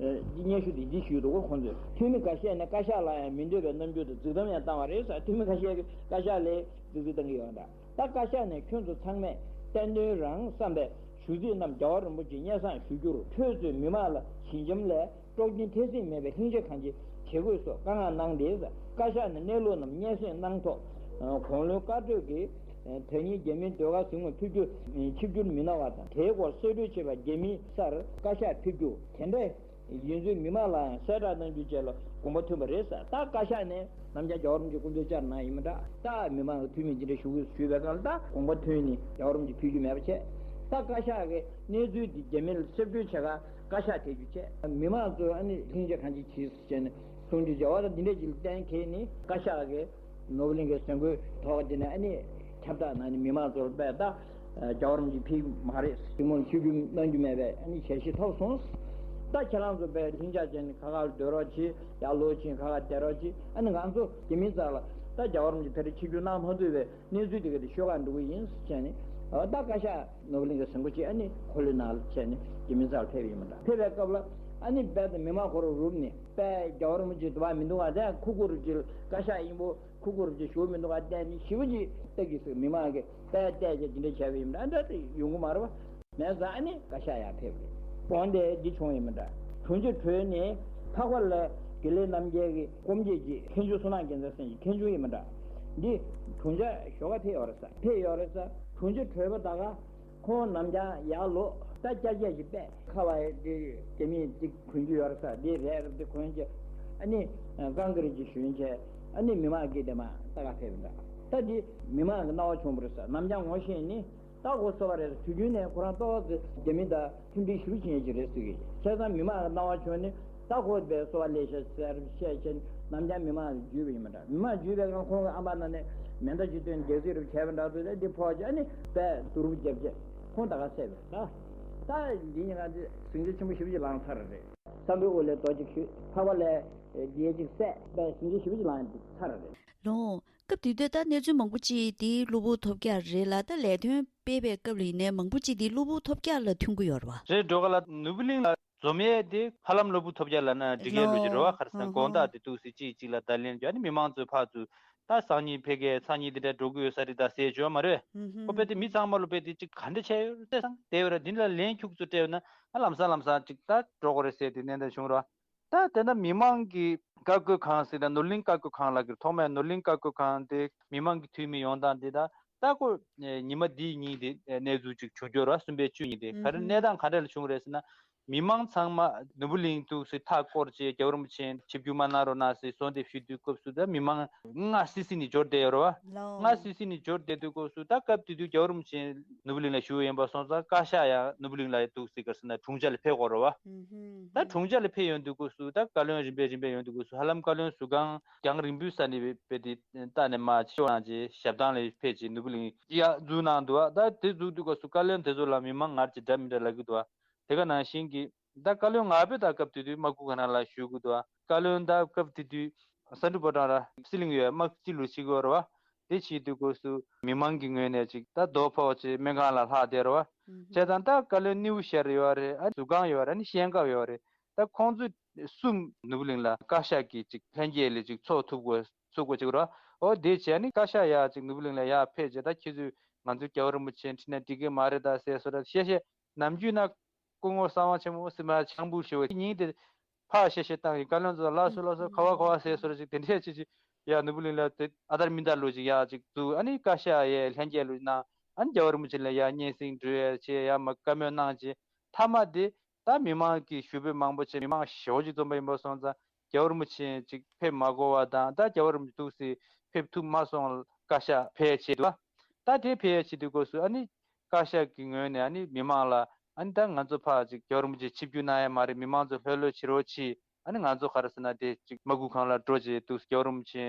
སྙན་ཞུ་དེ་འདི་ཞུས་འདུག་ཁོང་ཚོས་འཐུས་མི་ཁ་ཤས་ནས་བཀའ་ཤག་ལ་ཡང་མི་འདོད་པའི་རྣམ་འགྱུར་དང་རྫུན་གཏམ་ཡང་བཏང་བ་རེད་ཟེར། འཐུས་མི་ཁ་ཤས་ཀྱིས་བཀའ་ཤག་ལ་རྫུན་རྫུན་བཏང་གི་ཡོད་འདྲ། ད་བཀའ་ཤག་ནས་ཁྱོད་ཚོ་ཚང་མས་བསྟན་དོན་རང་བསམ་པའི་ཞུ་ཚིག་རྣམས་རྒྱལ་བ་རིན་པོ་ཆེ་སྙན་སེང་ཞུ་རྒྱུར་ཁྱོད་ཚོས་མི་མང་ལ་ཞི་འཇམ་ལས་དཀྲུག་རྐྱེན་འཕྲལ་སེལ་མེད་པའི་ལྷིང་འཇགས་གང་ཅི་བྱེད་དགོས་སོགས་བཀའ་མངགས་གནང་སྟེ། བཀའ་ཤག་ནས་གནས་ལུགས་རྣམས་སྙན་སེང་གནང་ཐོག་གུང་བློན་བཀའ་གྲོས་ཀྱིས་དེ་ཉིན་རྒྱ་མིའི་ཟློས་གར་གཟིགས་མོར་ཕེབས་རྒྱུ་ཆིབས་བསྒྱུར་མི་གནང་བ་དང་། དེའི་སྐོར་གསལ་བསྒྲགས་བྱེད་པར་རྒྱ་མིའི་སར་བཀའ་ཤག་ཕེབས་རྒྱུ་དེ་འདྲ་ཡིན་ཚུལ་མི་མང་ལ་ཡང་གསལ་བསྒྲགས་གནང་རྒྱུ་བཅས་ལ་དགོངས་པ་ཐོན་པ་རེད་ཟེར། ད་བཀའ་ཤག་ནས་ནམ་རྒྱུན་རྒྱལ་བ་རིན་པོ་ཆེ་སྐུ་མདུན་བཅར་གནང་ཡིན་མི་འདྲ། ད་མི་མང་གི་འཐུས་མི་ཇི་འདྲ་ཞུ་དགོས་ཞུས་པའི་སྒང་ལ་ད་དགོངས་པ་ཐོན་ནས་རྒྱལ་བ་རིན་པོ་ཆེ་ཕེབས་རྒྱུ་མེད་པ་བྱས། ད་བཀའ་ཤག་གི་གནས་ཚུལ་འདི་རྒྱ་མི་ལ་གསལ་བསྒྲགས་བྱེད་ག་བཀའ་ཤག་ཕེབས་རྒྱུ་བྱས། མི་མང་ཚོས་ཨ་ནི་ལྷིང་འཇགས་གང་ཅི་གྱིས་བྱས་ནས་གསུང་རྒྱུ་བྱས་པ་དང་འདི་འདྲ་ཅིག་ལ་གཏན་འཁེལ་ནས་བཀའ་ཤག་གིས་ནོར་བུ་གླིང་གའི་གཟིམ་སྒོའི་ཐོག་དེ་ནས་ཨ་ནི་ཁྱབ་བསྒྲགས་གནང་ནས་མི་མང་ཚོར་དཔེ་ད་རྒྱལ་བ་རིན་པོ་ཆེ་ཕེབས་མ་རེད། གཟིགས་མོར་ཆིབས་བསྒྱུར་གནང་རྒྱུ་མེད་པའི་ཨ་ནི་ཞལ་བཞེས་ཐོབ་སོང་། ད་ཁྱེད་རང་ཚོ་དཔེ་ལྷིང་འཇགས་བྱས་ནས་ཁ་ཁ་ལ་སྡོད་རོགས་གྱིས། ཡར་ལོག་ཕྱིན་ཁ་ཁ་བསྡད་རོགས་གྱིས། ཨ་ནི་ང་ཚོ་རྒྱ་མིའི་རྩ་ལ་ད་རྒྱལ་བ་རིན་པོ་ཆེ་ཕེབས་ཆིབས་བསྒྱུར་གནང་མ་ཐུབ་པའི་གནས་ཚུལ་དེ་ག་དེ་ཤོད་ག་འགྲོ་གི་ཡིན་ཟེར་བྱས་ནས། འོ་ད་བཀའ་ཤག་ནོར་བུ་གླིང་གའི་གཟིམ་སྒོ་ཅིག་ཨ་ནི་འཁོར་ལོའི་ནང་ལ་བྱས་ནས་རྒྱ་མིའི་རྩ་ལ་ཕེབས་ཡིན་མི་འདྲ། ཕེབས་པའི་སྐབས་ལ་ཨ་ནི་དཔེ་དང་མི་མང་ཁོ་རང་རུབ་ནས་དཔེ་རྒྱལ་བ་རིན་པོ་ཆེ་འདུག་པ་མི་འདུག་པ་དེ་ཁུག་ཁུག་རུབ་ཅིག་བཀའ་ཤག་ཡིན་པོ་ཁུག་ཁུག་རུབ་ཅིག་ཞུ་མི་འདུག་པ་བལྟས་ནས་ཞེ་པོ་ཅིག་ལྟ་གི་ཟེར། མི་མང་གིས་དཔེ་བལྟས་བྱས་དེ་འདྲ་བྱས་པ་ཡིན་མི་འདྲ། འདྲ་དེ་ཡོང་གི་མ་རེད་པ། མེད་ཙང་ཨ་ནི་བཀའ་ཤག་ཡར་ཕེབས་རེད། དགོངས་དེ་འདི་བྱུང་ཡིན་མི་འདྲ། དྲུང་ཆེ་གྲོལ་ནས་འཕགས་པ་ལྷ་དགེ་ལེགས་རྣམ་རྒྱལ་གྱི་སྐུ་མཆེད་ཀྱི་མཁན་ཆུང་བསོད་ནམས་རྒྱལ་མཚན་ཟེར་མཁན་ཆུང་ཡིན་མི་འདྲ། འདི་དྲུང་ཆེ་ཞོགས་ཀ་ཕེབས་ཡོད་རེད་ས། ཕེབས་ཡོད་རེད་ས། དྲུང་ཆེ་གྲོལ་པ་ད་ག་ཁོང་ནམ་རྒྱུན་ཡར་ལོག་ད་སྐྱ་རྒྱལ་གྱི་པད་ཁ་བ་དེ་རྒྱ་མིས་དེ་གོན་རྒྱུ་ཡོད་རེད་ས། དེ་རས་རུབ་དེ་གོན་བྱས་ཨ་ནི་ཀང་ཀི་རི་ཅིག་ཞོན་བྱས་ཨ་ནི་མི་མང་གིས་དེ་མ་ལྟ་ག་ཕེབས་པ་འདྲ། ད་འདི་མི་མང་གི་སྣང་བ་བྱུང་བ་རེད་ས། ནམ་རྒྱུན་ངོ་ཤེས་ནི། ད་ཁོ་སོ་པ་རེད། དུས་རྒྱུན་ནས་ཁོ་རང་ཏོག་ཙམ་རྒྱ་མི་དང་མཐུན་སྒྲིལ་ཞེ་པོ་བྱེད་མཁན་ཅིག་རེད་ཟེར་གི། བྱས་ཙང་མི་མང་གི་སྣང་བ་བྱུང་ནས་ད་ཁོ་དཔེ་སོ་པ་ལས་ཤ་ཟེར་བཤད་བྱས་ནས་ནམ་རྒྱུན་མི་མང་ལ་འཇུས་པ་ཡིན་པ་འདྲ། མི་མང་འཇུས་པའི་སྒང་ཁོང་གི་ཨམ་པ་ནང་ནས་མེ་མདའ་ཅིག་བཏོན་རྒྱག་རྩིས་རུ་བྱས་པ་འདྲ་འདུག་ད་འདི་ཕོག་བྱས་ཨ་ནི་དཔེ་སྡུག་རུ་རྒྱབ་བྱས་ཁོང་ད་ག་བསད་པ་རེད། ད་ད་འདི་ཉིན་ག་འདི་ཟིང་ཆ་ཆེན་པོ་ཞེ་པོ་ཅིག་ལངས་ཚར་རེད། བསམ་པའི་དབུགས་ལས་རྡོ་གཅིག་གཞུས། འཕགས་པ་ལྷའི་རྗེས་གཅིག་བསད། དཔེ་ཟིང་ཆ་ཞེ་པོ་ཅིག་ལངས་ཚར་རེད། ལོ། སྐབས་དེ་དུས་ད་གནས་ཚུལ་མང་པོ་ཅིག་དེ་གློ་བུར་ཐོལ་རྒྱག་རེད་ལ། ད་ལས་དོན་སྤེལ་བའི་སྐབས་ལ་ཡིན་ནའི་མང་པོ་ཅིག་དེ་གློ་བུར་ཐོལ་རྒྱག་ལ་ཐོན་གྱི་ཡོད་རེད་བ། རེད། འགྲོ་ག་ལ་ནོར་བུ་གླིང་ལ་འཛོམས་ཡས་དེ་ཧ་ལམ་གློ་བུར་ཐོལ་རྒྱག་ལབ་ན་འགྲིག་གི་ལོ་ཅིག་རེད་བ། ཁ་སང་ཨ་དགོང་དག་ཧ་དེ་འདུག་སེ་གཅིག་གཅིག་ལ་བརྡ་ལན་བརྒྱབ་ནས་མི་མང་ཚོས་ཕར་ཚུར་ད་ ད་སང་ཉིན་ཕ་གིའི་སང་ཉིན་དེ་འདྲ་འགྲོ་གི་ཡོད་ས་རེད་ད་ཟེར་བརྗོད་མ་རེད། ཨུ་ཧུམ། ཁོ་དཔེ་དེ་མི་ཚང་མ་ལ་དཔེ་དེ་ཅིག་ག་འདྲ་བྱས་ཡོད་རེད་བསམ་བསྡད་ཡོད་རེད། འདི་ལ་ལན་ཁྱུག་ཙམ་སྤྲད་ན་ཨ་ལམ་སང་ལམ་སང་ཅིག་ད་འགྲོ་གི་རེད་ཟེར་དེ་གནས་སྟངས་བྱུང་རེད་བ། ད་དེ་ན་མི་མང་གི་བཀའ་བཀོད་ཁང་ཟེར་ད་ནོར་གླིང་བཀའ་བཀོད་ཁང་ལ་གི་ཐོག་མའི་ནོར་གླིང་བཀའ་བཀོད་ཁང་དེ་མི་མང་གི་འཐུས་མི་ཡོང་སྟངས་དེ་ད་ད་ཁོ་ཉི་མ་འདིའི་ཉིན་དེ་གནས་ཚུལ་ཅིག་བྱུང་འགྱུར་བ་གསུམ་པའི་བཅུ་ཉིན་དེ་ག་རེ་གནས་སྟངས་ག་འདྲ་ལ་བྱུང་རེད་ཟེར་ན། མི་མང་ཚང་མ་ནོར་བུ་གླིང་འདུག་སེ་མཐའ་བསྐོར་བྱས་རྒྱལ་བ་རིན་པོ་ཆེ་ཆིབས་བསྒྱུར་མ་གནང་རོགས་གནང་ཟེར་གསོལ་འདེབས་ཞུ་དུས་སྐབས་སུ་ད་མི་མང་སྔ་སི་སི་ནས་འབྱོར་བསྡད་ཡོད་རེད་བ། ལོ། སྔ་སི་སི་ནས་འབྱོར་བསྡད་དུས་སྐབས་སུ་ད་སྐབས་དེ་དུས་རྒྱལ་བ་རིན་པོ་ཆེ་ནོར་བུ་གླིང་ལ་བཞུགས་ཡིན་པ་སོང་ཙང་བཀའ་ཤག་ཡང་ནོར་བུ་གླིང་ལ་འདུག་སེ་ག་རེ་ཟེར་ན་དྲུང་ཆེ་ལ་ཕེབས་དགོས་རེད་བ། ཨུ་ཧུམ། ད་དྲུང་ཆེ་ལ་ཕེབས་ཡོང་དུས་སྐབས་སུ་ད་བཀའ་བློན་རིམ་པས་རིམ་པས་ཡོང་དུས་སྐབས་སུ་ཧ་ལམ་བཀའ་བློན་ཟུར་ཁང་རྒྱང་རིང་པོའི་ས་ནས་དཔེ་དེ་བལྟས་ནས་མར་ཕྱི་ལོགས་ནང་ཆེ་ཞབས་ཐང་ལ་ཕེབས་བྱས་ནོར་བུ་གླིང་ཡར་འཛུལ་གནང་འདུག་བ། ད་དེ་འཛུལ་དུས་སྐབས་སུ་བཀའ་བློན་དེ་ཚོ་ལ་མི་མང་ངར་གྱི་འདྲ་མི་འདྲ་ལབ་ཀྱི་འདུག་བ། དེ་ག་ནང་བཞིན་གྱི་ད་བཀའ་བློན་ང་ཕོད་ད་སྐབས་དེ་དུས་དམག་ཁུལ་ཁང་ནང་ལ་བཞུགས་ཀྱི་འདུག་བ། བཀའ་བློན་ད་སྐབས་དེ་དུས་ས་འབྲུག་པོ་བྲང་ར་སི་ལིང་ཡོད་དམག་སྤྱི་ལུ་ཕྱི་དགོས་རེད་བ། དེ་བྱེད་དུས་སྐབས་སུ་མི་མང་གི་ངོས་ནས་ཅིག་ད་རྡོ་ཕོག་ཅིག་སྨན་ཁང་ལ་ལྷག་བསྡད་རེད་བ། བྱས་ཙང་ད་བཀའ་བློན་སྣེའུ་ཤར་ཡོད་རེད། ཨ་ཟུར་ཁང་ཡོད་རེད། ཨ་ནི་ཤན་ཀ་ཡོད་རེད། ད་ཁོང་ཚོ་གསུམ་ནོར་བུ་གླིང་ལ་བཀའ་ཤག་གི་ཅིག་ལྷན་རྒྱས་ལས་ཅིག་ཚོགས་ཐུབ་དགོས་ཚུགས་དགོས་ཅིག་རེད་བ། འོ་དེ་བྱས་ནི་བཀའ་ཤག་ཡར་ཅིག་ནོར་བུ་གླིང་ལ་ཡར་ཕེབས་བྱས་ད་ཁྱེད་ཚོས་ང་ཚོའི་རྒྱལ་བ་རིན་པོ་ཆེ་ཁྲིད་ན་འགྲིག་གི་མ་རེད་ད་ཟེར་སོ་ར་བཤད་བཤད་ནམ་རྒྱུན་ན། སྐུ་ངོ་གསང་བ་ཆེན་མོ་སི་མ་ཆང་བུ་ཞེས་པ་ཉིན་དེ་ཕར་བཤད་བཤད་བཏང་ཡིན། བཀའ་བློན་ཚོ་ལ་སོ་ལ་སོ་ཁ་བ་ཁ་བ་ཟེར་སོ་ར་ཅིག་དེ་འདྲས་ཅིག་ཅིག་ཡ་ནོར་བུ་གླིང་ལ་དེ་ཨ་དར་མི་དར་ལོ་ཅིག་ཡ་ཅིག་འཛུགས། ཨ་ནི་བཀའ་ཤག་ཡའི་ལྷན་རྒྱས་ལོ་ཅིག་གནང་། ཨ་ནི་རྒྱལ་བ་རིན་པོ་ཆེ་ལ་ཡ་སྙན་སེང་འགྲོ་ཡ་ཅེ་ཡ་མ་བཀའ་མོལ་གནང་ཅེ་མཐའ་མ་དེ་ད་མི་མང་གི་ཞུ་འབོད་མང་པོ་བྱས་མི་མང་ཞེ་བོ་ཅིག་འཛོམས་པ་ཡིན་པ་སོང་ཙང་རྒྱལ་བ་རིན་པོ་ཆེ་ཅིག་ཕེབས་མ་དགོས་པ་དང་ད་རྒྱལ་བ་རིན་པོ་ཆེ་འདུག་སེ་ཕེབས་ཐུབ་མ་སོང་བཀའ་ཤག་ཕེབས་ཡ་ཆེད་དུ་ད་དེ་ཕེབས་ཡ་ཆེད་དུ་སྐབས་སུ་ཨ་ནི། བཀའ་ཤག་གི་ངོས་ནས་ཨ་ནི་མི་མང་ལ་ཨ་ནི་ད་ང་ཚོ་ཕར་ཅིག་རྒྱལ་བ་རིན་པོ་ཆེ་ཆིབས་བསྒྱུར་གནང་ཡ་མ་རེད། མི་མང་ཚོ་ལྷོད་ལྷོད་བྱེད་རོགས་གྱིས། ཨ་ནི་ང་ཚོ་ག་རེ་ཟེར་ན་དེ་ཅིག་དམག་ཁུལ་ཁང་ལ་འགྲོ་བྱས་འདུག་རྒྱལ་བ་རིན་པོ་ཆེ་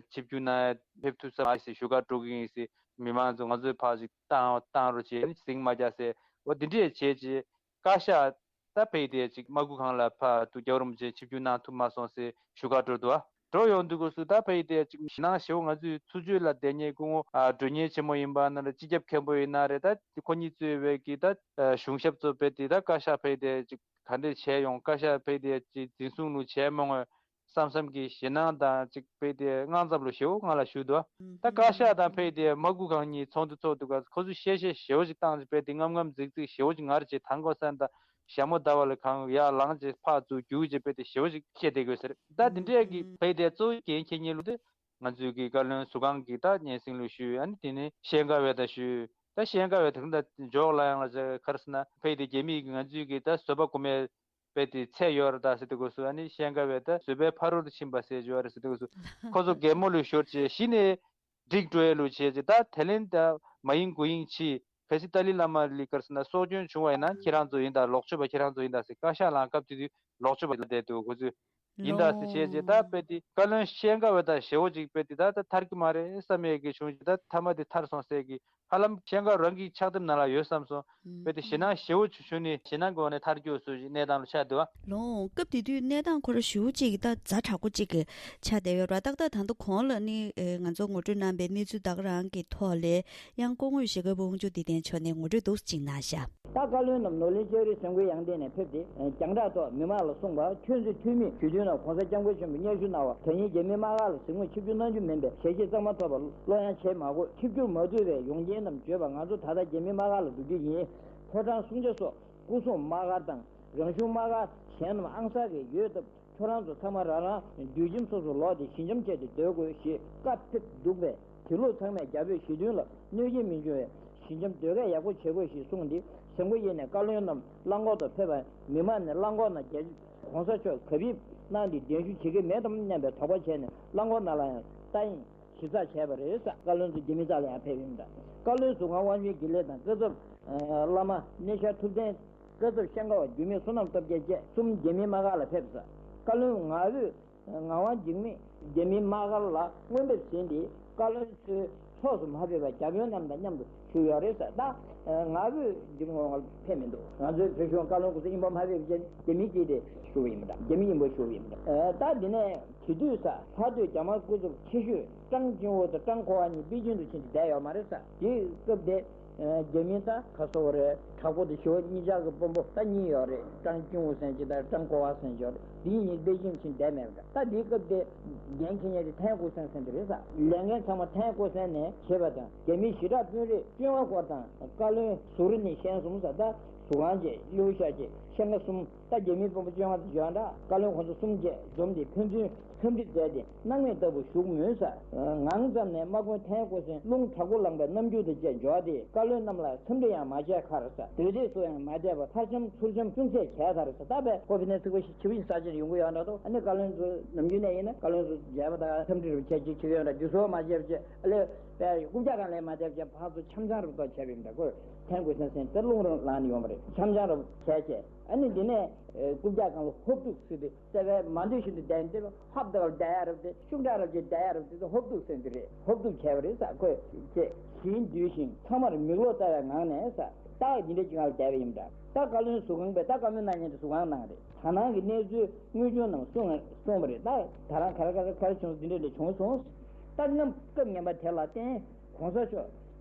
ཆིབས་བསྒྱུར་གནང་ཡ་ཕེབས་ཐུབ་ས་མ་རེད་ཟེར་ཞུ་ག་འགྲོ་གི་ཡིན་ཟེར། མི་མང་ཚོ་ང་ཚོའི་ཕར་ཅིག་བཏང་བཏང་རོགས་བྱས་ཨ་ནི་ཟིང་མ་རྒྱག་ཟེར་འོ་དེ་འདྲས་བྱས་རྗེས་བཀའ་ཤག་ད་ཕ་གི་དེ་ཅིག་དམག་ཁུལ་ཁང་ལ་ཕར་དུ་རྒྱལ་བ་རིན་པོ་ཆེ་ཆིབས་བསྒྱུར་གནང་ཐུབ་མ་སོང་ཟེར་ཞུ་ག་འགྲོ་འདུག་ཨ། འགྲོ་ཡོང་དུས་སྐབས་སུ་ད་ཕ་གི་དེ་ཅིག་ཞེད་སྣང་ཞེ་བོ། ང་ཚོའི་ཚུར་ཕྱོགས་ལ་བསྡད་མཁན་སྐུ་ངོ་ཨ་མགྲོན་གཉེར་ཆེན་མོ་ཡིན་པ་ན་རེད། སྤྱི་ཁྱབ་མཁན་པོ་ཡིན་ན་རེད། ད་ཁོ་གཉིས་གཙོས་པའི་གི་ད་གཞུང་ཞབས་ཚོ་ཕ་གི་དེ་ད་བཀའ་ཤག་ཕ་གི་དེ་ཅིག་ག་འདྲས་བྱས་ཡོང་། བཀའ་ཤག་ཕ་གི་དེ་ཅིག་འཛིན་བཟུང་ལུགས་བྱས་མ་ངོས་བསམ་བསམ་གྱི་ཞེད་སྣང་དང་ཅིག་ཕ་གི་དེ་དངངས་འཚབ་ལུགས་ཞེ་བོ་ང་ལ་ཞུགས་འདུག་ད་བཀའ་ཤག་དང་ཕ་གི་དེ་དམག་ཁུལ་ཁང་གཉིས་ཚོགས་འདུ་ཚོགས་འདུག་ག་ཁོ་ཚོས་བཤད་བཤད་ཞེ་བོ་ཅིག་བཏང་ཅིག་ཕ་གི་དེ་རྔམ་རྔམ་འཛིག་འཛིག་ཞེ་བོ་ཅིག་ངར་ཅིག་དང་གོ་ས་ད། ཞྭ་མོ་ཟླ་བ་ལ་གང་ཡར་ལངས་བྱས་ཕར་ཚུར་རྒྱུག་བྱས་ཕ་གི་དེ་ཞེ་བོ་ཞིག་བཤད་བསྡད་དགོས་ཟེར། ད་འདི་འདྲས་ཀྱི་ཕ་གི་དེ་གཙོ་བོ་འགན་འཁྱེར་མཁན་ལུགས་དེ་ང་ཚོའི་གི་བཀའ་བློན་ཟུར་ཁང་གི་ད་སྙན་སེང་ལུགས་ཞུས། ཨ་ནི་དེ་ནས་ཤེས་དགའ་བའི་ད་ཞུས། ད་ཤེས་དགའ་བའི་ད་ད་འཇོག་ལ་ཡང་ལ་ཟེར་ག་རེ་ཟེར་ན་ཕ་གི་དེ་རྒྱ་མིས་གི་ང་ཚོའི་གི་ད་བཟོད་པ་སྒོམ་ཡས་ཕ་གི་དེ་ཚད་ཡོད་རེད་ད་ཟེར་དུས་སྐབས་སུ། ཨ་ནི་ཤེས་དགའ་བའི་ད་བཟོད་པའི་ཕ་རོལ་ཏུ་ཕྱིན་པ་ཟེར་ཡོད་རེད་ཟེར་དུས་སྐབས་སུ་ཁོ་ཚོ་གད་མོ་ལུགས་ཤོར་བྱས་གཞི་ནས། འགྲིག་འགྲོ་ཡ་ལུགས་བྱས་རྗེས་ད་དེ་ལན་ད་མ་ཡིན་དགུ་ཡིན་གྱིས། གལ་སྲིད་ཏཱ་ལའི་བླ་མ་ལི་ག་རེ་ཟེར་ན་སྲོག་སྐྱོན་བྱུང་བ་ཡིན་ན་ཁྱེད་རང་ཚོ་ཡིན་ད་ལོག་སྤྱོད་པ་ཁྱེད་རང་ཚོ་ཡིན་ད་ཟེར། བཀའ་ཤག་ལའང་སྐབས་དེ་དུས་ལོག་སྤྱོད་པ་ལ་བསྡད་འདུག་ཁོ་ཚོས་ཡིན་ད་ཟེར་བྱས་རྗེས་ད་དཔེ་དེ་བཀའ་བློན་ཤེས་དགའ་བའི་ད་ཞེ་བོ་ཅིག་དཔེ་དེ་ད་ད་ཐར་གི་མ་རེད་བསམ་ཡས་ཀྱི་བྱུང་རྗེས་ད་མཐའ་མ་དེ་ཐར་སོང་ཟེར་གི། ཧ་ལམ་ཤེས་དགའ་རང་གི་ཕྱག་དེབ་ནང་ལ་ཡོད་བསམ་སོང་། དཔེ་དེ་ཞེད་སྣང་ཞེ་བོ་ཆུ་ཆུ་ནས་ཞེད་སྣང་གི་འོག་ནས་ཐར་རྒྱུ་སུ་ཞིག་གནས་སྟངས་ལ་ཆགས་འདུག་ཨ། ལོང་སྐབས་དེ་དུས་གནས་སྟངས་ཁོ་ར་ཞེ་པོ་ཅིག་གི་ད་ཛ་དྲག་པོ་ཅིག་གི་ཆགས་བསྡད་ཡོད་ར། ཏག་ཏག་ད་ལྟ་གོང་ལ་ནི་ང་ཚོ་ངོ་སྤྲོད་གནང་པའི་གནས་ཚུལ་ད་ག་རང་གི་ཐོག་ལས་ཡང་སྐུ་ངོ་ཞྭ་སྒབ་པ་དབང་ཕྱུག་བདེ་ལྡན་མཆོག་ནས་ངོ་སྤྲོད་འདུག་ཅིག་གནང་ཤག་ད་བཀའ་བློན་རྣམས་ནོར་གླིང་ལྕགས་རིའི་ཟམ་མགོའི་ཡང་སྟེང་ནས་ཕེབས་ཏེ། རྒྱང་བསྒྲགས་ཐོག་མི་མང་ལ་གསུངས་པ། ཁྱོད་ཚོས་འཐུས་མི་ཞུ་དུས་ན་གོང་ས་སྐྱབས་མགོན་ཆེན་པོས་སྙན་ཞུ་གནང་བ། དེ་ཉིན་རྒྱ་མིའི་དམག་སྒར་ལ་གཟིགས་མོ་ཆིབས་བསྒྱུར་གནང་རྒྱུ་མིན་པས་ཞལ་བཞེས་གཙང་མ་ཐོབ་པ་བློ་ཡང་བྱེད་མ་དགོས། ཆིབས་བསྒྱུར་མ་ཐུབ་པའི་ཡོང་རྐྱེན་རྣམས་བརྗོད་པ། ང་ཚོ་ད་ལྟ་རྒྱ་མིའི་དམག་སྒར་ལ་འགྲོ་རྒྱུ་ཡིན། ཕོ་བྲང་སྲུང་བྱ་སོགས་སྐུ་སྲུང་དམག་སྒར་དང་རང་གཞུང་དམག་སྒར་གཞན་རྣམས་ཨང་གསར་རེ་ཡོད་སྟབས། ཁྱོད་རང་ཚོ་ཚང་མ་རང་རང་སྡོད་ཁྱིམ་སོ་སོར་ལོག་སྟེ་ཞི་འཇམ་བྱས་ཏེ་སྡོད་དགོས་ཞེས་བཀའ་ཕེབས་འདུག་པས། དེ་ལུགས་ཚང་མས་རྒྱ་བོད་ཞི་མཐུན་ལ་གནོད་སྐྱེལ་མི་འབྱུང་བའི་ཞི་འཇམ་སྡོད་སྐད་ཡག་པོ་བྱེད་དགོས་ཞེས་གསུངས་ཏེ། ཟམ་མགོ་གཡས་ནས་བཀའ་བློན་རྣམས་གླང་གོག་ཏུ་ཕེབས་པ། མི་མང་ནས་གླང་གོག་ནང་རྒྱ་གོང་ས་མཆོག་གབ་ཡིབ་གནང་སྟེ་གདན་ཞུ་བྱེད་ཀྱི་མེད་དམ་སྙམ་པའི་དོགས་པ་བྱས་ནས་གླང་གོག་ནང་ལ་ཡང་ལྟ་ཡིན། ཞིབ་ཚགས་བྱས་པ་རེད་ཟེར། བཀའ་བློན་ཚོ་རྒྱ་མི་རྩ་ལ་ཡང་ཕེབས་ཡོད་མི་འདྲ། བཀའ་བློན་ཟུར་ཁང་དབང་ཆེན་དགེ་ལེགས་དང་བཀའ་ཚབ་བླ་མ་གནས་ཤར་ཐུབ་བསྟན། བཀའ་ཚབ་ཤང་ཀ་བ་འགྱུར་མེད་བསོད་ནམས་སྟོབས་རྒྱལ་བཅས་གསུམ་རྒྱ་མིའི་དམག་སྒར་ལ་ཕེབས་ཟེར། བཀའ་བློན་ངག་དབོད་ངག་དབང་འཇིགས་མེད་རྒྱ་མིའི་དམག་སྒར་ལ་དངོས་འབེབས་ཟིན་ཏེ་བཀའ་བློན་ཚོའི་ཕྱོགས་སུ་མ་ཕེབས་པར་རྒྱ་དཔོན་རྣམས་དང་མཉམ་དུ་བཞུགས་ཡོད་རེད་ཟེར། ད་ངག་དབོད་འཇིགས་མེད་ཕེབས་མི་འདུག་ང་ཚོའི་བོད་གཞུང་བཀའ་བློན་སྐུ་ཚབ་དབྱིན་པ་མ་ཕེབས་རྗེས་རྒྱ་མི་གཅིག་དེ་བཞུགས་ཡིན་པ་འདྲ། རྒྱ་མི་དབྱིན་པ་བཞུགས་ཡིན་པ་འདྲ། ད་དེ་ནས། དེ་དུས་ས་ལྷག་ཏུ་རྒྱ་དམར་སྐུ་ཚབ་ཆེ་ཤོས་ཀྲང་ཅིན་ཝུ་དང་ཀྲང་གོ་ཝ་གཉིས་པེ་ཅིང་དུ་ཕྱིན་ཏེ་བསྡད་ཡོད་མ་རེད་ས། དེའི་སྐབས་དེ་ རྒྱ་མི་ད་ག་སོག་རེད། དྲག་པོ་དེ་ཞི་བ་གཉིས་ཆར་གྱི་དཔོན་པོ་ད་གཉིས་ཡོད་རེད། ཀྲང་ཅིང་ཝུ་ཟེར་གྱི་དང་ཀྲང་ཀོ་ཝ་ཟེར་གྱི་ཡོད་རེད། དེ་གཉིས་པེ་ཅིང་ཕྱིན་བསྡད་མེད་པ། ད་དེའི་སྐབས་དེ་འགན་འཁྱེར་མཁན་དེ་ཐན་ཀོ་སན་ཟེར་གྱི་རེད་ཟེར། ལས་འགན་ཚང་མ་ཐན་ཀོ་སན་ནས་བྱེད་པ་དང་། རྒྱ་མིའི་ཞི་དྲག་དཔོན་རིགས་བསྐྱོད་པ་སྐོར་དང་། བཀའ་བློན་ཟུར་ནས་གཞན་གསུམ་ཟེར། ད་ཟུར་ཁང་བཅས་ལིའུ་ཤ་བཅས་ཤང་ཀ་གསུམ། ད་རྒྱ་མིའི་དཔོན་པོ་བཅོ་ལྔ་དེ་བྱོན་འདྲ། བཀའ་བློན་ཁོང་ཚོ་གསུམ་བཅས་འཛོམས་ཏེ་ཕན་ཚུན་འཚམས་འདྲི་མཛད་དེ་སྣང་མེད་ལྟ་བུ་བཞུགས་མོད་ཟེར། ངང་ཙམ་ནས་དམག་དཔོན་ཐན་ཀོ་སན་རླུང་དྲག་པོ་ལངས་པའི་རྣམ་འགྱུར་དང་བཅས་འབྱོར་ཏེ་བཀའ་བློན་རྣམས་ལ་འཚམས་འདྲི་ཡང་མ་བྱས་ཁར་ཟེར། དུས་ཚོད་སུ་ཡང་མ་བསྡད་པར་ཕར་འཆམ་ཚུར་འཆམ་ཅུང་ཟད་བྱས་ཚར་ཟེར། ད་བས་ཁོ་བི་ནས་ཚིག་པ་ཞིག་ཆིབས་ཡིན་ས་ཆར་ཡོང་གི་ཡོད་འདྲ་འདུག་ཨ་ནི་བཀའ་བློན་ཚོ་ནམ་རྒྱུན་ནས་ཡིན་ན་བཀའ་བློན་ཚོ་མཇལ་བ་དང་འཚམས་འདྲི་རུ་བྱས་ཅིག་བྱེད་ཀྱི་ཡོད་འདྲ། འདི་ཚོ་མ་བྱས་པ་བྱས་ཨ་ལེ་བས་རྐུབ་བཀྱག་སྒང་ལས་མ་བསྡད་པ་བྱས་ཕར་ཚུར་འཆམ་འཆམ་རུ་ཏོག་བྱས་པ་ཡིན་འདྲ། ཁོས་ཐན་ཀོ་སན་ཟེར་དེ་རླུང་རང་ལངས་ནས་ཡོང་བ་རེད། འཆམ་འཆམ་རུ་བྱས་བྱས་ཨ་ནི་འདི་ནས་རྐུབ་བཀྱག་སྒང་ལ་ཧོབ་ཏུ་སི་སྟེ། བརྩེ་བས་མ་འདོད་བཞིན་དུ་བསྡད་འདིར་ཧབ་དང་བསྡད་ཡ་རབ་སྟེ། ཤུགས་དྲག་རབ་ཀྱིས་བསྡད་ཡ་རབ་སྟེ། ཧོབ་ཏུ་ཟེར་འདི་རེད། ཧོབ་ཏུ་བྱས་པ་རེད་ཟེར། ཁོས་ཅེས་ཞིང་བསྡུས་ཤིང་ཚང་མར་མིག་ལོག་ལྟ་བའི་ངང་ནས་ཟེར། རྟགས་འདི་འདྲ་ཅིག་ངང་ལ་བསྡད་པ་ཡིན་འདྲ། ད་བཀའ་བློན་ཟུར་ཁང་པས་ད་བཀའ་མོལ་གནང་མཁན་དེ་ཟུར་ཁང་ནང་རེད། ད་ནང་གི་གནས་ཚུལ་དངོས་བྱུང་རྣམས་གསུངས་གསུངས་པ་རེད། ད་ད་རང་ག་རེ་ག་རེ་ག་རེ་བྱུང་འདི་འདྲ་འདྲ་བྱུང་སོང་། ད་རྣམས་སྐབས་ངན་པ་དེ་ལ་བརྟེན་གོང་ས་མཆོག་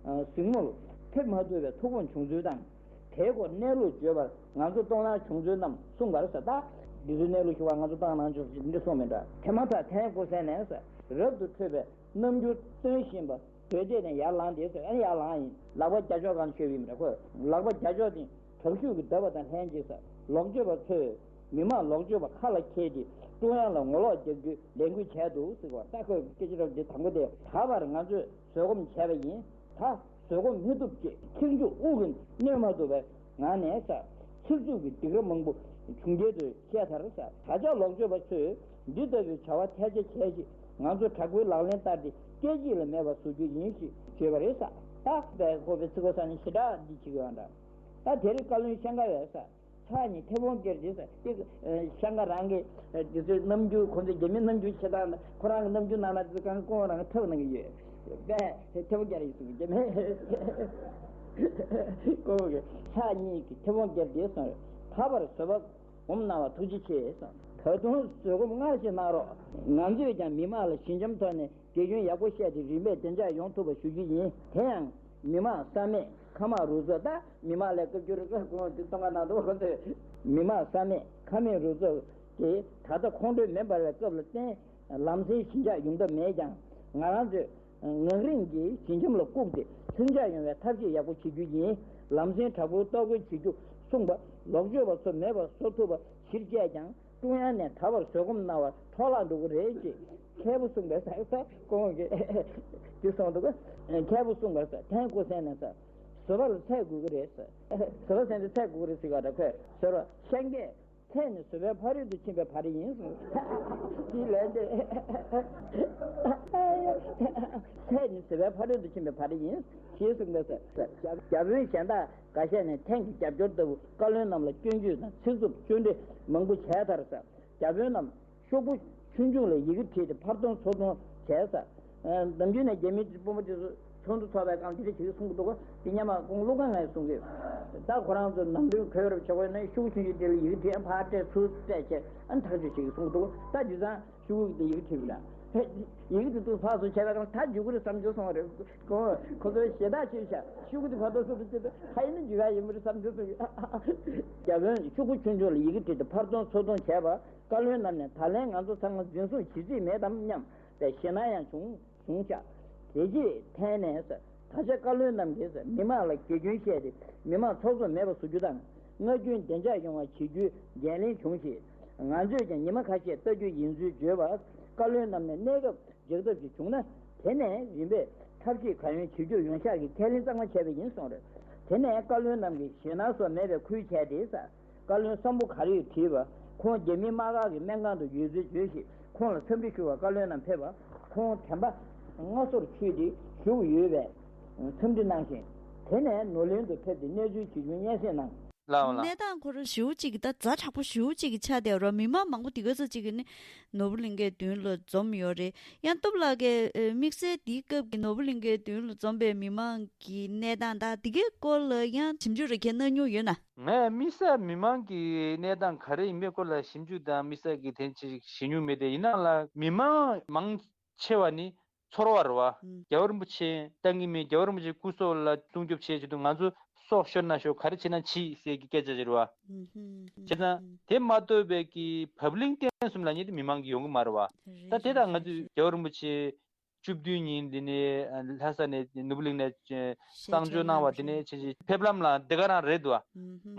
གཟིགས་མོར་ཕེབས་མ་ཐུབ་པའི་ཐུགས་དགོངས་བྱུང་ཚུལ་དང་། དེའི་སྐོར་གནས་ལུགས་བརྗོད་པར་ང་ཚོ་གཏོང་སྣང་བྱུང་ཚུལ་རྣམས་གསུངས་པར་ཟེར། ད་འདི་ཚོའི་གནས་ལུགས་ཞུ་བར་ང་ཚོ་གཏོང་སྣང་བྱུང་ཚུལ་འདི་གསུངས་མིན་འདྲ། དེ་མ་ཐག་ཐན་ཀོ་སན་ནས་ཟེར་རབ་ཏུ་ཁྲོས་པའི་རྣམ་འགྱུར་སྟོན་བཞིན་པ་བོད་སྡེ་ནས་ཡར་ལངས་ཏེ་ཟེར། ཨ་ནི་ཡར་ལངས་ཡིན། ལག་པ་རྒྱ་ཕྱོགས་སྒང་བཤོས་པ་ཡིན་པ་འདྲ། ཁོས་ལག་པ་རྒྱ་ཕྱོགས་སྟེང་དྲག་ཤུགས་ཀྱིས་བརྡབས་པ་དང་ལྷན་ཅིག་ཟེར། ལོག་སྤྱོད་པ་ཚོས་མི་མང་ལོག་སྤྱོད་པ་ཁ་ལ་འཁྱེར་ཏེ་ཀྲུང་དབྱང་ལ་ངོ་ལོག་རྒྱག་རྒྱུའི་ལས་འགུལ་བྱས་འདུག་ཟེར་བ། ད་ཁོས་སྐད་ཆ་རབ་འདི་དང་པོ་དེ། ད་བར་ང་ཚོས་བཟོད་སྒོམ་བྱས་པ་ཡིན། ད་བཟོད་སྒོམ་མི་ཐུབ་ཅེས་ཚིག་མཇུག་དབུགས་ཀྱིས་གནོན་མ་ཐུབ་པའི་ངང་ནས་ཟེར། ཚིག་རྩུབ་ཀྱི་སྡིགས་ར་མང་པོ་བྱུང་རྒྱལ་དུ་བཤད་ཚར་ཟེར། ད་ཆ་ལོག་སྤྱོད་པ་ཚོས་འདི་ལྟ་བུའི་བྱ་བ་ཐལ་ཆ་བྱས་ཤིག་ང་ཚོ་དྲག་པོའི་ལག་ལེན་བསྟར་ཏེ་སྐད་ཅིག་ལ་མེད་པར་བཟོ་རྒྱུ་ཡིན་ཞེས་བརྗོད་པ་རེད་ཟེར། ད་བས་ཁོ་བའི་ཚིག་པ་ས་ནས་ཞེ་དྲག་འདི་བྱེད་ཀྱི་ཡོད་འདྲ། ད་དེ་རིང་བཀའ་བློན་ཤང་ཀ་བས་ཟེར། ཕྱག་གཉིས་མཐེ་བོང་བཀལ་ཏེ་ཟེར། དེ་ཤང་ཀ་རང་གི་དེ་ཚོའི་རྣམ་འགྱུར། ཁོ་ཚོའི་རྒྱ་མིའི་རྣམ་འགྱུར་བྱེད་སྟངས་དང་ཁོ་རང་གི་རྣམ་འགྱུར་ནང་ལ་དེ་ཚོ་གང་གོང་རང་ཐབས་གནང་གི་ཡོད། པས་མཐེ་བོང་བཀལ་ཡིན་གསུངས། རྒྱ་མི་ཁོ་གི་ཕྱག་གཉིས་ཀྱིས་མཐེ་བོང་བཀལ་ཏེ་གསུངས་རེད། ད་བར་བཟོད་པ་སྒོམ་གནང་བ་ཐུགས་རྗེ་ཆེ་གསུངས། ད་དུང་བཟོད་སྒོམ་སྔར་བཞིན་གནང་རོགས། ང་ཚོས་ཀྱང་མི་མང་ལ་ཞི་འཇམ་ཐོག་ནས་དགེ་སྐྱོན་ཡག་པོ་བཤད་དེ་རིམ་པས་བདེ་འཇགས་ཡོང་ཐུབ་པ་ཞུ་རྒྱུ་ཡིན། དེ་ཡང་མི་མང་བསམ་མེད་ཁ་མང་རུ་ཚོགས། ད་མི་མང་ལས་སྐབས་འགྱུར་སྐབས་གོང་དེ་གཏོང་ག་ན་འདུག་ཁོ་ཚོས། མི་མང་བསམ་མེད་ཁ་མང་རུ་ཚོགས་ཀྱིས་ད་ལྟ་ཁོང་ཁྲོ་མེ་འབར་བའི་སྐབས་ལ་བརྟེན་ལམ་སེང་ཞི་འཇགས་ཡོང་ཐབས་མེད་ཀྱང་། ང་རང་ཚོས་ངག་རིང་གི་ཞི་འཇམ་ལ་བཀུག་སྟེ་ལྷིང་འཇགས་ཡོང་བའི་ཐབས་ཤེས་ཡག་པོ་བྱེད་རྒྱུ་ཡིན། ལམ་སེང་དྲག་པོའི་གཏོར་རྒོལ་བྱེད་རྒྱུ་གསུངས་པ། ལོག་སྤྱོད་པ་ཚོ་མེད་པར་བཟོ་ཐུབ་པ་གཞིར་བཅས་ཀྱང་། ཀྲུང་དབྱང་ནས་ད་བར་བཟོད་སྒོམ་གནང་བར་འཕྲོ་བརླག་འགྲོ་གི་རེད་ཅེས་མཁས་པོ་གསུངས་པས་ཟེར། ཁོང་གིས་འདི་གསུངས་འདུག་མཁས་པོ་གསུངས་པས་ཟེར། ཐན་ཀོ་སན་ནས་ཟེར། བཟོད་པ་ལ་ཚད་དགོས་ཀྱི་རེད་ཟེར། བཟོད་པ་ཟེར་དེ་ཚད་དགོས་ཀྱི་རེད་ཟེར་ག་ད་ཁོས་བཟོད་པ་ཤན་པས་ཚད་ནི་བཟོད་པའི་ཕ་རོལ་ཏུ་ཕྱིན་པའི་བར་ཡིན་གསུངས། འདི་ལན་དེ་ཚད་ནི་བཟོད་པའི་ཕ་རོལ་ཏུ་ཕྱིན་པའི་བར་ཡིན་ཞེས་གསུངས་པས་ཟེར། བརྒྱ་དཔོན་གཞན་དག་འགའ་ཤས་ནས་ཐན་གྱི་རྒྱབ་སྐྱོར་ལྟ་བུ་བཀའ་བློན་རྣམས་ལ་སྐྱོན་བརྗོད་དང་ཚིག་རྩུབ་ཅོ་འདྲི་མང་པོ་བྱས་མཐར་ཟེར། བརྒྱ་དཔོན་རྣམས་ཤོག་བུ་ཆུང་ཆུང་ལ་ཡི་གེ་བྲིས་ཏེ་ཕར་གཏོང་ཚུར་གཏོང་བྱས་ཟེར། ནམ་རྒྱུན་ནས་རྒྱ་མིའི་དཔོན་པོ་དེ་ཚོ་ཚོགས་འདུ་ཚོགས་པའི་སྒང་དེ་འདྲ་བྱེད་ཀྱི་གསུང་གི་འདུག་ག་དེ་སྔོན་མ་ཁོང་བློ་དགའ་ངས་གསུང་གི། ད་ཁོ་རང་ཚོ་ནང་དོན་གོ་རབས་བྱེད་དགོས་ན་ཤོག་བུ་ཆུང་ཆུང་དེ་ལ་ཡི་གེ་བྲིས་ཕར་སྤྲད་ཚུར་སྤྲད་བྱས་ཨ་ནི་ཐག་གཅོད་བྱེད་ཀྱི་གསུང་གི་འདུག་ད་དེང་སང་ཤོག་བུ་དེ་ཡི་གེ་བྲིས་པ་ན། ཡི་གེ་དེ་ཚོ་ཕར་ཚུར་བྱས་པའི་སྒང་ད་འཇུག་གི་རེད་བསམ་བྱུང་སོང་བ་རེད། ཁོ་ཁོ་ཚོའི་ཞེ་དྲག་ཆེ་ཤག་ཤོག་གུ་དེ་ཕར་ཚུར་ཚུར་དུ་བྱེད་དུས་ཧ་ཡིན་ན་འཇུག་ཡ་ཡིན་པ་རེད་བསམ་བྱུང་སོང་གི། རྒྱ་དཔོན་ཤོག་གུ་ཆུང་ཆུང་ལ་ཡི་གེ་བྲིས་ཏེ་ཕར་གཏོང་ཚུར་གཏོང་བྱས་པ། བཀའ་བློན་རྣམས་ནས་ད་ལན་ང་ཚོ་ཚང་མ་འཛིན་བཟུང་བྱེད་རྩིས་མེད་དམ་སྙམ་པའི་ཞེད་སྣང་ཡང་བྱུང་བྱུང་ཤག་དེ་རྗེས་ཐད་ནས་ཟེར། ད་ཆ་བཀའ་བློན་རྣམས་ཀྱིས་ཟེར་མི་མང་ལ་དགེ་སྐྱོན་བཤད་དེ་མི་མང་ཚོགས་གཙོ་མེད་པ་བཟོ་རྒྱུ་དང་། སྔར་རྒྱུན་བདེ་འཇགས་ཡོང་བ་བྱེད་རྒྱུའི་འགན་ལེན་བྱུང་ཞིང་། ང་ཚོས་ཀྱང་ཉི་མ་ཁ་ཤས་ལྟ་རྒྱུ་ཡིན་ཚུལ་བརྗོད་པར། བཀའ་བློན་རྣམས་ནས་གནས་སྐབས་རྒྱག་ཐབས་ཤིག་བྱུང་ན། དེ་ནས་རིམ་པས་ཐབས་ཤེས་གང་ཡོང་བྱེད་རྒྱུར་ཡོང་ཤག་གི་ཁས་ལེན་གཙང་མ་བྱས་པ་ཡིན་གསུངས་རེད། དེ་ནས་བཀའ་བློན་རྣམས་ཀྱིས་ཞེད་སྣང་སོགས་མེད་པའི་ཁུལ་བྱས་ཏེ་ཟེར། བཀའ་བློན་སམ་བྷོ་ཊ་རིས་བྲིས་པ། ཁོང་རྒྱ་མིའི་དམག་སྒར་གྱི་སྨན་ཁང་དུ་ཡོད་ཚུལ་བརྗོད་བཞིན་ཁོང་ལ་འཚམས་འདྲི་ཞུ་བར་བཀའ་བློན་རྣམས་ཕེབས་པ། ཁོང་དྲན་པ་སྔ་སོར་ཆུད་དེ་བཞུགས་ཡོད་པས་འཚམས་འདྲི་གནང་ཞིང་། དེ་ནས་ནོར་གླིང་དུ་ཕེབས་ཏེ་གནས་ཚུལ་ཇི་བྱུང་སྙན་སེང་གནང་། ལའོ་ལ། གནས་སྟངས་ཁོ་རང་ཞེ་པོ་ཅིག་གི་ད་ཛ་དྲག་པོ་ཞེ་པོ་ཅིག་གི་ཆགས་བསྡད་ཡོད་རེད། མི་མང་མང་པོ་དེ་ག་ཚོད་ཅིག་གི་ནི་ནོར་བུ་གླིང་གའི་མདུན་ལ་འཛོམས་ཡོད་རེད། ཡང་སྟོབས་ལགས་ཀྱིས་དམིགས་བསལ་དེའི་སྐབས་ཀྱི་ནོར་བུ་གླིང་གའི་མདུན་ལ་འཛོམས་པའི་མི་མང་གི་གནས་སྟངས་དང་དེ་གའི་སྐོར་ལ་ཡང་ཞིབ་འཇུག་རེ་ཁྱེད་གནང་མྱོང་ཡོད་ན། ངས་དམིགས་བསལ་མི་མང་གི་གནས་སྟངས་ག་རེ་ཡིན་པའི་སྐོར་ལ་ཞིབ་འཇུག་དང་དམིགས་བསལ་གྱི་དེ་ཅིག་ཞུ་མྱོང་མེད་དེ། ཡིན་ནའང་ལ་མི་མང་མང་ཆེ་བ་ནི། ཚོར་བ་རེད་བ། ཨུམ། རྒྱལ་བ་རིན་པོ་ཆེ་བཏང་གི་མེད། རྒྱལ་བ་རིན་པོ་ཆེ་སྐུ་སྲོག་ལ་སྲུང་སྐྱོབ་བྱེད་ཆེད་དུ་ང་ཚོ་སྲོག་ཤོར་ན་ཤོར། ག་རེ་བྱེད་ན་བྱེད་ཟེར་གྱི་སྐད་ཆ་ཅིག་རེད་བ། ཨུམ་ཧུམ། བྱས་ཙང་དེ་མ་གཏོགས་པའི་གི་བབ་བརླིང་བསྟན་གསུམ་ལབ་མཁན་དེ་མི་མང་གིས་ཡོང་གི་མ་རེད་བ། རེད་ད་དེ་རེད་དང་ང་རེད་ཚོས་རེད། རྒྱལ་བ་རིན་པོ་ཆེ་བཅུ་བདུན་ཉིན་འདི་ནས་ལྷ་ས་ནས་ནོར་བུ་གླིང་ནས་གསང་སྤྱོད་གནང་བ་དེ་ནས་ཕྱིན་ཆད་ཕེབས་ལམ་ལ་འདི་ག་རང་རེད་འདུག་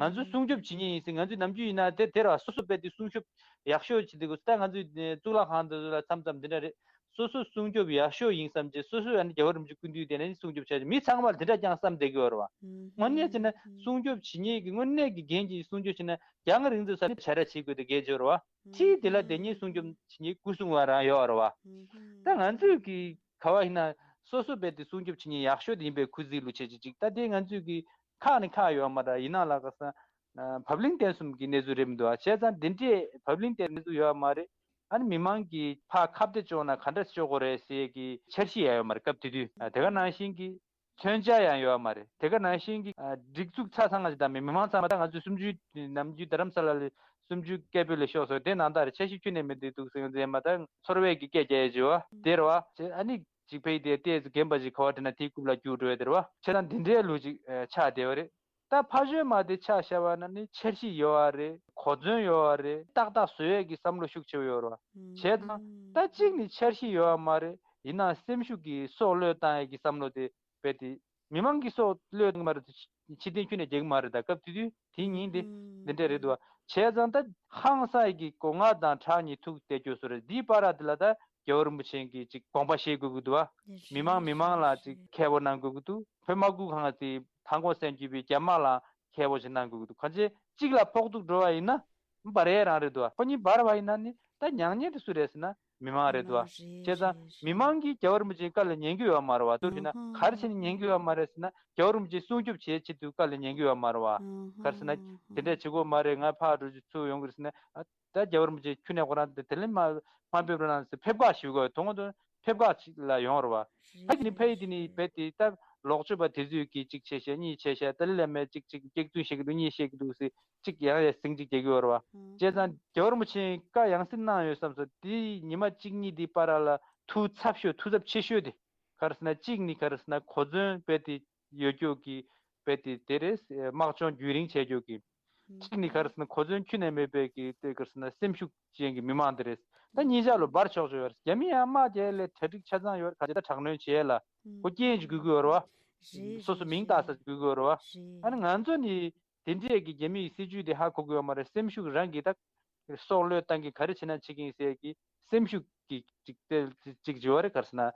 ང་ཚོས་སྲུང་སྐྱོབ་བྱེད་མཁན་ཡིན་ཟེར། ང་ཚོས་ནམ་རྒྱུན་ཡིན་ན་དེ་དེ་ར་སོ་སོ་རྦད་དེ་སྲུང་སྐྱོབ་ཡག་ཤོས་བྱེད་དུས་ད་ང་ཚོས་གཙུག་ལག་ཁང་དུ་ལ་མཚམས་མཚམས་འདི་འདྲ་རེད། སོ་སོ་སྲུང་སྐྱོབ་ཡག་ཤོས་ཡིན་བསམ་བྱས། སོ་སོས་ཨ་ནི་རྒྱལ་བ་རིན་པོ་ཆེ་སྐུ་མདུན་དེ་ནས་སྲུང་སྐྱོབ་བྱ་ཆེད་མི་ཚང་མར་དེ་འདྲ་ཀྱང་བསམ་བསྡད་ཀྱི་ཡོད་རེད་བ། དངོས་གནས་བྱས་ན་སྲུང་སྐྱོབ་བྱེད་མཁན་གྱི་དངོས་གནས་ཀྱི་འགན་གྱི་སྲུང་སྐྱོབ་བྱེད་ན་རྒྱང་རིང་ཚོ་ས་ནས་བྱ་ར་བྱེད་དགོས་དེ་གལ་ཆེ་རེད་བ། ཁྲིད་དེ་ལ་དེ་ཉིད་སྲུང་སྐྱོབ་བྱེད་མཁན་སྐུ་སྲུང་བ་རང་ཡོད་རེད་བ། ད་ང་ཚོས་ཀྱི་ག་བ་ཡིན་ན་སོ་སོ་རྦད་དེ་སྲུང་སྐྱོབ་བྱེད་མཁན་ཡག་ཤོས་དེ་ཡིན་པའི་ཁུ་ཚིག་ལུ་བྱེད་ཅིག་ཅིག་ད་དེ་ང་ཚོས་ཀྱི་ཁག་ནས་ཁག་ཡོད་མ་རེད། ཡིན་ན་ལ་ག་ས་བབ་བརླིང་བསྟན་གསུམ་གྱི་གནས་ཚུལ་རེད་མི་འདུག་ཨ། བྱས་ཙང་འདི་འདྲའི་བབ་བརླིང་བསྟན་གནས་ཚུལ་ཡོད་མ་རེད། ཨ་ནི་མི་མང་གིས་ཕར་ཁ་གཏད་གཅོག་ན་ག་འདྲ་གཅོག་དགོས་རེད་ཟེར་གྱི་འཆར་གཞི་ཡང་ཡོད་མ་རེད་སྐབས་དེ་དུས། ཨ། དེ་ག་ནང་བཞིན་གྱི་མཚོན་ཆ་ཡང་ཡོད་མ་རེད། དེ་ག་ནང་བཞིན་གྱི་ཨ་སྒྲིག་འཛུགས་ཆ་ཚང་ང་ཅིག་དང་མི་མང་ཚང་མ་ད་ང་ཚོའི་གསུམ་བཅུའི་ནམ་རྒྱུན་རྡ་རམ་ས་ལ་ལ་གསུམ་བཅུའི་སྐད་འབོད་ལ་ཤོག་སོགས་དེ་ནང་ལྟར་འཆར་གཞི་ཁྱོན་ནས་མི་འདུག་འདུག་ཟེར་མཛད་མ་ད་ཚོར་བས་ཀྱི་སྐད་རྒྱག་ཡས་བྱེད་བ་དེ་རེད་བ། བྱས་ཨ་ནི་ཅིག་ཕ་ཡི་དེ་ལྟས་རྒན་པ་ཞིག་ག་བ་དྲན་ན་དེའི་རྐུབ་ལ་རྒྱུག་འགྲོ་ཡས་དེ་རེད་བ། བྱས་ཙང་འདི་འདྲའི་ལུགས་ཅིག་ཆགས་བསྡད་པ་རེད། ད་ཕ་ཤོད་མ་དེ་ཆ་བཞག་པ་ན་ནི་འཆར་གཞི་ཡོད་པ་རེད། གོ་མཚོན་ཡོད་པ་རེད། ཏག་ཏག་བཟོ་ཡས་ཀྱི་བསམ་བློ་ཤུགས་ཆེ་བོ་ཡོད་རེད་བ། བྱས་ཙང་ད་གཅིག་ནི་འཆར་གཞི་ཡོད་པ་མ་རེད། ཡིན་ནའང་སེམས་ཤུགས་ཀྱིས་སྲོག་བློས་བཏང་ཡས་ཀྱི་བསམ་བློ་དེ་རྦད་དེ་མི་མང་གི་སྲོག་བློས་བཏང་གི་མ་རེད། ཕྱི་རྟེན་ཁྱོན་ནས་རྒྱག་གི་མ་རེད། ད་སྐབས་དེ་དུས་དེ་ཉིན་དེ་འདི་འདྲ་རེད་འདུག་བ། བྱས་ཙང་ད་ཧང་སངས་ཀྱི་སྒོ་ང་དང་ཁྲག་གཉིས་ཐུག་བསྡད་རྒྱུ་སུ་རེད། འདིའི་བར་དེ་ལ་ད་རྒྱལ་བ་རིན་པོ་ཆེ་གིས་ཅིག་དགོངས་པ་བཞེས་དགོས་ཀྱི་འདུག་བ། མི་མང་མི་མང་ལ་ཅིག་ཁྱད་པར་གནང་དགོས་ཀྱི་འདུག་བོད་དམག་ཁུལ་ཁང་དེ་མཐའ་འཁོར་སེམས་བསྐྱེད་པའི་རྒྱ་དམག་ལ་ཁྱད་པར་ཞིག་གནང་དགོས་ཀྱི་འདུག་གང་ཅི་གཅིག་ལ་ཕོག་ཐུག་འགྲོ་བ་ཡིན་ན་འབར་ཡས་རང་རེད་འདུག་བ། ཁོ་གཉིས་འབར་བ་ཡིན་ན་ནི་ད་མྱ་ངན་དེ་སུ་རེད་ཟེར་ན་མི་མང་རེད་འདུག་བ། བྱས་ཙང་མི་མང་གིས་རྒྱལ་བ་རིན་པོ་ཆེའི་བཀའ་ལ་ཉན་གྱི་ཡོད་མ་རེད་བ། དེ་བྱས་ན་ག་རེ་བྱས་ནས་ཉན་གྱི་ཡོད་མ་རེད་ཟེར་ན་རྒྱལ་བ་རིན་པོ་ཆེ་སྲུང་སྐྱོབ་བྱེད་ཆེད་དུ་བཀའ་ལ་ཉན་གྱི་ཡོད་མ་རེད་བ། ག་རེ་ཟེར་ན་དེ་འདྲས་བྱེད་དགོས་མ་རེད། ང་ཕར་འགྲོ་རྒྱུ་ཚུར་ཡོང་གི་རེད་ཟེར་ན། ད་རྒྱལ་བ་རིན་པོ་ཆེ་ཁྱོན་ནས་ཁོ་རང་དེ་དེ་ལས་མ་མ་ཕེབས་རོགས་གནང་ཟེར་ཕེབས་ཁག་ཞུ་དགོས། དོན་དུ་ཕེབས་ཁག་ཅིག་ལ་ཡོང་རེད་བ། ཕ་གི་ནི་ཕ་ཡི་དེ་ནི་རྦད་དེ་ད་ལོག་སྤྱོད་པ་དེ་ཚོས་ཀྱིས་གཅིག་བྱས་ཤག་གཉིས་བྱས་ཤག་ཏཱ་ལའི་བླ་མས་གཅིག་གཅིག་སྐྱག་རྫུན་བཤད་ཀྱི་འདུག་གཉིས་བཤད་ཀྱི་འདུག་ཟེར་གཅིག་ཡང་ཡང་ཟིང་གཅིག་རྒྱག་གི་ཡོད་རེད་བ། བྱས་ཙང་རྒྱལ་བ་རིན་པོ་ཆེས་བཀའ་ཡང་སེ་གནང་ཡོད་བསམ་སོང་། དེ་ཉི་མ་གཅིག་གཉིས་དེའི་བར་ལ་ཐུགས་འཚབ་ཤོས་ཐུགས་འཚབ་ཆེ་ཤོས་དེ་ག་རེ་ཟེར་ན་གཅིག་ནི་ག་རེ་ཟེར་ན་གོ་མཚོན་རྦད་དེ་ཡོད་རྒྱུ་གི་རྦད་དེ་དེ་རེད། དམག་སྦྱོང་རྒྱུན་རིང་བྱས་རྒྱུ་གི། གཅིག་ནི་ག་རེ་ཟེར་ན་གོ་མཚོན་ཁྱོན་ནས་མེད་པའི་གི་དེ་ག་རེ་ཟེར་ན་སེམས་ཤུགས་ཅན་གྱི་མི་མང་དེ་རེད། ད་གཉིས་ཆ་ལོ་འབར་ཆོག་ཆོག་ཡོད་རེད། རྒྱ་མི་ཡང་དམག་རྒྱག་ལས་གྲ་སྒྲིག་ཆ་ཚང་ཡོད་རེད། ག་ཅི་ད་དྲག་གནོན་བྱས་ལ་ཁོ་རྐྱེན་ཅིག་དགོས་ཀྱི་ཡོད་རེད་བ། སོ་སོ་མིང་བཏགས་ས་ཅིག་དགོས་ཀྱི་ཡོད་རེད་བ། ཨ་ནི་ང་ཚོ་ནི་དེ་འདྲས་ཀྱི་རྒྱ་མིའི་སྲིད་ཇུས་དེ་ཧ་གོ་གི་ཡོད་མ་རེད། སེམས་ཤུགས་རང་གིས་ད་སྲོག་བློས་བཏང་གི་ག་རེ་བྱེད་ན་བྱེད་ཀྱི་ཡིན་ཟེར་གྱི་སེམས་ཤུགས་ཀྱི་ཅིག་དེ་ཅིག་བྱེད་པ་རེད། ག་རེ་ཟེར་ན་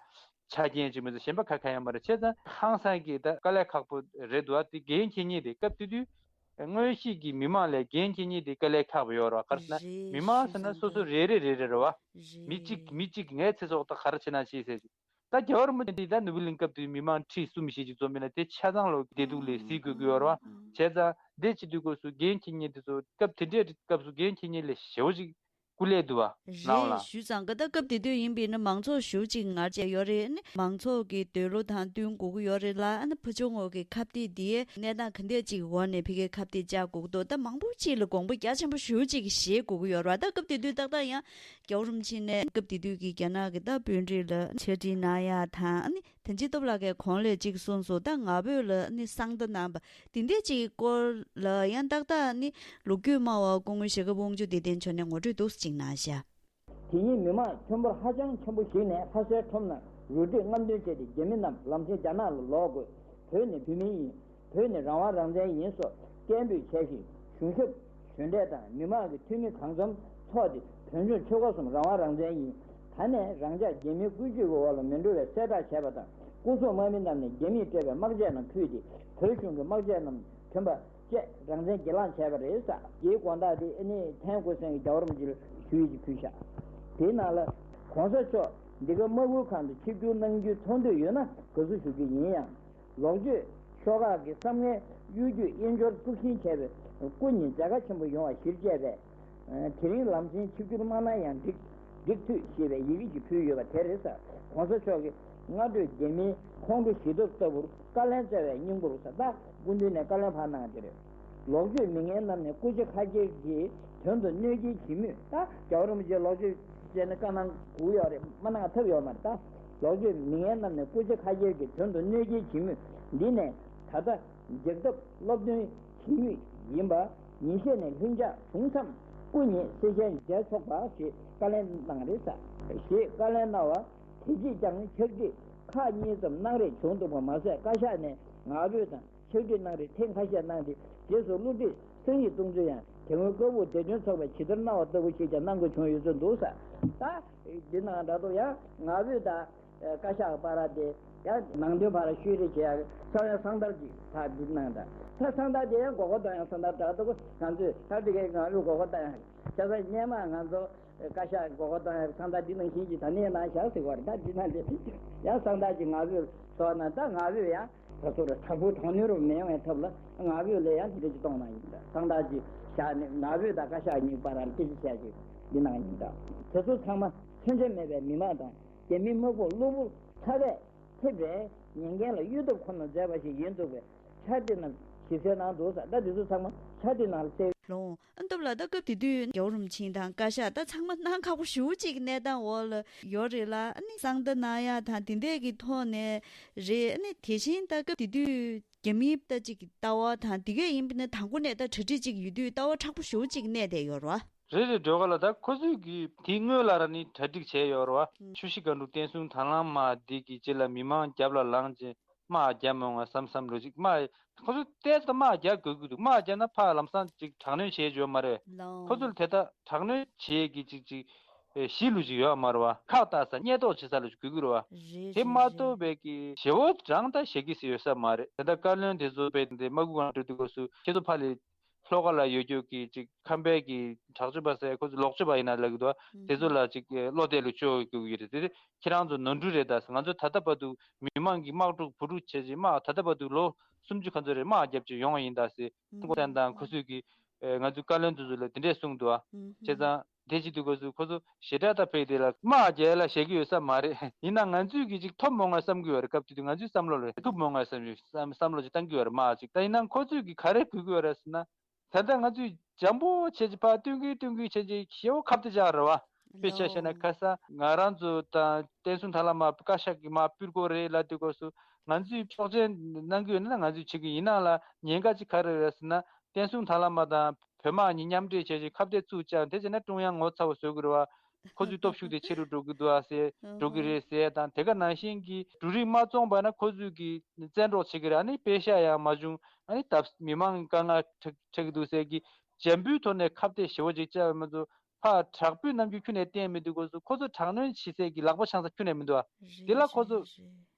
ཆ་རྐྱེན་ཅིག་མི་འདུག་གཞན་པ་ག་ག་ཡང་མ་རེད། བྱས་ཙང་ཧང་སང་གི་ད་དཀའ་ལས་ཁག་པོ་རེད་འདུག་ཨ། དེ་འགན་འཁྱེར་མཁན་དེ་སྐབས་དེ་དུས་མངོན་ཤེས་ཀྱི་མི་མང་ལས་འགན་འཁྱེར་མཁན་དེ་དཀའ་ལས་ཁག་པོ་ཡོད་རེད་བ། ག་རེ་ཟེར་ན་མི་མང་ཟེར་ན་སོ་སོ་རེ་རེ་རེ་རེ་རེད་བ། མི་གཅིག་མི་གཅིག་ངའི་ཚེ་སྲོག་ད་ག་རེ་བྱེད་ན་བྱེད་ཟེར། ད་རྒྱལ་བ་རིན་པོ་ཆེ་འདི་ད་ནོར་བུ་གླིང་སྐབས་དུས་མི་མང་ཁྲི་གསུམ་བཞི་ཅིག་འཛོམས་པ་ཡིན་ན་དེ་ཆ་ཚང་ལོ་བདེ་སྡུག་ལས་སེལ་དགོས་ཀྱི་ཡོད་རེད་བ། བྱས་ཙང་འདི་བྱེད་དུས་སྐབས་སུ་འགན་འཁྱེར་མཁན་དེ་ཚོ་སྐབས་དེ་འདྲའི་སྐབས་སུ་འགན་འཁྱེར་མཁན་ལས་ཞེ་བོ་ཅིག་སྐུ་ལས་འདུག་བ། རེད། ཞུས་ཙང་གི་ད་སྐབས་དེ་དུས་ཡིན་པས་ན་མང་ཚོགས་ཞེ་བོ་ཅིག་ངར་བྱས་ཡོད་རེད། ཨ་ནི་མང་ཚོགས་ཀྱི་འདོད་བློ་དང་བསྟུན་དགོས་ཀྱི་ཡོད་རེད་ལ། ཨ་ནི་ཕུ་ཆུང་ངོ་གི་ཁ་གཏད་འདིའི་གནས་སྟངས་ག་འདྲ་ཅིག་འོག་ནས་ཕ་གིའི་ཁ་གཏད་བཅག་དགོས་ཀྱི་འདུག་ད་མང་པོ་ཅིག་ལ་དགོངས་པ་རྒྱ་ཆེན་པོ་ཞེ་བོ་ཅིག་བཞེས་དགོས་ཀྱི་ཡོད་རེད་བ། ད་སྐབས་དེ་དུས་ཏག་ཏག་ཡང་རྒྱལ་བ་རིན་པོ་ཆེ་ནས་སྐབས་དེ་དུས་ཀྱི་རྒྱ་ནག་གི་ད་དཔོན་རིགས་ལ་ཕྱག་བྲིས་གནང་ཡ་དང་། ཨ་ནི་དེ་ཅི་སྟོབས་ལགས་ཀྱིས་གོང་ལས་གཅིག་གསུངས་སོང་། ད་ང་ཕོད་ལ་ཨ་ནི་གསང་བརྡ་གནང་བ་དེ་འདྲ་ཅིག་སྐོར་ལ་ཡང་ཏག་ཏག་ཨ་ནི་ལོ་རྒྱུས་སྨྲ་བ་སྐུ་ངོ་ཞྭ་སྒབ་དབང་ཕྱུག་བདེ་ལྡན་མཆོག་ནས་ངོ་སྤྲོད་འདུག་སེ་ཅིག་གནང་ཤག་དེ་ཉིན་མི་མང་ཁྱོན་འབོར་ཧ་ཅང་ཆེན་པོ་ཞིག་ནས་ལྷ་སའི་ཁྲོམ་ནང་རུ་སྒྲིག་རྔམ་སྟོན་བྱས་ཏེ་རྒྱ་མི་རྣམས་ལམ་སེང་རྒྱ་ནག་ལ་ལོག་དགོས། བོད་ནི་བོད་མིའི་ཡིན། བོད་ནི་རང་དབང་རང་བཙན་ཡིན་སོགས་སྐད་འབོད་བྱས་ཤིང་། གཞུང་ཞབས་གཞུང་འབྲེལ་དང་མི་མང་གི་འཐུས་མི་གང་འཚམ་ཚོགས་ཏེ་བོད་ལྗོངས་ཆོལ་ཁ་གསུམ་རང་དབང་རང་བཙན་ཡིན། ད་ནས་རང་ཅག་རྒྱ་མིའི་བཀོལ་སྤྱོད་ཀྱི་འོག་ལ་མི་འགྲོ་བའི་གསལ་བསྒྲགས་བྱས་པ་དང་། སྐུ་སྲུང་དམག་མི་རྣམས་ནས་རྒྱ་མིས་སྤྲད་པའི་དམག་ཆས་རྣམས་ཕུད་དེ་བོད་གཞུང་གི་དམག་ཆས་རྣམས་གྱོན་པ་བཅས་རང་བཙན་སྒེར་ལངས་བྱས་པ་རེད་ཟེར། དེའི་དགོང་དག་དེ་ཨ་ནི་ཐན་ཀོན་སན་གྱི་རྒྱལ་བ་རིན་པོ་ཆེ་ལ་ཞུ་ཡིག་ཅིག་ཕུལ་ཤག་དེའི་ནང་ལ། ༸གོང་ས་མཆོག་འདི་ག་དམག་ཁུལ་ཁང་དུ་ཆིབས་བསྒྱུར་གནང་རྒྱུའི་ཚོགས་འདུ་ཡོད་ན་དགའ་བསུ་ཞུ་རྒྱུ་ཡིན་ཡང་། ལོག་སྤྱོད་ཤོག་ཁག་གི་བསམ་ངན་གཡོ་སྒྱུས་དབྱེན་སྦྱོར་དཀྲུག་ཤིང་བྱས་པའི་སྐུ་ཉིད་མཛད་དཀའ་ཆེན་པོ་ཡོང་བ་གཞིར་བཅས་པས། དེ་རིང་ལམ་སེང་ཆིབས་བསྒྱུར་གནང་ན་ཡང་འགྲིག་འགྲིག་ཐུབ་ཞེས་པའི་ཡི་གེ་ཅིག་ཕུལ་ཡོད་པ་དེ་རེད་ཟེར། ༸གོང་ས་མཆོག་གིས་སྔ་དྲོའི་རྒྱ་མིའི་ཁོང་ཁྲོ་ཞི་གཏོར་ལྟ་བུར་བཀའ་ལན་སྩལ་བའི་སྙིང་པོར་ཟེར། ད་སྐུ་མདུན་ནས་བཀའ་ལན་ཕར་གནང་དེ་རེད། ལོག་སྤྱོད་མི་ངན་རྣམས་ནས་སྐུ་ཕྱྭ་ཁ་རྗེ་གི་དོན་དུ་གནོད་སྐྱེལ་བྱེད་མུས། ད་རྒྱལ་བ་རིན་པོ་ཆེ་ལོག་སྤྱོད་བྱས་ནས་བཀའ་གནང་དགོས་ཡོད་རེད། མ་གནང་ཐབས་ཡོད་མ་རེད། ད་ ལོག་སྤྱོད་མི་ངན་རྣམས་ནི་སྐུ་ཕྱྭ་ཁ་རྒྱལ་གྱི་དོན་དུ་གནོད་སྐྱེལ་བྱེད་མུས་འདི་ནས། ད་ལྟ་རྒྱལ་ཐབས་སློབ་སྟོན་བྱེད་མུས་ཡིན་པ། ཉིན་ཤས་ནས་ལྷིང་འཇགས་བྱུང་མཚམས། སྐུ་ཉིད་སེ་ཆེན་མཇལ་ཆོག་པ་ཞེས་བཀའ་ལན་གནང་རེད་ཟེར། ཞེས་བཀའ་ལན་གནང་བ། དེ་རྗེས་ཀྱང་ཕྱག་བྲིས་ཁག་གཉིས་ཙམ་གནང་རེས་བྱུང་འདུག་པ་མ་ཟད། བཀའ་ཤག་ནས་ངག་འབོད་དང་ཕྱག་བྲིས་གནང་རེས་ཐེངས་ཁ་ཤས་གནང་སྟེ། རྗེས་སུ་བསླུ་བྲིད་གསང་ཡིག་གཏོང་ཚུལ་ཡང་དེ་སྔོན་བཀའ་པོད་བདེ་དོན་ཚོགས་པས་ཇི་ལྟར་གནང་བ་ལྟ་བུ་ཞིག་ཀྱང་གནང་དགོས་བྱུང་ཡོད་ཚུལ་འདུག་ཟེར། ད་འདི་ནང་འདྲ་འདུག་ཡང་ངག་འབོད་དང་བཀའ་ཤག་བར་དེ་ཡང་ནང་དོན་བར་ཤོད་རེས་བྱེད་ཡག་གསང་བའི་གསང་དར་ཅིག་ད་འདི་གནང་འདྲ། ད་གསང་དར་དེ་ཡང་མགོ་སྐོར་བཏང་ཡག་གསང་དར་འདྲ་འདུག་ང་ཚོས་ད་འདི་གའི་ངག་འབོད་མགོ་སྐོར་བཏང་ཡག་བྱས་ཙང་སྔོན་མ་ང་ཚོ་བཀའ་ཤག་མགོ་སྐོར་བཏང་ཡག་གསང་དར་འདི་ནང་བཞིན་གྱི་ད་ནས་གནང་བཞག་ཟེར་བ་རེད། ད་འདི་ནང་དེ་ཡང་གསང་དར་གྱི་ངག་འབོད་སོགས་ན། ད་ངག་འབོད་ཡང་ད་ཚོ་ར་དྲག་པོའི་དྲག་གནོན་རུ་མི་ཡོང་བའི་ཐབས་ལ་ངག་འབོད་ལས་ཡང་དེ་འདྲ་ཅིག་གཏོང་གནང་ཡིན། ད་གསང་དར་གྱི་བཞག་ནས་ངག་འབོད་དང་བཀའ་ཤག་གཉིས་བར་ལ་སྐད་ཆ་བཤད་ཅིག་འདི་གནང་ཡིན། ད་དེ་ཚོ་ཚང་མ་མཚོན་ཆ་མེད་པའི་མི་མང་དང་། རྒྱ་མི་དམག་དཔུང་གློ་བུར་ཚ་བས་ཐེབས་པའི་ཉེན་ཁན་ལ་གཡོལ་ཐབས་ཁོ་ན་མཛད་པ་ཞིག་ཡིན་འདུག་པས། ཕྱག་བྲིས་རྣམས་ཞིབ་གསལ་གནང་འདུག་ཟེར། ད་འདི་ཚོ་ཚང་མ་ཕྱག་བྲིས་ནང་ལ་གསལ། ལོང་ཨ་འདབ་ལ་ད་སྐབས་དེ་དུས་རྒྱལ་བ་རིན་པོ་ཆེ་དང་བཀའ་ཤག་ད་ཚང་མ་གནང་ཁག་པོ་ཞེ་པོ་ཅིག་གི་གནས་སྟངས་འོག་ལ་ཡོད་རེད་ལ། ཨ་ནི་གསང་བརྡ་གནང་ཡག་དང་དེ་འདྲས་ཀྱི་ཐོག་ནས་རེད། ཨ་ནི་དེ་བཞིན་ད་སྐབས་དེ་དུས་རྒྱ་མིའི་ད་ཅིག་གི་ལྟ་བ་དང་དེ་གས་ཡིན་པ་ན་དང་པོ་ནས་ད་གྲ་སྒྲིག་ཅིག་ཡོད་དུས་ལྟ་བ་མཁྲེགས་པོ་ཞེ་པོ་ཅིག་གནས་བསྡད་ཡོད་རེད་བ། རེད་རེད། སྒྲོལ་དཀར་ལགས། ད་ཁོ་ཚོས་ཀྱིས་དེའི་སྔོན་ལ་ར་ནི་གྲ་སྒྲིག་བྱས་ཡོད་རེད་བ། ཆུ་བཞི་སྒང་དྲུག་བསྟན་སྲུང་དྭང་བླངས་དམག་འདི་གི་རྗེས་ལ་མི་མང་རྒྱབ་ལ་ལངས་རྗེས་དམག་རྒྱབ་མོང་ང་བསམ་བསམ་བློ་ཅིག་དམག་ཁོ་ཚོ་ཏོག་ཙམ་དམག་རྒྱག་དགོས་ཀྱི་འདུག་དམག་རྒྱབ་ན་ཕར་ལམ་སང་ཅིག་དྲག་གནོན་བྱེད་ཡོད་མ་རེད། ལོང་། ཁོ་ཚོ་ལ་དེ་ལྟར་དྲག་གནོན་བྱེད་ཀྱི་ཅིག་ཅིག་ཨེ་གཞི་ལུ་ཅིག་ཡོད་མ་རེད་བ། ཁག་བཏགས་ས་སྙད་ཏོག་བྱེད་ས་ལུ་ཅིག་དགོས་ཀྱི་རེད་བ། རེད་དེ་རེད་མ་རེད། གཏོགས་པའི་གི་ཞེ་བོ་རང་ད་ཞེ་གི་སི་ཡོད་ས་མ་རེད། དེ་འདྲ་བཀའ་བློན་དེ་ཚོ་དཔེ་དེ་དམག་ཁུལ་སྒང་སྤྲོད་དུས་སྐབས་སུ་ཁྱེད་ཚོ་ཕར་ལ་ལྷོ་ཁ་ལ་ཡོད་རྒྱུ་གི་ཅིག་ཁམས་པའི་གི་དྲག་སྤྱོད་པ་ཟེར་ཁོ་ཚོ་ལོག་སྤྱོད་པ་ཡིན་ན་ལབ་ཀྱི་འདུག་དེ་ཚོ་ལ་ཅིག་བློ་གཏད་ལུ་བཅོལ་དགོས་ཀྱི་རེད། དེ་ཁྱེད་རང་ཚོ་ནོར་འཁྲུལ་རེད་ད་ཟེར། ང་ཚོ་ད་ལྟ་བར་དུ་མི་མང་གི་དམག་འཁྲུག་བུ་ཕྲུག་བྱས་རྗེས་དམག་ད་ལྟ་བར་དུ་ལོ་སུམ་ཅུ་ཁ་ཚོད་རེད་དམག་རྒྱབ་ཀྱི་ཡོང་བ་ཡིན་ད་ཟེར། ཀུན་བཟང་དང་ཁོ་ཚོས་ཀྱི་ང་ཚོའི་བཀའ་བློན་དེ་ཚོ་ལ་དེ་འདྲས་གསུངས་འདུག་ཨ། བྱས་ཙང་དེ་བྱེད་དུས་སྐབས་སུ་ཁོ་ཚོ་ཞེ་དྲག་ད་ཕེབས་དེ་ལ་དམག་རྒྱག་ལ་བཤད་ཀྱི་ཡོད་ས་མ་རེད། ཡིན་ན་ང་ཚོས་ཀྱི་ཅིག་ཐོབ་མོང་ང་བསམ་གྱི་ཡོད་རེད། སྐབས་དེ་དུས་ང་ཚོའི་བསམ་བློ་ལ་ཐུབ་མོང་ང་བསམ་བསམ་བློ་ཅིག་བཏང་གི་ཡོད་རེད། དམག་ཅིག་ད་ཡིན་ན་ཁོ་ཚོས་ཀྱི་ག་རེ་དགོས་ཀྱི་ཡོད་རེད་ཟེར་ན། ད་ལྟ་ང་ཚོས་འཇམ་པོ་བྱས་ཀྱི་ཕར་སྟོན་གི་སྟོན་གི་བྱས་ཀྱི་ཞེ་བོ་ཁ་གཏད་བཅག་རེད་བ། དཔེ་ཆ་བཤད་ན་ཁ་སང་ང་རང་ཚོ་དང་བསྟན་སྲུང་དར་ལག་དམག་བཀའ་ཤག་གི་དམག་སྤུར་དགོས་རེད་ལབ་དུས་སྐབས་སུ་ང་ཚོས་ཆོག་མཆན་གནང་གི་ཡོད་ན་ང་ཚོས་བྱེད་ཀྱི་ཡིན་ནའང་ལ་ཉེན་ཁ་ཅིག་ག་རེ་རེད་ཟེར་ན། བསྟན་སྲུང་དར་ལག་དམག་དང་བོད་དམག་གཉིས་མཉམ་འབྲེལ་བྱས་ཀྱི་ཁ་གཏད་ཚུར་བཅག་དེ་བྱས་ན་ཀྲུང་དབྱང་ངོ་ཚ་བོ་བཟོ་གི་རེད་བ། ཁོ་ཚོའི་སྟོབས་ཤུགས་དེ་ཆེ་རུ་འགྲོ་གི་འདུག་ཨ་ཟེར་འགྲོ་གི་རེད་ཟེར་དང་། དེ་ག་ནང་བཞིན་གྱི་འབྲུ་རིགས་མ་བཙོངས་པ་ན་ཁོ་ཚོས་ཀྱི་བཙན་འཕྲོག་བྱེད་ཀྱི་རེད། ཨ་ནི་པེ་ཤ་ཡང་མ་བྱུང་། ཨ་ནི་ད་མི་མང་དཀའ་ངལ་འཕྲད་འཕྲད་ཀྱི་འདུག་ཟེར་གྱི་འཇམ་པོའི་ཐོག་ནས་ཁ་གཏད་ཞེ་བོ་ཅིག་བཅག་པ་མ་གཏོགས་ཕར་དྲག་པོའི་རྣམ་འགྱུར་ཁྱོན་ནས་བསྟན་མི་འདུག་སྐབས་སུ་ཁོ་ཚོ་དྲག་གནོན་བྱེད་སའི་གི་ལག་པ་འཆང་ས་ཁྱོན་ནས་མི་འདུག་ཨ། དེ་ལ་ཁོ་ཚོ་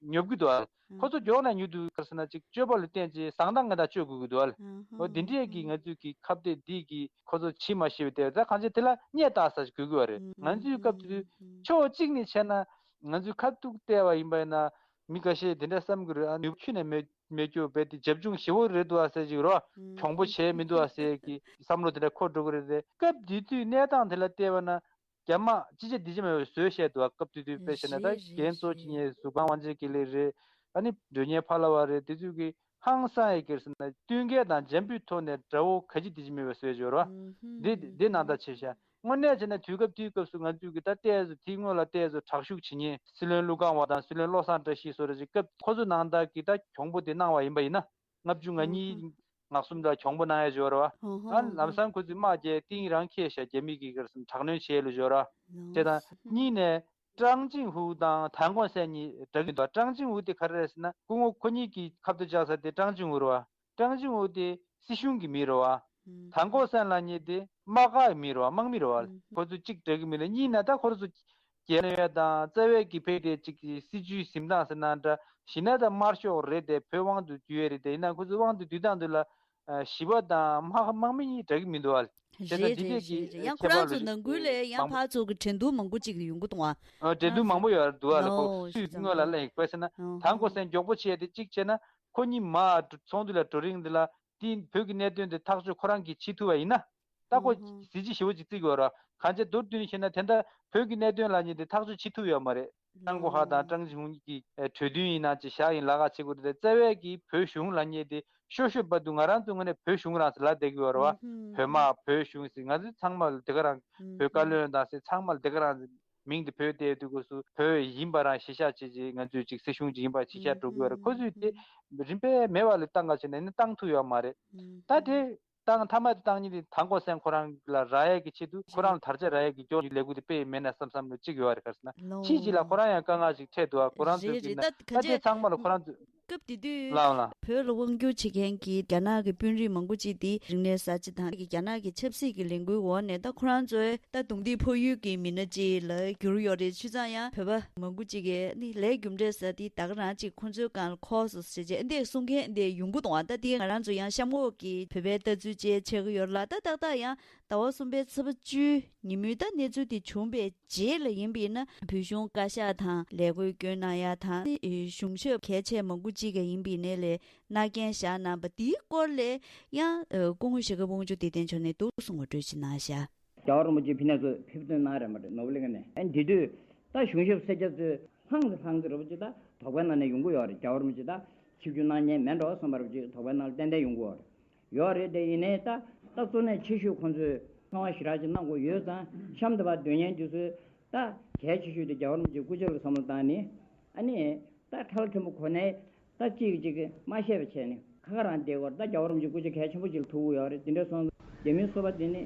ཉོབ་ཀྱི་འདུག་ཨ། ཁོ་ཚོ་མགྱོགས་ནས་ཉུང་དུ་ག་རེ་ཟེར་ན་ཅིག་སྤྱོད་པ་ལ་བརྟེན་ཅིག་བཟང་ཐང་ངན་ཐང་སྤྱོད་དགོས་ཀྱི་འདུག་ཨ། འོ་འདི་འདྲས་ཀྱི་ང་ཚོས་ཀྱི་ཁ་གཏད་འདི་གི་ཁོ་ཚོ་བྱེད་མ་ཤེས་པའི་དེ་ད་གང་ཅི་དེ་ལ་སྙད་བཏགས་ས་ཞིག་དགོས་ཀྱི་ཡོད་རེད། ང་ཚོའི་སྐབས་དེ་དུས་ཕྱོགས་གཅིག་ནས་བྱས་ན་ང་ཚོས་ཁ་ཐུག་བལྟས་པ་ཡིན་པ་ཡིན་ན་མི་འགའ་ཤས་དེ་འདྲ་བསམ་གྱི་རེད། ཨ་ནུས་པ་ཁྱོན་ནས་མེད་མེད་རྒྱུ་རྦད་དེ་རྒྱབ་ལྗོངས་ཞེ་བོ་རེད་འདུག་ཨ་ཟེར་ཅིག་རོ། གྱོང་པོ་བྱས་མི་འདུག་ཨ་ཟེར་གྱི་བསམ་བློ་དེ་འདྲ་འཁོར་འགྲོ་གི་རེད་དེ། སྐབས་དེ་དུས་གནས་སྟངས་དེ་ལ་བལྟས་པ་ན་རྒྱ་དམག་ཅི་བྱེད་འདི་བྱེད་མེད་པའི་བཟོས་བཤད་འདུག་ཨ། སྐབས་དེ་དུས་དཔེ་བྱས་ན་ད་རྒན་གཙོ་བྱེད་མཁན་ཟུར་ཁང་དབང་ཆེན་དགེ་ལེགས་རེད། ཨ་ནི་མགྲོན་གཉེར་ཕ་ལ་བ་རེད། དེ་ཚོས་ཀྱི་ཧང་སང་ཡི་གེར་ཟེར་ན་བསྟུན་མཁས་དང་འཇམ་པོའི་ཐོག་ནས་དགྲ་བོ་ག་ཅི་འདི་བྱེད་མེད་པའི་བཟོས་བྱོས་རོ། འདི་འདི་ནང་ལྟར་བྱས་ཤག་དངོས་གནས་བྱས་ན་དུས་སྐབས་དེའི་སྐབས་སུ་ང་ཚོས་ཀྱི་ད་ལྟའི་བཟོ་དེའི་སྔོན་ལ་ལྟའི་བཟོ་དྲག་ཤུགས་བྱེད་མཁན་སྲིད་བློན་ཀླུ་ཁང་བ་དང་སྲིད་བློན་བློ་བཟང་བཀྲ་ཤིས་སོགས་རེ་ཞིག་སྐབས་ཁོ་ཚོ་ནང་ལྟར་གྱི་ད་གྱོང་པོ་དེ་གནང་བ་ཡིན་པ་ཡིན་ན། ལྔ་བཅུ་ང་གཉིས་ང་གསུམ་ལ་གྱོང་པོ་གནང་ཡ་འབྱོར་བ། ཨ་ལམ་སང་ཁོ་ཚོས་དམག་རྒྱལ་གཏིང་རང་འཁེལ་ཤག་རྒྱ་མི་གི་གར་སོང་དྲག་གནོན་བྱས་ལུ་འབྱོར་བ། བྱས་དང་གཉིས་ནས་ཀྲང་ཅིང་ཧུའུ་དང་ཐན་ཀོང་སན་གཉིས་འདྲ་གི་འདུག་ཀྲང་ཅིང་ཧུའུ་དེ་ག་རེ་རེད་ཟེར་ན་སྐུ་ངོ་ཁོ་གཉིས་ཀྱི་ཁ་གཏད་བཅག་ས་དེ་ཀྲང་ཅིང་ཧུའུ་རེད་བ། ཀྲང་ཅིང་ཧུའུ་དེ་སྲིད་གཞུང་གི་མི་རེད་བ། ཐན་ཀོང་སན་ལབ་མཁན་དེ་དམག་སྒར་མི་རེད་བ། དམག་མི་རེད་བ། ཁོ་ཚོ་གཅིག་འདྲ་གི་མི་རེད། གཉིས་ན་ད་ཁོ་ཚོ་རྒྱལ་ནས་ཡོད་དང་རྩ་བའི་གི་ཕེ་དེ་གཅིག་གི་སྲིད་ཇུས་འཛིན་སྟངས་ཟེར་ན་འདྲ་ཞིག་ན་ད་དམར་ཤོག་རེད་དེ་བོད་དབང་དུ་བསྡུ་ཡས་རེད་དེ། ཡིན་ན་ཁོ་ཚོ་དབང་དུ་བསྡུ་སྟངས་དེ་ལ་ཞི་བ་དང་དམག་དམག་མི་གཉིས་འདྲ་གི་མི་འདུག་ཨ། བྱས་ཙང་རེད་འདི་རེད་འདྲས་ཀྱི་རེད་རེད། ཡང་ཁོ་ཁྱད་པར་རང་ལ་ཚོ་ཞིག་ནང་ཁུལ་ལས་ཡང་མང་ཕར་ཚུར་གྱི་འགྲན་བསྡུར་མང་པོ་ཅིག་ཡོང་གི་འདུག་ཨ། ཨ་འགྲན་བསྡུར་མང་པོ་ཡོད་རེད་འདུག་ཨ། ལ་ཁོ་ལོ་སུས་སྔོན་ལ་ལ་ཡིན་པས་ཟེར་ན་ཨ་ཐང་ཀོ་སན་མགྱོགས་པོ་བྱས་ཏེ་གཅིག་བྱས་ན་ཁོ་གཉིས་མ་ཚོགས་འདུ་ལ་འགྲོ་རིང་འདི་ལ་དེ་བོད་ཀྱི་གནད་དོན་དེ་ཐག་གཅོད་ཁོ་རང་གིས་བྱེད་ཐུབ་པ་ཡིན་ན། ད་ཁོ་ཨ་ཧ་གཟི་བརྗིད་ཞེ་པོ་ཅིག་བརྩི་གི་ཡོད་རེད། གང་ཅི་མདོར་བསྡུས་ནས་བཤད་ན་དེ་འདྲ་བོད་ཀྱི་གནད་དོན་ལབ་མཁན་དེ་ཐག་གཅོད་བྱེད་ཐུབ་ཡོད་མ་རེད། ཀྲང་གོ་ཧྭ་དང་ཀྲང་ཅིང་ཧུང་གཉིས་ཀྱི་གྲོས་མཐུན་ཡིན་ན་ཅི་བཞག་ཡིན་ལག་ཁ་བྱེད་དགོས་རེད་དེ། རྩ་བའི་གི་བོད་གཞུང་ལབ་མཁན་དེ་ཤོད་ཤོད་བར་དུ་ང་རང་ཚོའི་ངོས་ནས་བོད་གཞུང་རང་ཟེར་ལབ་བསྡད་ཀྱི་ཡོད་རེད་བ། བོད་དམག་བོད་གཞུང་ཟེར་ང་ཚོ་ཚང་མ་ལ་དེ་ག་རང་བོད་བཀའ་བློན་དང་ཟེར་ཚང་མ་ལ་དེ་ག་རང་ མིང་དེ་བོད་བསྡད་དུས་སྐབས་སུ་བོད་ཡིན་པ་རང་གཞི་བཞག་བྱས་རྗེས་ང་ཚོས་ཅིག་སྲིད་གཞུང་ཅིག་ཡིན་པ་གཞི་བཞག་འགྲོ་གི་ཡོད་རེད། ཁོ་ཚོས་དེ་རིམ་པས་མེད་པ་ལ་བཏང་ག་བྱས་ནས་ནི་བཏང་ཐུབ་ཡོད་མ་རེད། ད་དེ་བཏང་མཐའ་མ་དེ་བཏང་ཉིན་དེ་དང་གོ་སེང་ཁོ་རང་ལ་རག་ཡས་ཀྱི་ཆེད་དུ་ཁོ་རང་ལ་དར་ཆ་རག་ཡས་ཀྱི་སྐྱོ་ལས་འགུལ་དེ་སྤེལ་མེད་ན་བསམ་བསམ་ལ་གཅིག་ཡོད་རེད། ག་རེ་ཟེར་ན་ཕྱིས་ཅིག་ལ་ཁོ་རང་ཡང་དཀའ་ངལ་ཅིག་འཕྲད་འདུག་ཁོ་རང་ཚོས་རེད་ཀྱི་ན་རེད། ད་ད་ཁ་ད་དེ་ཆེ་ཚང་མ་ལ་ཁོ་རང་ཚོས་སྐབས་དེ་དུས་ལའང་ལ་བོད་ལ་དབང་བསྒྱུར་བྱེད་མཁན་གྱི་རྒྱ་ནག་གི་དཔོན་རིགས་མང་པོ་ཅིག་དེ་རིག་གནས་གསར་བརྗེ་དང་རྒྱ་ནག་གི་ཆབ་སྲིད་ཀྱི་ལས་འགུལ་འོག་ནས་ད་ཁོ་རང་ཚོའི་ད་གདུང་འདེགས་འཕོ་ཡུལ་གྱི་མི་སྣ་ཅིག་ལ་གྱུར་ཡོད་རེད། བྱས་ཙང་ཡང་བོད་པ་མང་པོ་ཅིག་གིས་ནི་ལས་རྒྱུ་འབྲས་ཟེར་དེ་ད་ག་རང་ཅིག་ཁོང་ཚོའི་སྒང་ལ་འཁོར་སོང་ཟེར་བྱས་འདི་གསུང་མཁན་འདི་ཡོང་གི་འདུག་ད་དེ་ང་རང་ཚོ་ཡང་གཤམ་འོག་གི་བོད་པའི་ལྟ་ཚུལ་བཅས་ཆགས་ཀྱི་ཡོད་ལ། ད་ཏག་ཏག་ཡང་ཟླ་བ་གསུམ་པའི་ཚེས་པ་བཅུའི་ཉིན་མོའི་ད་གནས་ཚུལ་དེ་བྱུང་པའི་རྗེས་ལ་ཡིན་པས་ན་བོད་གཞུང་བཀའ་ཤག་དང་ལས་འགུལ་སྐྱོད་གནང་ཡ་དང་གཞུང་ཞབས་གལ་ཆེ་མང་པོ་ཅིག་གིས་ཡིན་པས་ནས་ལས་མནའ་གན་བཞག་གནང་པ་དེའི་སྐོར་ལས་ཡང་སྐུ་ངོ་ཞྭ་སྒབ་དབང་ཕྱུག་བདེ་ལྡན་མཆོག་ནས་འདུག་གསུང་བ་འགྲོས་ཅིག་གནང་ཤག་རྒྱལ་བ་རིན་པོ་ཆེ་ཕི་ནས་ཚུར་ཕེབས་ཐོན་གནང་རེད་མ་རེད། ནོར་བུ་གླིང་ཁ་ནས། ཨ་འདི་དུས་ད་གཞུང་ཞབས་སེར་སྐྱ་ཚོས་ལྷང་ཙེ་ལྷང་ཙེ་རེད་པ་ཅིག་ད་དོགས་པའི་ནང་ནས་ཡོང་གི་ཡོད་རེད། རྒྱལ་བ་རིན་པོ་ཆེ་ད་ཆིབས་བསྒྱུར་གནང་མཁན་མེད་འགྲོ་བསམ་པ་རེད་པ་ཅིག་དོགས་པའི་ནང་ལ་ཏན་ཏན་ཡོང་གི་ཡོད་རེད། ཡོད་རེད་དེ། ཡིན་ནའི་ད་ད་གཙོ་གནད་ཆེ་ཤོས་ཁོང་ཚོས་གསང་བ་ཞེ་དྲག་ཅིག་གནང་དགོས་ཡོད་ཙང་གཤམ་དུ་བར་སྡོད་མཁན་དེ་ཚོས་ད་གལ་ཆེ་ཤོས་དེ་རྒྱལ་བ་རིན་པོ་ཆེའི་སྐུ་ཕྱྭ་ལ་བསམ་བློ་བཏང་ནས། ཨ་ནི་ད་ཁྲ་ལ་མཁན་པོ་གོ་ནའི་ད་གཅིག་གིས་གཅིག་གིས་མ་བཤད་པ་བྱས་ནས་ཁ་ཁ་རང་བསྡད་དགོས་རེད། ད་རྒྱལ་བ་རིན་པོ་ཆེ་སྐུ་ཕྱྭ་གལ་ཆེན་པོ་ཅིག་ལ་ཐུག་གི་ཡོད་རེད། དེ་འདྲ་སོང་ཙང་རྒྱ་མིའི་སོ་པ་དེ་ནི་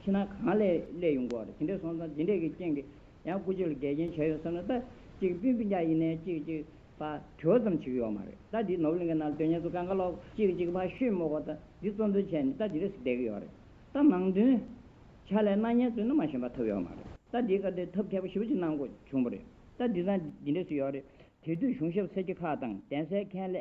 ཕྱི་ནང་གང་ལས་སླེབས་ཡོང་གི་ཡོད་རེད། དེ་འདྲ་སོང་ཙང་དེ་འདྲས་ཀྱི་རྐྱེན་གྱིས་ཡང་སྐུ་ཕྱྭ་ལ་འགལ་རྐྱེན་བྱས་ཡོད་བསམ་ན། ད་གཅིག་སྤུན་སྤུན་ཀྱག་ཡིན་ནའི་གཅིག་གཅིག་ཕར་དྲི་བ་ཙམ་བྱེད་ཀྱི་ཡོད་མ་རེད། ད་འདི་ནོར་བུ་གླིང་ཁའི་ནང་ལ་སྡོད་མཁན་ཚོ་སྒང་ག་ལོག་གཅིག་གིས་གཅིག་ཕར་ཤོད་མ་དགོས། ད་འདི་གཙོ་འདོན་བྱས་ནས་ད་འདི་འདྲས་སུ་བསྡད་ཀྱི་ཡོད་རེད། ད་ནང་དོན་ཕྱག་ལས་གནང་མཁན་ཚོས་ནི་མ་ཞན་པ་ཐོབ་ཡོད་མ་རེད། ད་འདིའི་སྐབས་དེ་ཐབས་མཁས་པོ་ཞེ་པོ་ཅིག་གནང་དགོས་བྱུང་བ་རེད། ད་འདི་ཙང་འདི་འདྲས་སུ་ཡོད་རེད། དེ་དུས་གཞུང་ཞབས་སེར་སྐྱ་ཁག་དང་གདན་སའི་མཁན་སླད་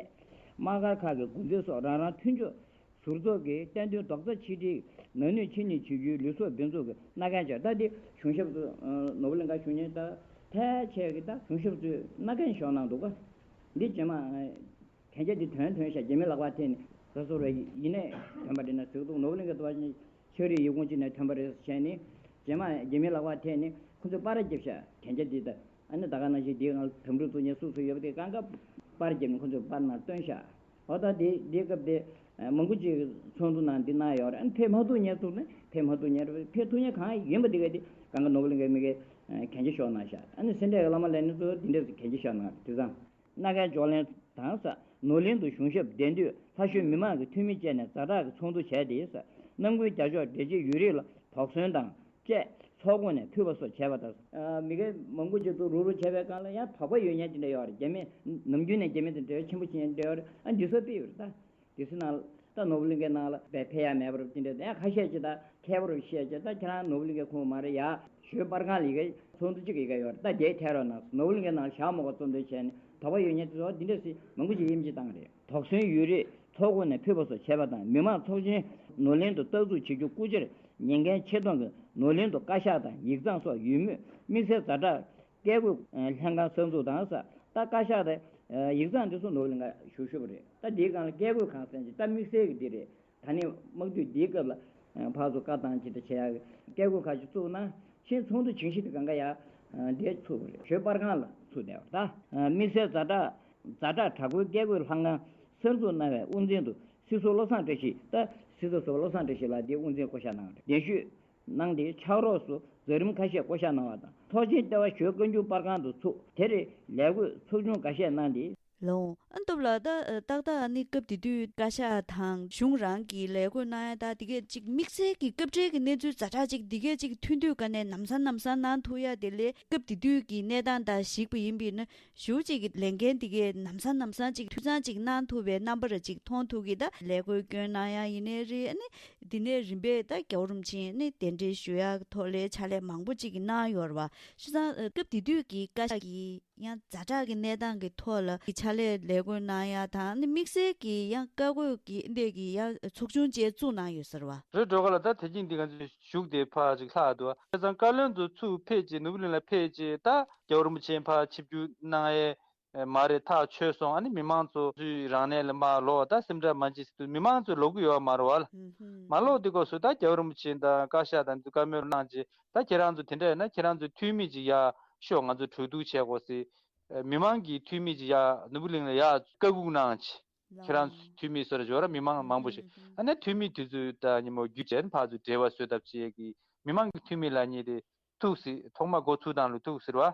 དམག་སྒར་ཁག་གི་འགོ་འཛིན་སོགས་རང་རང་མཐུན་ཕྱོགས་ཟུར་ཚོགས་ཀྱིས་བསྟན་དོན་རྡོག་རྩ་ཆིག་སྒྲིལ་ནང་ནུས་ཆེ་ནུས་ཆེ་རྒྱུའི་ལུས་སྲོག་འབེན་འཛུགས་ཀྱི་མནའ་གན་བཅོལ། ད་འདི་གཞུང་ཞབས་ཚོ་ནོར་བུ་གླིང་ཁ་བཞུགས་མཁན་ད་ཕལ་ཆེར་གྱིས་ད་གཞུང་ཞབས་ཚོས་མནའ་གན་བཞག་གནང་འདུག་ག་འདི་རྗེས་མ་གན་རྒྱ་འདི་ཐོན་ཐོན་ཤག་རྒྱ་མི་ལག་པར་ཐེབས་ནས་ད་སོ་རེ་ཡིན་ནས་ཐོན་པ་འདི་ན་ཟེར་འདུག་ནོར་བུ་གླིང་ཁ་འདི་བ་ཕྱག་བྲིས་ཡིག་ཁུངས་ཅིག་ནས་ཐོན་པ་རེད་བྱས་ནས་རྗེས་མ་རྒྱ་མི་ལག་པར་ཐེབས་ནས་ཁོ་ཚོས་པར་རྒྱབ་ཤག་གན་རྒྱ་འདི་ད། ཨ་ནི་ད་ག་ནང་བཞིན་འདིའི་ནང་དམ་ཕྲུག་ཚོ་ཉེ་སུ་སུ་ཡོད་པ་དེ་གང་ག་པར་བརྒྱབ་ནས་ཁོ་ཚོས་པར་ནང་བཏོན་ཤག་འོ་ད་འདི་འདིའི་སྐབས་དེ་མང་པོ་ཅིག་ཚོགས་འདུ་ནང་འདི་གནང་ཡོད་རེད། ཨ་ནི་ཕེབས་མ་ཐུབ་མཁན་ཚོ་ནི་ཕེབས་མ་ཐུབ་མཁན་རེད། ཕེབས་ཐུབ་མཁན་གང་ཡིན་པ་དེ་ག་དེ་གང་ག་ནོར་བུ་གླིང་ཁའི་མི་གིས་གན་རྒྱ་བཞག་གནང་ཤག་ཨ་ནི་སེ་འབྲས་ཀྱི་བླ་མ་ལས་སྣེ་ཚོས་འདི་འདྲས་སུ་གན་རྒྱ་བཞག་གནང་རེད། དེ་ཙང་མནའ་གན་འབྱོར་ལེན་དང་ས་ནོར་གླིང་དུ་གཞུང་ཞབས་གདན་དུས་ལྷ་གཞུང་མི་མང་གི་འཐུས་མི་བཅས་ནས་ཛ་དྲག་གི་ཚོགས་འདུ་བྱས་ཏེ་ས་ནང་ཁུལ་རྒྱ་ཕྱོགས་འབྲེལ་གཅིག་ཡོད་རིགས་ལ་དོགས་ཟོན་དང་བཅས་ཚོགས་ཁོངས་ནས་ཕུད་པ་སོགས་བྱས་པ་དང་། ཨ་མི་སྒེར་མང་པོ་ཅིག་ཏུ་རུག་རུག་བྱས་པའི་སྒང་ལ་ཡང་དོགས་པ་ཡོད་མཁན་དེ་འདྲ་ཡོད་རེད། རྒྱ་མི་ནམ་རྒྱུན་ནས་རྒྱ་མི་དང་འབྲེལ་བ་ཆེན་པོ་བྱེད་མཁན་དེ་འདྲ་ཡོད་རེད། ཨ་འདི་ཚོ་དཔེ་ཡོད་རེད། ད་འདི་ཚོ་ནང་ལ་ད་ནོར་བུ་གླིང་ཁའི་ནང་ལ་བས་ཕེབས་ཡ་མེད་པ་རེད། དེ་འདྲ་ཡང་ཁ་ཤས་ཅིག་ད་མཁས་པ་རུ་བཤད་ཅིག་ད་ཁྱེད་རང་ནོར་བུ་གླིང་ཁའི་ཁོངས་མ་རེད་ཡ། ཞོལ་པར་ཁང་ལ་ཡི་གེ་ཚོགས་འདུ་གཅིག་གི་ཡི་གེ་ཡོད་རེད། ད་དེའི་ཐད་རོགས་གནང་། ནོར་བུ་གླིང་ཁའི་ནང་ལ་བཞག་མ་དགོས་གཙོ་འདོན་བྱས་ནས་དོགས་པ་ཡོད་མཁན་དེ་ཚོ་འདི་འདྲ་སེ་མང་པོ་ཅིག་ཡིད་མི་བྱེད་བཏང་རེད། དོགས་ཟོན་ཡོད་རིགས་ཚོགས་ཁོངས་ནས་ཕུད་པ་སོགས་བྱས་པ་དང་། མི་མང་ཚོགས་ཆེན་ནོར་གླིང་དུ་རྟག་འཛུགས་བྱེད་རྒྱུ་སྐུ་ཕྱིར་ཉན་མཁན་ཆེད་གཏོང་གིས་ནོར་གླིང་དུ་བཀའ་ཤག་དང་ཡིག་ཚང་སོགས་ཡོད་མུས་དམིགས་བསལ་ཛ་དྲག་བཀས་བཀོད་ལྷན་ཁང་གསར་འཛུགས་དང་ས། ད་བཀའ་ཤག་དང་ཡིག་ཚང་འདི་ཚོ་ནོར་གླིང་ག་ཞུ་ཞུ་བ་རེད། ད་འདིའི་སྒང་ལ་བཀས་བཀོད་ཁང་ཟེར་གྱི་ད་དམིགས་བསལ་གྱི་འདི་རེད། ད་ནི་དམག་དུས་འདིའི་སྐབས་ལ་ཕར་ཚུར་བཀའ་བཏང་ཅིག་ད་བྱེད་ཡག་གི་བཀས་བཀོད་ཁང་ཞིག་བཙུགས་ན་ཕྱིན་ཚོགས་འདུ་ཇི་བཞིན་དུ་གང་ག་ཡ་འདིར་ཚུགས་པ་རེད། ཞོལ་པར་ཁང་ལ་ཚུགས་བསྡད་པ་རེད། ད་དམིགས་བསལ་ཛ་དྲག་ཛ་དྲག་དྲག་པོའི་བཀས་བཀོད་ལྷན་ཁང་གསར་འཛུགས་གནང་བའི་དབུ་འཛིན་དུ་སྲིད་ཟུར་བློ་བཟང་བཀྲ་ཤིས། ད་སྲིད་ཟུར་ཟུར་པ་བློ་བཟང་བཀྲ་ཤིས་ལགས་འདིར་དབུ་འཛིན་བསྐོ་བཞག་གནང་བ་རེད། གདན་ཞུས་གནང་སྟེ་ཕྱག་རོགས་སུ་མཛད་རིམ་ཁ་ཤས་བསྐོ་བཞག་གནང་བ་དང་། ཚོགས་ཆེན་ལྟེ་བ་ཞོལ་བཀའ་འགྱུར་པར་ཁང་དུ་ཚུགས། དེར་ལས་བགོས་ཚོགས་ཆུང་འགའ་ཤས་གནང་སྟེ། ལོང་། ཨ་སྟོབས་ལགས། ད་ཏག་ཏག་ནི་སྐབས་དེ་དུས་བཀའ་ཤག་དང་གཞུང་རང་གི་ལས་བགོས་གནང་ཡ་ད་དེ་གས་ཅིག་དམིགས་བསལ་གྱི་སྐབས་འཕྲལ་གྱི་གནས་ཚུལ་ཛ་དྲག་ཅིག་དེ་གས་ཅིག་ཐོན་དུས་ག་ནས་ནམ་སང་ནམ་སང་གནང་ཐུབ་ཡ་དེ་ལས་སྐབས་དེ་དུས་ཀྱི་གནས་སྟངས་དང་གཞིགས་པ་ཡིན་པས་ན། ཞུ་གཅིག་གི་ལས་འགན་དེ་གས་ནམ་སང་ནམ་སང་ཅིག་འཐུས་ཚང་ཅིག་གནང་ཐུབ་པའི་རྣམ་པ་ར་ཅིག་མཐོང་ཐུབ་ཀྱི། ད་ལས་བགོས་སྐྱོན་གནང་ཡ་ཡིན་ནའི་རེད། ཨ་ནི་དེ་ནས་རིམ་པས་ད་རྒྱལ་བ་རིན་པོ་ཆེ་ནི་གདན་འདྲེན་ཞུ་ཡ་ཐོག་ལས་ཕྱག་ལས་མང་པོ་ཅིག་གནང་ཡོད་རེད་བ། བྱས་ཙང་སྐབས་དེ་དུས་ཀྱི་བཀའ་ཤག་གི་ཡང་ཛ་དྲག་གི་གནས་སྟངས་ཀྱི་ཐོག་ལ་ཕྱག་ལས་ལས་བགོས་གནང་ཡ་དང་ནི་དམིགས་བསལ་གྱི་ཡང་བཀའ་བཀོད་ཀྱི་འདས་ཀྱི་ཡང་ཚོགས་ཆུང་བཅས་བཙུགས་གནང་ཡོད་ཟེར་བ། རེད་འགྲོ་ག་ལ། ད་དེ་རིང་འདི་ང་ཚོའི་བཞུགས་དེ་ཕར་ཅིག་ལྷག་འདུག་བྱས་ཙང་བཀའ་བློན་དུ་ཚུར་ཕེབས་རྗེས་ནོར་བུ་གླིང་ལ་ཕེབས་རྗེས་ད་རྒྱལ་བ་རིན་པོ་ཆེ་ཕར་ཆིབས་བསྒྱུར་གནང་ཡས་མ་རེད། ཐག་ཆོད་སོང་། ཨ་ནི་མི་མང་ཚོ་ཚུར་རང་གནས་ལ་མར་ལོག་ད་སེམས་ཁྲལ་མ་བྱེད་ཟེར་དུས་མི་མང་ཚོས་ལོག་གི་ཡོད་མ་རེད་བ་ལ། ཧུམ་ཧུམ། མ་ལོག་དུས་སྐབས་སུ་ད་རྒྱལ་བ་རིན་པོ་ཆེ་དང་བཀའ་ཤག་དང་འདི་བཀའ་མོལ་གནང་རྗེས་ད་ཁྱེད་རང་ཚོ་དེ་འདྲ་ཡིན་ན་ཁྱེད་རང་ཚོའི་འཐུས་མི་ཅིག་ཡར་ཤོག་ང་ཚོ་གྲོས་བསྡུར་བྱེད་དགོས་ཟེར། མི་མང་གི་འཐུས་མི་ཅིག་ཡར་ནོར་བུ་གླིང་ལ་ཡར་བཀའ་འགུག་གནང་བྱས། ཁྱེད་རང་ཚོའི་འཐུས་མི་ཟེར་ཞོར་མི་མང་མང་པོ་ཞིག་ཨ་ནི་འཐུས་མི་དེ་ཚོས་ད་ཉིན་མོ་བརྒྱུད་བྱས་ཕར་ཚུར་འབྲེལ་བ་བཟོ་ཐབས་བྱེད་ཀྱི། མི་མང་གི་འཐུས་མི་ལབ་མཁན་དེ་ ཐུག་སྲིད། ཐོག་མ་འགོ་ཚུགས་སྟངས་ལ་ཐུག་ཟེར་བ། ཨ་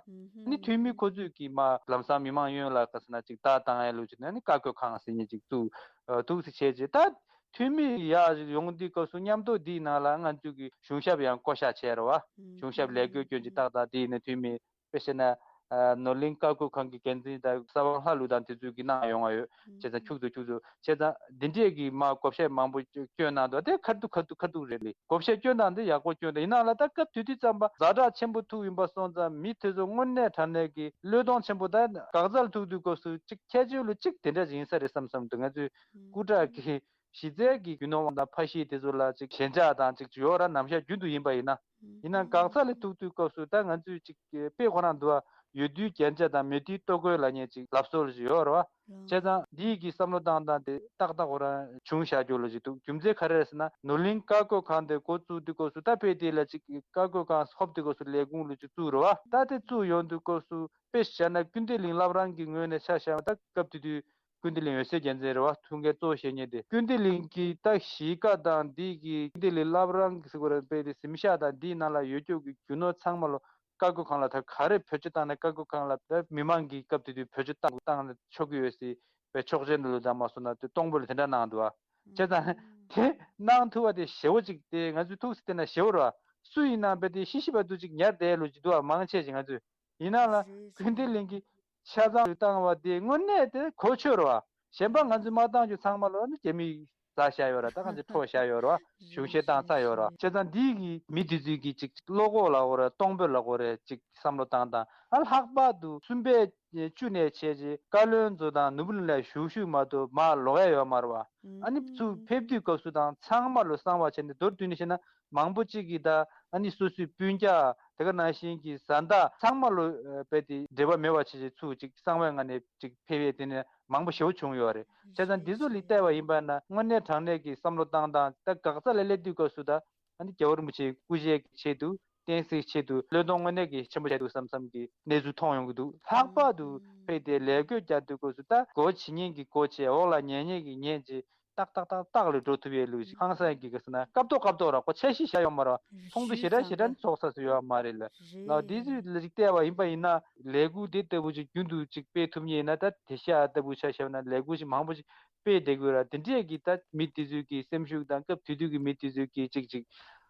ནི་འཐུས་མི་ཁོ་ཚོས་ཀྱིས་མ་ལམ་སང་མི་མང་གཡོན་ལ་ག་ཟེར་ན་ཅིག་ལྟ་བཏང་ཡ་ལུགས་ཅིག་ན་ནི་བཀའ་བཀོད་ཁང་ཟེར་མཁན་ཅིག་བཙུགས། ཨ། ཐུག་སྲིད་བྱས་རྗེས་ད་འཐུས་མི་ཡར་ཡོང་དུས་སྐབས་སུ་མཉམ་དུ་འདིའི་ནང་ལ་ང་ཚོས་ཀྱི་གཞུང་ཞབས་ཡང་བསྐོ་གཞག་བྱས་རེད་བ། གཞུང་ཞབས་ལས་བགོས་སྐྱོན་ཅིག་ཏག་ཏག་དེ་ཡིན་ན་འཐུས་མི་དཔེ་བཤད་ན། ཨ། ནོར་གླིང་བཀའ་བཀོད་ཁང་གི་འགན་འཛིན་དང་ས་དབང་ལྷ་ལུ་དང་དེ་ཚོས་ཀྱི་གནང་ཡོང་བ་ཡོད། བྱས་ཙང་ཁྱུག་ཙུག་ཁྱུག་ཙུག་བྱས་ཙང་འདི་འདྲས་ཀྱི་མ་བགོ་བཤའ་མང་པོ་སྐྱོན་གནང་འདུག་དེ་ཁ་ཐུག་ཁ་ཐུག་ཁ་ཐུག་རེད་ལེ། བགོ་བཤའ་སྐྱོན་སྟངས་དེ་ཡག་པོ་སྐྱོན་འདུག་ཡིན་ནའང་ལ་ད་སྐབས་དེ་དུས་ཙམ་པ་ཛ་དྲག་ཆེན་པོ་ཐུག་ཡིན་པ་སོང་ཙང་མི་དེ་ཚོ་དངོས་གནས་དྲང་གནས་ཀྱི་བློས་གཏོང་ཆེན་པོ་ད་འགག་རྩར་ཐུག་དུས་སྐབས་སུ་གཅིག་ཁྱད་ཆོས་ལུ་གཅིག་དེ་འདྲ་ཞིག་ཡིན་ས་རེད་བསམ་བསམ་འདུག་ང་ཚོས་སྐུ་དྲག་གི་གཞི་རྩའི་གི་རྒྱུ་ནོར་དབང་དང་ཕ་གཞིས་དེ་ཚོ་ལ་ཅིག་ཞེན་ཆགས་དང་ཅིག་ཡོད་ར་ནམ་ཞག་རྒྱུན་དུ་ཡིན་པ་ཡིན་ན། ཡིན་ནའང་འགག་རྩ་ལ་ཐུག་དུས་སྐབས་སུ་ད་ང་ཚོས་ཅིག་དཔེ་ཁོ་རང་འདུག་ཨ། ཡོད་དུས་རྒྱན་ཆ་དང་མེད་དུས་ལྟོ་གོས་ལབ་མཁན་ཅིག་ལབ་སྲོལ་ཞིག་ཡོད་རེད་བ། བྱས་ཙང་འདིའི་གི་བསམ་བློ་བཏང་སྟངས་དེ་ཏག་ཏག་ཁོ་རང་བྱུང་བཞག་རྒྱུ་ལ་ཅིག་འདུག་རྒྱུ་མཚན་ག་རེ་རེད་ཟེར་ན་ནོར་གླིང་བཀའ་བཀོད་ཁང་དེ་འགོ་བཙུགས་དུས་སྐབས་སུ་ད་དཔེ་དེ་ལ་ཅིག་བཀའ་བཀོད་ཁང་ཧོབ་དུས་སྐབས་སུ་ལས་ཁུངས་ལ་ཅིག་བཙུགས་རེད་བ། ད་དེ་བཙུགས་ཡོང་དུས་སྐབས་སུ་དཔེ་བཞག་ན་ཀུན་བདེ་གླིང་བླ་བྲང་གི་ངོས་ནས་ཆ་བཞག་ན་ད་སྐབས་དེ་དུས། ཀུན་བདེ་གླིང་འོད་ཟེར་རྒྱལ་མཚན་རེད་བ། ཐུགས་འགན་གཙོ་བོ་བཞེས་མཁན་དེ་ཀུན་བདེ་གླིང་གི་ད་གཞིས་ཀ་དང་འདི་གི་ཀུན་བདེ་གླིང་བླ་བྲང་གི་ཟེར་དགོས་རེད་པས་དེ་གཟིམ་ཤག་དང་འདིའི་ནང་ལ་ཡོད་རྒྱུ་གི་རྒྱུ་ནོར་ཚང་མ་ལོ་བཀའ་བཀོད་ཁང་ལ་ད་ག་རེ་བེད་སྤྱོད་བཏང་ནས་བཀའ་བཀོད་ཁང་ལ་ད་མི་མང་གི་སྐབས་དེ་དུས་བེད་སྤྱོད་བཏང་བཏང་ནས་ཆོག་གི་ཡོད་སྲིད་པའི་ཆོག་མཆན་ལོ་དང་མ་སོང་ན་དེ་གཏོང་ཕོད་ལ་དེ་འདྲ་གནང་འདུག་བ། བྱས་ཙང་དེ་གནང་ཐུབ་པ་དེ་ཞེ་བོ་ཅིག་དེ་ང་ཚོས་ཐུགས་སུ་བསྟན་ན་ཞེ་བོ་རེད་བ། སུ་ཡིན་ནའང་རྦད་དེ་ཤི་ཤི་བར་དུ་ཅིག་ཉར་བསྡད་ལོ་ཅིག་འདུག་བ། མང་ཆེ་ཅིག་ང་ཚོས། ཡིན་ན་ལ་རེད། ཀུན་བདེ་གླིང་གི་ཆ་ཚང་དུ་བཏང་བ་དེ་དངོས་གནས་དེ་གོ་ཆོད་རེད་བ། གཞན་པ་ང་ཚོས་མ་བཏང་རྒྱུ་ཚང་མ་ལོ་ནི་རྒྱ་མིས་ཟ་བཞག་ཡོད་ར། ད་ང་ཚོས་འཕྲོག་བཞག་ཡོད་ར། གཞུང་བཞེས་བཏང་ཚར་ཡོད་ར། བྱས་ཙང་འདི་གི་མི་དེ་ཚོས་ཀྱི་ཅིག་བློ་ཁོག་ལ་འོ་ར་གཏོང་ཕོད་ལ་འོ་ར་ཅིག་བསམ་བློ་བཏང་དང་ཨ་ལྷག་པར་དུ་གསུམ་པའི་བཅུ་ནས་བྱས་རྗེས་བཀའ་བློན་ཚོ་དང་ནོར་བུ་གླིང་ལ་བཞུགས་བཞུགས་མ་གཏོགས་མར་ལོག་ཡ་ཡོད་མ་རེད་བ། ཨ་ནི་ཚུར་ཕེབས་དུས་སྐབས་སུ་དང་ཚང་མ་ལོ་གསང་བ་བྱས་ནས་མདོར་བསྡུས་ནས་བཤད་ན། མང་པོ་གཅིག་གིས་ད་ཨ་ནི་སོ་སོའི་སྤུན་ཀྱག་དེ་ག་ནང་བཞིན་གྱི་བཟའ་ཟླ་ཚང་མ་ལོ་རྦད་དེ་འབྲེལ་བ་མེད་པ་བྱས་བྱས་ཚུར་ཅིག་གསང་བའི་ངང་ནས་ཅིག་ཕེབས་ཡས་དེ་ནས་མང་པོ་ཞེ་པོ་བྱུང་ཡོད་རེད། བྱས་ཙང་འདི་ཚོ་ལ་བལྟས་པ་ཡིན་པ་ན་དངོས་གནས་དྲང་གནས་ཀྱི་བསམ་བློ་བཏང་སྟངས་ད་འགག་རྩ་ལ་སླེབས་དུས་སྐབས་སུ་ད་ཨ་ནི་རྒྱལ་བ་རིན་པོ་ཆེའི་སྐུ་ཕྱྭའི་ཆེད་དུ་བསྟན་སྲིད་ཆེད་དུ་བློས་གཏོང་དངོས་གནས་ཀྱི་ཆེན་པོ་བྱས་འདུག་བསམ་བསམ་གྱི་གནས་ཚུལ་མཐོང་ཡོང་གི་འདུག་ལྷག་པར་དུ་ཕེབས་ཏེ་ལས་བགོས་རྒྱག་དུས་སྐབས་སུ་ད་སྒོ་ཕྱེ་མཁན་གྱི་སྒོ་ཕྱེ་འོག་ལ་ཉལ་མཁན་གྱི་ཉལ་བྱས། ཏག་ཏག་ཏག་ཏག་ལ་འགྲོ་ཐུབ་ཡས་ལུགས་ཤིག་ཧང་སང་གི་ག་ཟེར་ན་སྐབས་ཐོག་སྐབས་ཐོག་ར་ཁོ་འཆར་གཞི་བཞག་ཡོད་མ་རེད་བ། ཚོགས་འདུ་ཞེ་དྲག་ཞེ་དྲག་ནི་ཚོགས་ས་སུ་ཡོད་མ་རེད་ལ། ལ་འདི་ཚོའི་ལ་ཅིག་བལྟས་པ་ཡིན་པ་ཡིན་ན་ལས་འགུལ་འདི་ལྟ་བུ་ཅིག་རྒྱུན་དུ་ཅིག་སྤེལ་ཐུབ་ངེས་ཡིན་ན་ད་དེ་ཤ་ལྟ་བུ་ཆ་བཞག་ན་ལས་འགུལ་ཞིག་མང་པོ་ཞིག་སྤེལ་བསྡད་དགོས་ར། དེ་འདྲས་ཀྱི་ད་མི་དེ་ཚོའི་གི་སེམས་ཤུགས་དང་སྐབས་དེ་དུས་ཀྱི་མི་དེ་ཚོའི་གི་ཅིག་ཅིག་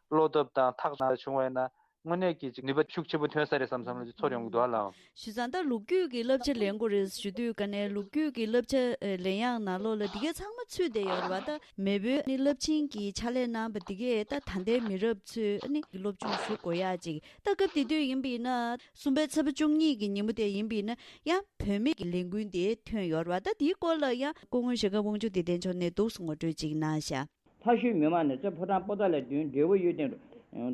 བློ་སྟོབས་དང་ཐག་ཆོད་བྱུང་བ་ཡིན་ན། དངོས་གནས་ཀྱི་ཅིག་ནུས་པ་ཤུགས་ཆེན་པོ་ཐོན་ས་རེད་བསམ་བསམ་ལ་ཅིག་ཚོར་ཡོང་གི་འདུག་ཨ་ལགས། ཞུ་ཙང་ད་ལོ་རྒྱུས་ཀྱི་བསླབ་བྱ་ལེན་དགོས་རེད་ཞུ་དུས་ཀ་ནས་ལོ་རྒྱུས་ཀྱི་བསླབ་བྱ་ལེན་ཡག་ནང་ལོགས་ལ་འདི་གས་ཚང་མ་ཚུད་བསྡད་ཡོད་རེད་བ། ད་མེས་པོའི་ནི་རླབས་ཆེན་གྱི་ཕྱག་ལས་གནང་བ་འདི་གས་ད་ད་ལྟའི་མི་རབས་ཚོས་ནི་སློབ་སྦྱོང་ཞུ་དགོས་ཡག་ཅིག་ད་སྐབས་དེ་དུས་ཡིན་པ་ཡིན་ན་གསུམ་པའི་ཚེས་པ་བཅུ་གཉིས་ཀྱི་ཉིན་མོ་དེ་ཡིན་པ་ཡིན་ན་ཡང་བུད་མེད་ཀྱི་ལས་འགུལ་འདི་ཐོན་ཡོད་རེད་བ། ད་འདིའི་སྐོར་ལ་ཡང་སྐུ་ངོ་ཞྭ་སྒབ་དབང་ཕྱུག་བདེ་ལྡན་མཆོག་ནས་འདུག་སེ་ངོ་སྤྲོད་ཅིག་གནང་ཤག་ལྷ་ཤོད་མི་མང་ནས་རྩེ་ཕོ་བྲང་པོ་ཏཱ་ལའི་མདུན་འབྲས་བུ་གཡུ་སྟེང་དུ་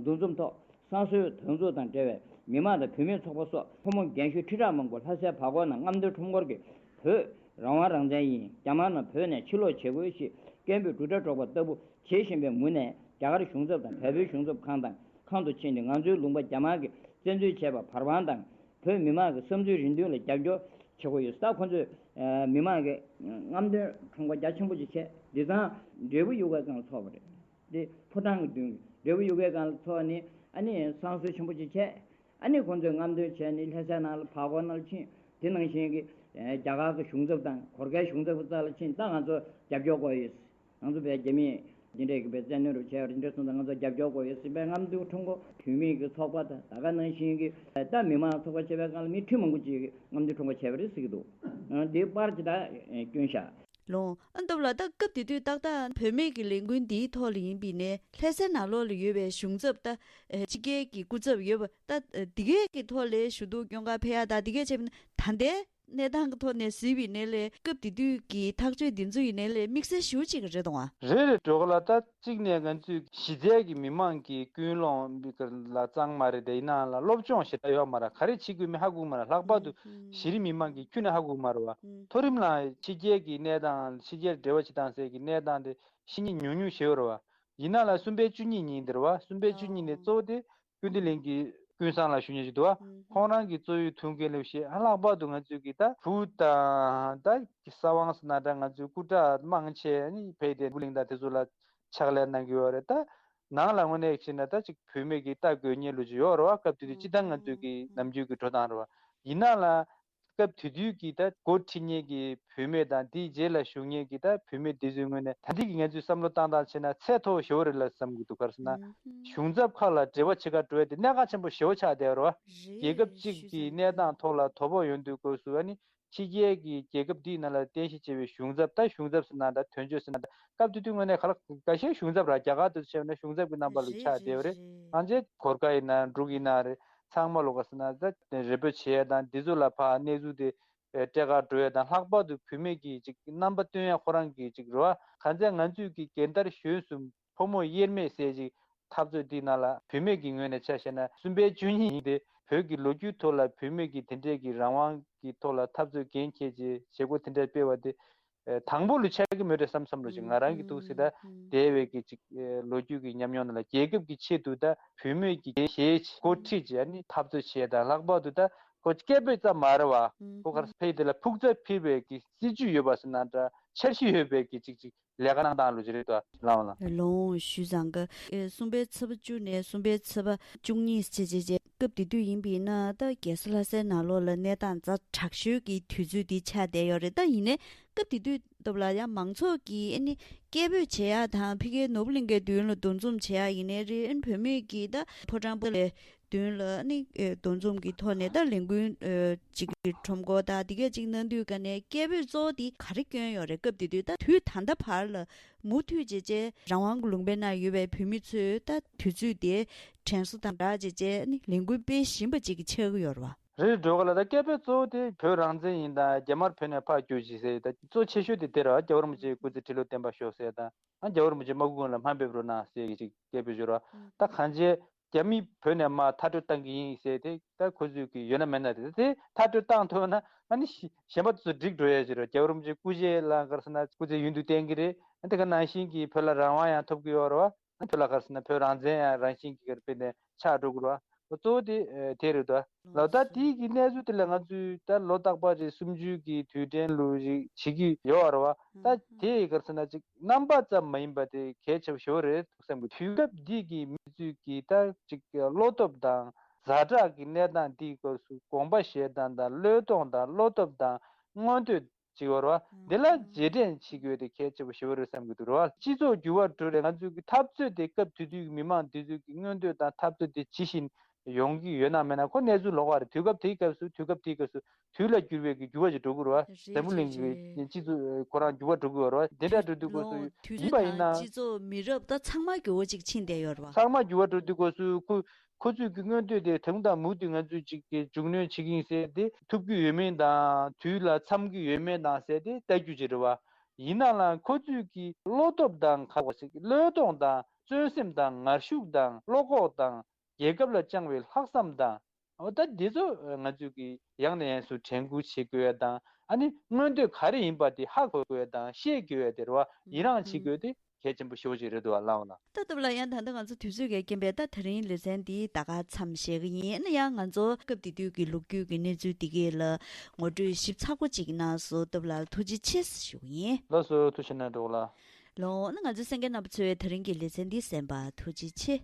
འདུ་འཛོམས་ཐོག་བསང་གསོལ་དམ་བཙུགས་དང་འབྲེལ་བའི་མི་མང་དང་བུད་མེད་ཚོགས་པ་སོགས་ཕོ་མོ་རྒན་གཞོན་ཁྲི་ཕྲག་མང་པོ་ལྷ་སའི་བར་སྐོར་ནང་རྔམ་སྟོན་ཁྲོམ་སྐོར་གྱི་བོད་རང་དབང་རང་བཙན་ཡིན། རྒྱ་དམར་རྣམས་བོད་ནས་ཕྱིར་ལོག་བྱེད་དགོས་ཞེས་སྐད་འབོད་དྲིལ་བསྒྲགས་སྒྲོག་པ་ལྟ་བུ་བྱེད་བཞིན་པའི་མུ་ནས་རྒྱ་གར་གཞུང་ཚབ་དང་བལ་པོའི་གཞུང་ཚབ་ཁང་དང་ཁང་དུ་ཕྱིན་ནས་ང་ཚོའི་ལུང་པ་རྒྱ་དམར་གྱིས་བཙན་འཛུལ་བྱས་པ་བར་དབང་དང་། བོད་མི་མང་གི་བསམ་ཚུལ་རེ་འདུན་ལ་རྒྱབ་སྐྱོར་བྱེད་དགོས་ཡོད། ད་ཁོང་ཚོས་མི་མང་གི་རྔམ་སྟོན་ཁྲོམ་སྐོར་རྒྱ་ཆེན་པོ་ཅིག་བྱས། དེ་དང་འབྲས་བུ་གཡུ་སྒང་ལ་ཚོགས་པ་རེད། དེ་ཕོ་བྲང་གི་མདུན་འབྲས་བུ་གཡུ་སྒང་ལ་ཚོགས་ནས་ཨ་ནི་བསང་གསོལ་ཆེན་པོ་ཅིག་བྱས། ཨ་ནི་ཁོང་ཚོས་རྔམ་སྟོན་བྱས་ནས་ལྷ་སའི་ནང་ལ་བར་སྐོར་ནང་ལ་ཕྱིན། དེ་ནང་བཞིན་གྱི་རྒྱ་གར་གྱི་གཞུང་ཚབ་དང་གོར་ཁའི་གཞུང་ཚབ་རྩ་ལ་ཕྱིན། ད་ང་ཚོ་རྒྱབ་སྐྱོར་དགོས་ཡོད། ང་ཚོ་བས་རྒྱ་མིས་འདི་འདྲས་ཀྱི་བས་བཙན་གནོན་རུ་བྱས་པ་འདི་འདྲས་སོང་ཙང་ང་ཚོ་རྒྱབ་སྐྱོར་དགོས་ཡོད་ཟེར་བའི་རྔམ་སྟོན་ཁྲོམ་སྐོར་བུད་མེད་ཀྱི་ཚོགས་པ་དང་ད་ག་ནང་བཞིན་གྱི་ད་མི་མང་ཚོགས་པ་བྱས་པའི་སྒང་ལ་མི་ཁྲི་མང་པོ་ཅིག་གིས་རྔམ་སྟོན་ཁྲོམ་སྐོར་བྱས་པ་རེད་ཟེར་གྱི་འདུག་འདིའི་པར་ཅིག་ད་བསྐྱོན་ཤག་ལོང་ཨ་འདབ་ལ་ད་སྐབས་དེ་དུས་ཏག་ཏག་བུད་མེད་ཀྱི་ལས་འགུལ་འདིའི་ཐོག་ལ་ཡིན་པའི་ནས་ལྷ་སའི་ནང་ལོགས་ལ་ཡོད་པའི་གཞུང་ཚབ་ད་ཕྱི་རྒྱལ་གྱི་སྐུ་ཚབ་ཡོད་པ་ད་འདི་གས་ཀྱི་ཐོག་ལ་ཞུ་གཏུག་སྐྱོན་ག་ཕེ་ཡ་ད་འདི་གས་བྱས་པ་ན་ད་ལྟའི་གནས་སྟངས་ཀྱི་ཐོག་ནས་གཟིགས་པའི་ནས་ལས་སྐབས་དེ་དུས་ཀྱི་ཐག་གཅོད་འདི་ཚོ་ཡི་ནས་ལས་དམིགས་བསལ་ཞུ་གཅིག་རེད་དང་བ། རེད་རེད་འགྲོ་ག་ལ་ད་གཅིག་ནས་ང་ཚོས་གཞི་རྩའི་གི་མི་མང་གི་ཀུན་སློང་ལ་གཙང་མ་རེད་དེ་ཡིན་ནའང་ལ་སློབ་སྦྱོང་ཞེ་དྲག་ཡོད་མ་རེད། ག་རེ་བྱེད་དགོས་མིན་ཧ་གོ་མ་རེད། ལྷག་པར་དུ་གཞི་རིམ་མི་མང་གི་ཁྱོན་ནས་ཧ་གོ་མ་རེད་བ། མཐོ་རིམ་ལ་ཕྱི་རྒྱལ་གི་གནས་སྟངས་ཕྱི་རྒྱལ་འབྲེལ་བ་བྱེད་སྟངས་ཟེར་གི་གནས་སྟངས་དེ་ཤེས་མཁན་ཉུང་ཉུང་ཞེ་པོ་རེད་བ། ཡིན་ནའང་ལ་གསུམ་པའི་བཅུ་གཉིས་ཉིན་དེ་རེད་བ། གསུམ་པའི་བཅུ་གཉིས་ནས་གཙོ་བོ་དེ། ཀུན་བདེ་གླིང་གི་ཀུན་བཟང་ལགས་ཞུ་མཁན་ཞིག་འདུག་བ། ཁོང་རང་གི་གཙོ་བོའི་ཐུགས་འགན་ལས་བཤད་ཨ་ལྷག་པར་དུ་ང་ཚོས་ཀྱི་ད་བུ་དང་ད་ས་དབང་ཟེར་ན་འདྲ་ང་ཚོའི་སྐུ་དྲག་མང་ཆེ་ནི་ཕེབས་ཏེ་བུ་གླིང་དང་དེ་ཚོ་ལ་ཕྱག་ལས་གནང་གི་ཡོད་རེད། ད་ ནང་ལ་དངོས་གནས་བྱས་ན་ད་ཅིག་བུད་མེད་ཀྱི་ལྟ་དགོས་མཁན་ལོ་ཅིག་ཡོད་རེད་བ། སྐབས་དེ་དུས་སྤྱིར་བཏང་ང་ཚོའི་གི་ནམ་རྒྱུན་གྱི་འགྲོ་སྟངས་རེད་བ། ཡིན་ན་ལ། སྐབས་དེ་དུས་ཀྱི་ད་འགོ་ཁྲིད་མཁན་གྱི་བུད་མེད་དང་དེའི་རྗེས་ལ་བཞུགས་མཁན་གྱི་ད་བུད་མེད་དེ་ཚོའི་ངོས་ནས་ད་ལྟའི་གི་ང་ཚོས་བསམ་བློ་བཏང་སྟངས་བྱས་ན་ཚད་མཐོ་བོ་ཞེ་པོ་རེད་ལ་བསམ་གྱི་འདུག་ག་རེ་ཟེར་ན། གཞུང་ཚབ་ཁག་ལ་འབྲེལ་བ་བྱེད་ག་འགྲོ་ཡ་དེ་གནད་འགག་ཆེན་པོ་ཞེ་པོ་ཆགས་བསྡད་ཡོད་རེད་བ། རེད་རྒྱལ་ཁབ་རེད། གཅིག་ཞུ་གི་གནས་སྟངས་ཐོག་ལ་དོ་ཕོག་ཡོང་དུས་སྐབས་སུ་ཨ་ནི་ཕྱི་རྒྱལ་གྱི་རྒྱལ་ཁབ་འདིའི་ནང་ལ་རྟེན་གཞི་བྱས་པའི་གཞུང་ཚབ་ད་གཞུང་ཚབ་ཟེར་ན་ད་དོན་གཅོད་ཟེར་ན་ད་སྐབས་དེ་དུས་ངོས་ནས་ག་ལ་འགའ་ཤས་གཞུང་ཚབ་ར་རྒྱ་གར་དུ་བྱས་ན་གཞུང་ཚབ་ཀྱི་རྣམ་པ་ལ་ཆགས་བསྡད་ཡོད་རེད། རེད་རེད། གང་ཅི་གོར་ཁ་ཡིན་ན་འབྲུག་ཡིན་ན་རེད། ཚང་མ་ལོགས་ཀ་ཟེར་ན་ད་རེ་འབོད་བྱེད་ཡ་དང་འདི་ཚོ་ལ་ཕར་གནས་ཚུལ་དེ་སྤྲད་ག་འགྲོ་ཡ་དང་ལྷག་པར་དུ་བུད་མེད་ཀྱི་ཅིག་རྣམ་པ་སྟོན་ཡ་ཁོ་རང་གི་ཅིག་རེད་བ། གང་ཅི་ང་ཚོས་ཀྱི་རྒན་དར་གཞོན་གསུམ་ཕོ་མོ་དབྱེར་མེད་ཟེར་ཅིག་འཐབ་རྩོད་འདི་ནང་ལ་བུད་མེད་ཀྱི་ངོས་ནས་ཆ་བཞག་ན་གསུམ་པའི་བཅུ་གཉིས་ཡིན་ཏེ། བོད་ཀྱི་ལོ་རྒྱུས་ཐོག་ལ་བུད་མེད་ཀྱི་དེ་འདྲས་ཀྱི་རང་དབང་གི་ཐོག་ལ་འཐབ་རྩོད་འགན་འཁྱེར་བྱས་བྱེད་སྒོ་དེ་འདྲས་སྤེལ་བ་དེ་དང་པོ་ལ་ཆགས་ཀྱི་མོད་དེ་བསམ་བསམ་བློ་ཅིག་ང་རང་གི་ཐུགས་སྲིད་ད་འདས་པའི་གི་ཅིག་ལོ་རྒྱུས་ཀྱི་ཉམས་མྱོང་ནང་ལ་རྒྱལ་ཁབ་ཀྱི་ཆེད་དུ་ད་བུད་མེད་ཀྱི་འགན་བཞེས་འགོ་ཁྲིད་བྱས་ནས་འཐབ་རྩོད་བྱས་དང་ལྷག་པར་དུ་ད་ཁོ་སྐད་འབོད་ཙམ་མ་རེད་བ། ཁོ་གར་ཕེབས་དེ་ལ་ཕུགས་རྩ་འཕེར་བའི་གི་སྲིད་ཇུས་ཡོད་པ་ཟེར་ན་འདྲ་འཆར་གཞི་ཡོད་པའི་གི་ཅིག་ཅིག་ལས་ཀ་གནང་སྟངས་ལོ་ཅི་རེད་དོ་ལའང་ལ། ལོང་ཞུས་ཙང་གི་ཨེ་གསུམ་པའི་ཚེས་པ་བཅུ་ནས་གསུམ་པའི་ཚེས་པ་བཅུ་གཉིས་བྱས་བྱས་བྱས་སྐབས་དེ་དུས་ཡིན་པས་ན་ད་རྒྱལ་ས་ལྷ་སའི་ནང་ལོགས་ལ་གནས་སྟངས་ཛ་དྲག་ཤོས་ཀྱི་དུས་ཚོད་འདི་ཆགས་བསྡད་ཡོད་རེད། ད་ཡིན་ནའི་སྐབས་དེ་དུས་སྟབས་ལ་ཡང་མང་ཚོགས་ཀྱིས་ཨ་ནི་སྐད་འབོད་བྱེད་ཡ་དང་ཕ་གིའི་ནོར་བུ་གླིང་གའི་མདུན་ལ་འདུ་འཛོམས་བྱེད་ཡ་ཡིན་ནའི་རེད། ཨ་ནི་བུད་མེད་ཀྱིས་ད་ཕོ་བྲང་པོ་ལས། མདུན་ལ་ནི་ཨེ་འདུ་འཛོམས་ཀྱི་ཐོག་ནས་ད་ལས་འགུལ་ཨེ་ཅིག་གི་ཁྲོམ་སྐོར་དང་དེ་གས་ཅིག་གནང་དུས་ཀ་ནས་སྐད་འབོད་གཙོ་བོ་དེ་ག་རེ་བསྐྱོན་ཡོད་རེད། སྐབས་དེ་དུས་ད་དུས་ད་ལྟ་བར་ལ་མུ་མཐུད་བྱས་བྱས་རང་དབང་གི་ལུང་པའི་ནང་ཡོད་པའི་བོད་མི་ཚོས་ད་དུས་ཚོད་དེ་དྲན་གསོ་དང་སྦྲགས་བྱས་བྱས་ནི་ལས་འགུལ་སྤེལ་བཞིན་པ་ཅིག་གི་ཆགས་ཀྱི་ཡོད་རེད་བ། རེད་འགྲོ་ག་ལ་ད་སྐད་འབོད་གཙོ་བོ་དེ་བོད་རང་བཙན་ཡིན་དང་རྒྱ་དམར་བོད་ནས་ཕར་རྒྱུགས་ཤིག་ཟེར་ད་གཙོ་ཆེ་ཤོས་དེ་དེ་རེད་བ། རྒྱལ་བ་རིན་པོ་ཆེའི་སྐུ་ཚེ་ཁྲི་ལོ་བརྟན་པར་ཤོག་ཟེར་དང་ཨ་རྒྱལ་བ་རིན་པོ་ཆེ་མ་སྐུ་དགོན་ལ་མ་ཕེབས་རོགས་གནང་ཟེར་གི་ཅིག་སྐད་འབོད་ཤོར་བ། ད་གང་ཅི། རྒྱ་མི་བོད་ནས་མར་མཐར་སྐྲོད་བཏང་གི་ཡིན་ཟེར་ཏེ་ད་ཁོ་ཚོས་ཀྱི་ཡོད་ན་མེད་ན་དེ་དེ་མཐར་སྐྲོད་བཏང་ཐུབ་ན་ཨ་ནི་གཞན་པ་ཚོ་འགྲིག་འགྲོ་ཡ་ཅིག་རེད། རྒྱལ་བ་རིན་པོ་ཆེ་སྐུ་ཞབས་ལ་ག་རེ་ཟེར་ན་སྐུ་ཚེ་ཡུན་དུ་བརྟན་གི་རེད། ཨ་དེ་ག་ནང་བཞིན་གྱི་བོད་ལ་རང་དབང་ཡང་ཐོབ་གི་ཡོད་རེད་བ། ཨ་བོད་ལ་ག་རེ་ཟེར་ན་བོད་རང་བཙན་ཡང་རང་བཞིན་གྱི་ག་རེ་དཔེ་ནས་ཆགས་འགྲོ་གི་རེད་བ། གཙོ་བོ་དེ་དེ་རེད་དོ། ལོ་ད་དེའི་གི་གནས་ཚུལ་དེ་ལ་ང་ཚོས་ད་ལོ་རྟག་པར་རེ་གསུམ་བཅུའི་གི་དུས་དྲན་ལུ་རེ་བྱེད་ཀྱི་ཡོད་རེད་བ། ད་དེ་ག་རེ་ཟེར་ན་ཅིག་རྣམ་པ་ཙམ་མ་ཡིན་པ་དེ་གལ་ཆེ་བ་ཞེ་པོ་རེད་འདུག་བསམ་གི། དུས་སྐབས་འདི་གི་མི་ཚོས་ཀྱི་ད་ཅིག་བློ་སྟོབས་དང་ཛ་དྲག་གི་གནས་སྟངས་འདིའི་སྐབས་སུ་དགོངས་པ་བཞེས་སྟངས་དང་བློས་གཏོང་དང་བློ་སྟོབས་དང་མངོན་འདོད་ཅིག་ཡོད་རེད་བ། འདི་ལ་རྗེས་དྲན་བྱེད་དགོས་དེ་གལ་ཆེ་བ་ཞེ་པོ་རེད་བསམ་གི་འདུག་རེད་བ། སྤྱི་ཚོགས་འགྱུར་བ་འགྲོ་རེད། ང་ཚོའི་གི་འཐབ་རྩོད་དེ་སྐབས་དེ་དུས་ཀྱི་མི་མང་འདི་ཚོའི་གི་མངོན་འདོད་དང་འཐབ་རྩོད་དེ་ཇི་བཞིན་ཡོང་གི་ཡོད་ན་མེད་ན་ཁོ་གནས་ཚུལ་ལོགས་ཀ་རེད། དུས་སྐབས་དེའི་སྐབས་སུ་དུས་སྐབས་དེའི་སྐབས་སུ་དུས་ལ་འགྱུར་བའི་གི་འགྱུར་བ་ཞིག་འགྲོ་གི་རེད་བ། རེད་འཛམ་བུ་གླིང་གི་རེད་རེད། སྤྱི་ཚོགས་ཁོ་རང་འགྱུར་བ་འགྲོ་གི་ཡོད་རེད་བ། དེ་འདྲ་འགྲོ་དུས་སྐབས་སུ་ལོ་དུས་ཡིན་པ་ཚོད་ཡིན་ན། དང་སྤྱི་ཚོགས་མི་རབས་དང་ཚང་མ་འགྱུར་བ་ཅིག་ཕྱིན་བསྡད་ཡོད་རེད་བ། ཚང་མ་འགྱུར་བ་འགྲོ་དུས་སྐབས་སུ་ཁོ་ཁོ་ཚོས་ཀྱི་མངོན་འདོད་དེ་དེ་དང་མུ་མཐུད་ང་ཚོས་ཅིག་གི་མཇུག་གནོན་བྱེད་ཀྱི་ཡིན་ཟེར་ཏེ་ཐུབ་ཀྱི་ཡོད་མེད་དང་དུས་ལ་འཚམ་གྱི་ཡོད་མེད་དང་ཟེར་ཏེ་ལྟ་རྒྱུ་ཅིག་རེད་བ། ཡིན་ན་ལ་ཁོ་ཚོས་ཀྱི་བློ་སྟོབས་དང་ག་བ་ཞིག་བློས་གཏོང་དང་བརྩོན་སེམས་དང་ངར་ཤུགས་དང་བློ་ཁོག་དང་རྒྱལ་ཁབ་ལ་བཅངས་པའི་ལྷག་བསམ་དང་། འོ་ད་འདི་ཚོ་ང་ཚོས་ཀྱི་ཡང་ནས་ཡང་དུ་དྲན་སྐུལ་བྱེད་དགོས་ཡ་དང་ཨ་ནི་མངོན་འདོད་ག་རེ་ཡིན་པ་དེ་ཧ་གོ་དགོས་ཡ་དང་ཤེས་དགོས་ཡ་དེ་རེད་བ། ཡི་རངས་བྱེད་དགོས་དེ་གལ་ཆེན་པོ་ཞེ་པོ་ཅིག་རེད་འདུག་བ་ལགས་འོ་ན། ད་སྟབས་ལ་ཡང་ད་ལྟ་ང་ཚོ་དུས་ཚོད་ཀྱི་རྐྱེན་པས་ད་དེ་རིང་ལེ་ཚན་འདི་ད་ག་མཚམས་བཞག་གི་ཡིན། ཨ་ནི་ཡང་ང་ཚོ་སྐབས་དེ་དུས་ཀྱི་ལོ་རྒྱུས་ཀྱི་གནས་ཚུལ་འདི་གས་ལ་ངོ་སྤྲོད་ཞིབ་ཚགས་པོ་ཅིག་གནང་སོང་། སྟབས་ལ་ཐུགས་རྗེ་ཆེ་ཞུ་གི་ཡིན། ལགས་སོ་ཐུགས་རྗེ་གནང་འགྲོ་ལ། ལོ་ཨ་ནི་ང་ཚོ་གསན་མཁན་རྣམ་པ་ཚོས་དེ་རིང་གི་ལེ་ཚན་འདི་གསན་པ་ཐུགས་རྗེ་ཆེ།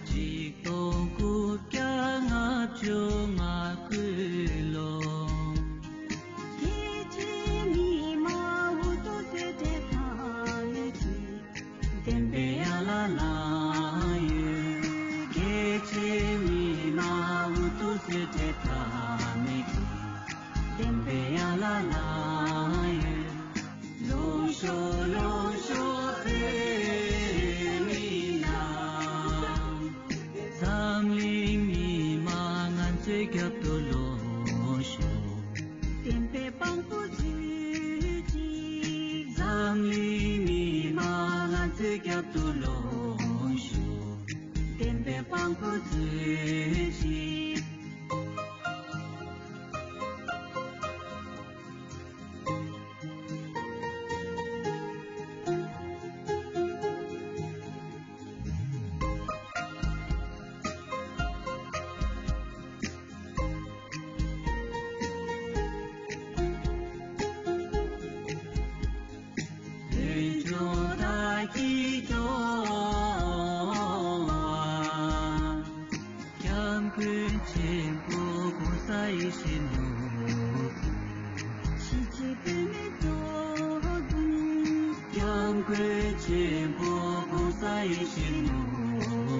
གཅིག་སྟོང་དགུ་བརྒྱ་ལྔ་བཅུ་ང་དགུ་ལོ། སྐྱེས་ཆེན་མི་མང་འུ་ཐུག་སེ་བྲེལ་ཐག་མེད་ཀྱི། བདེན་པའི་ཡ་ལ་ལ་ཡོད། སྐྱེས་ཆེན་མི་མང་འུ་ཐུག་སེ་བྲེལ་ཐག་མེད་ཀྱི། བདེན་པའི་ཡ་ལ་ལ་ཡོད། ལོངས་ཤོག་ལོངས་ཤོག་བོད་མི་རྣམས། འཛམ་གླིང་མི་མང་ང་ཚོའི་རྒྱབ་ཏུ་ལོངས་ཤོག་བདེན་པའི་དཔང་པོ་མཛོད་ཅིག་འཛམ་གླིང་མི་མང་ང་ཚོའི་རྒྱབ་ཏུ་ལོངས་ཤོག་ཡེ་ཤེས་ནོར་བུ། གཞིས་བྱེས་བོད་མིའི་སྤྲོ་སྣང་། སྐྱབས་མགོན་ཆེན་པོ་༸གོང་ས་ཡེ་ཤེས་ནོར་བུ།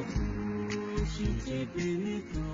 གཞིས་བྱེས་བོད་མིའི་སྤྲོ་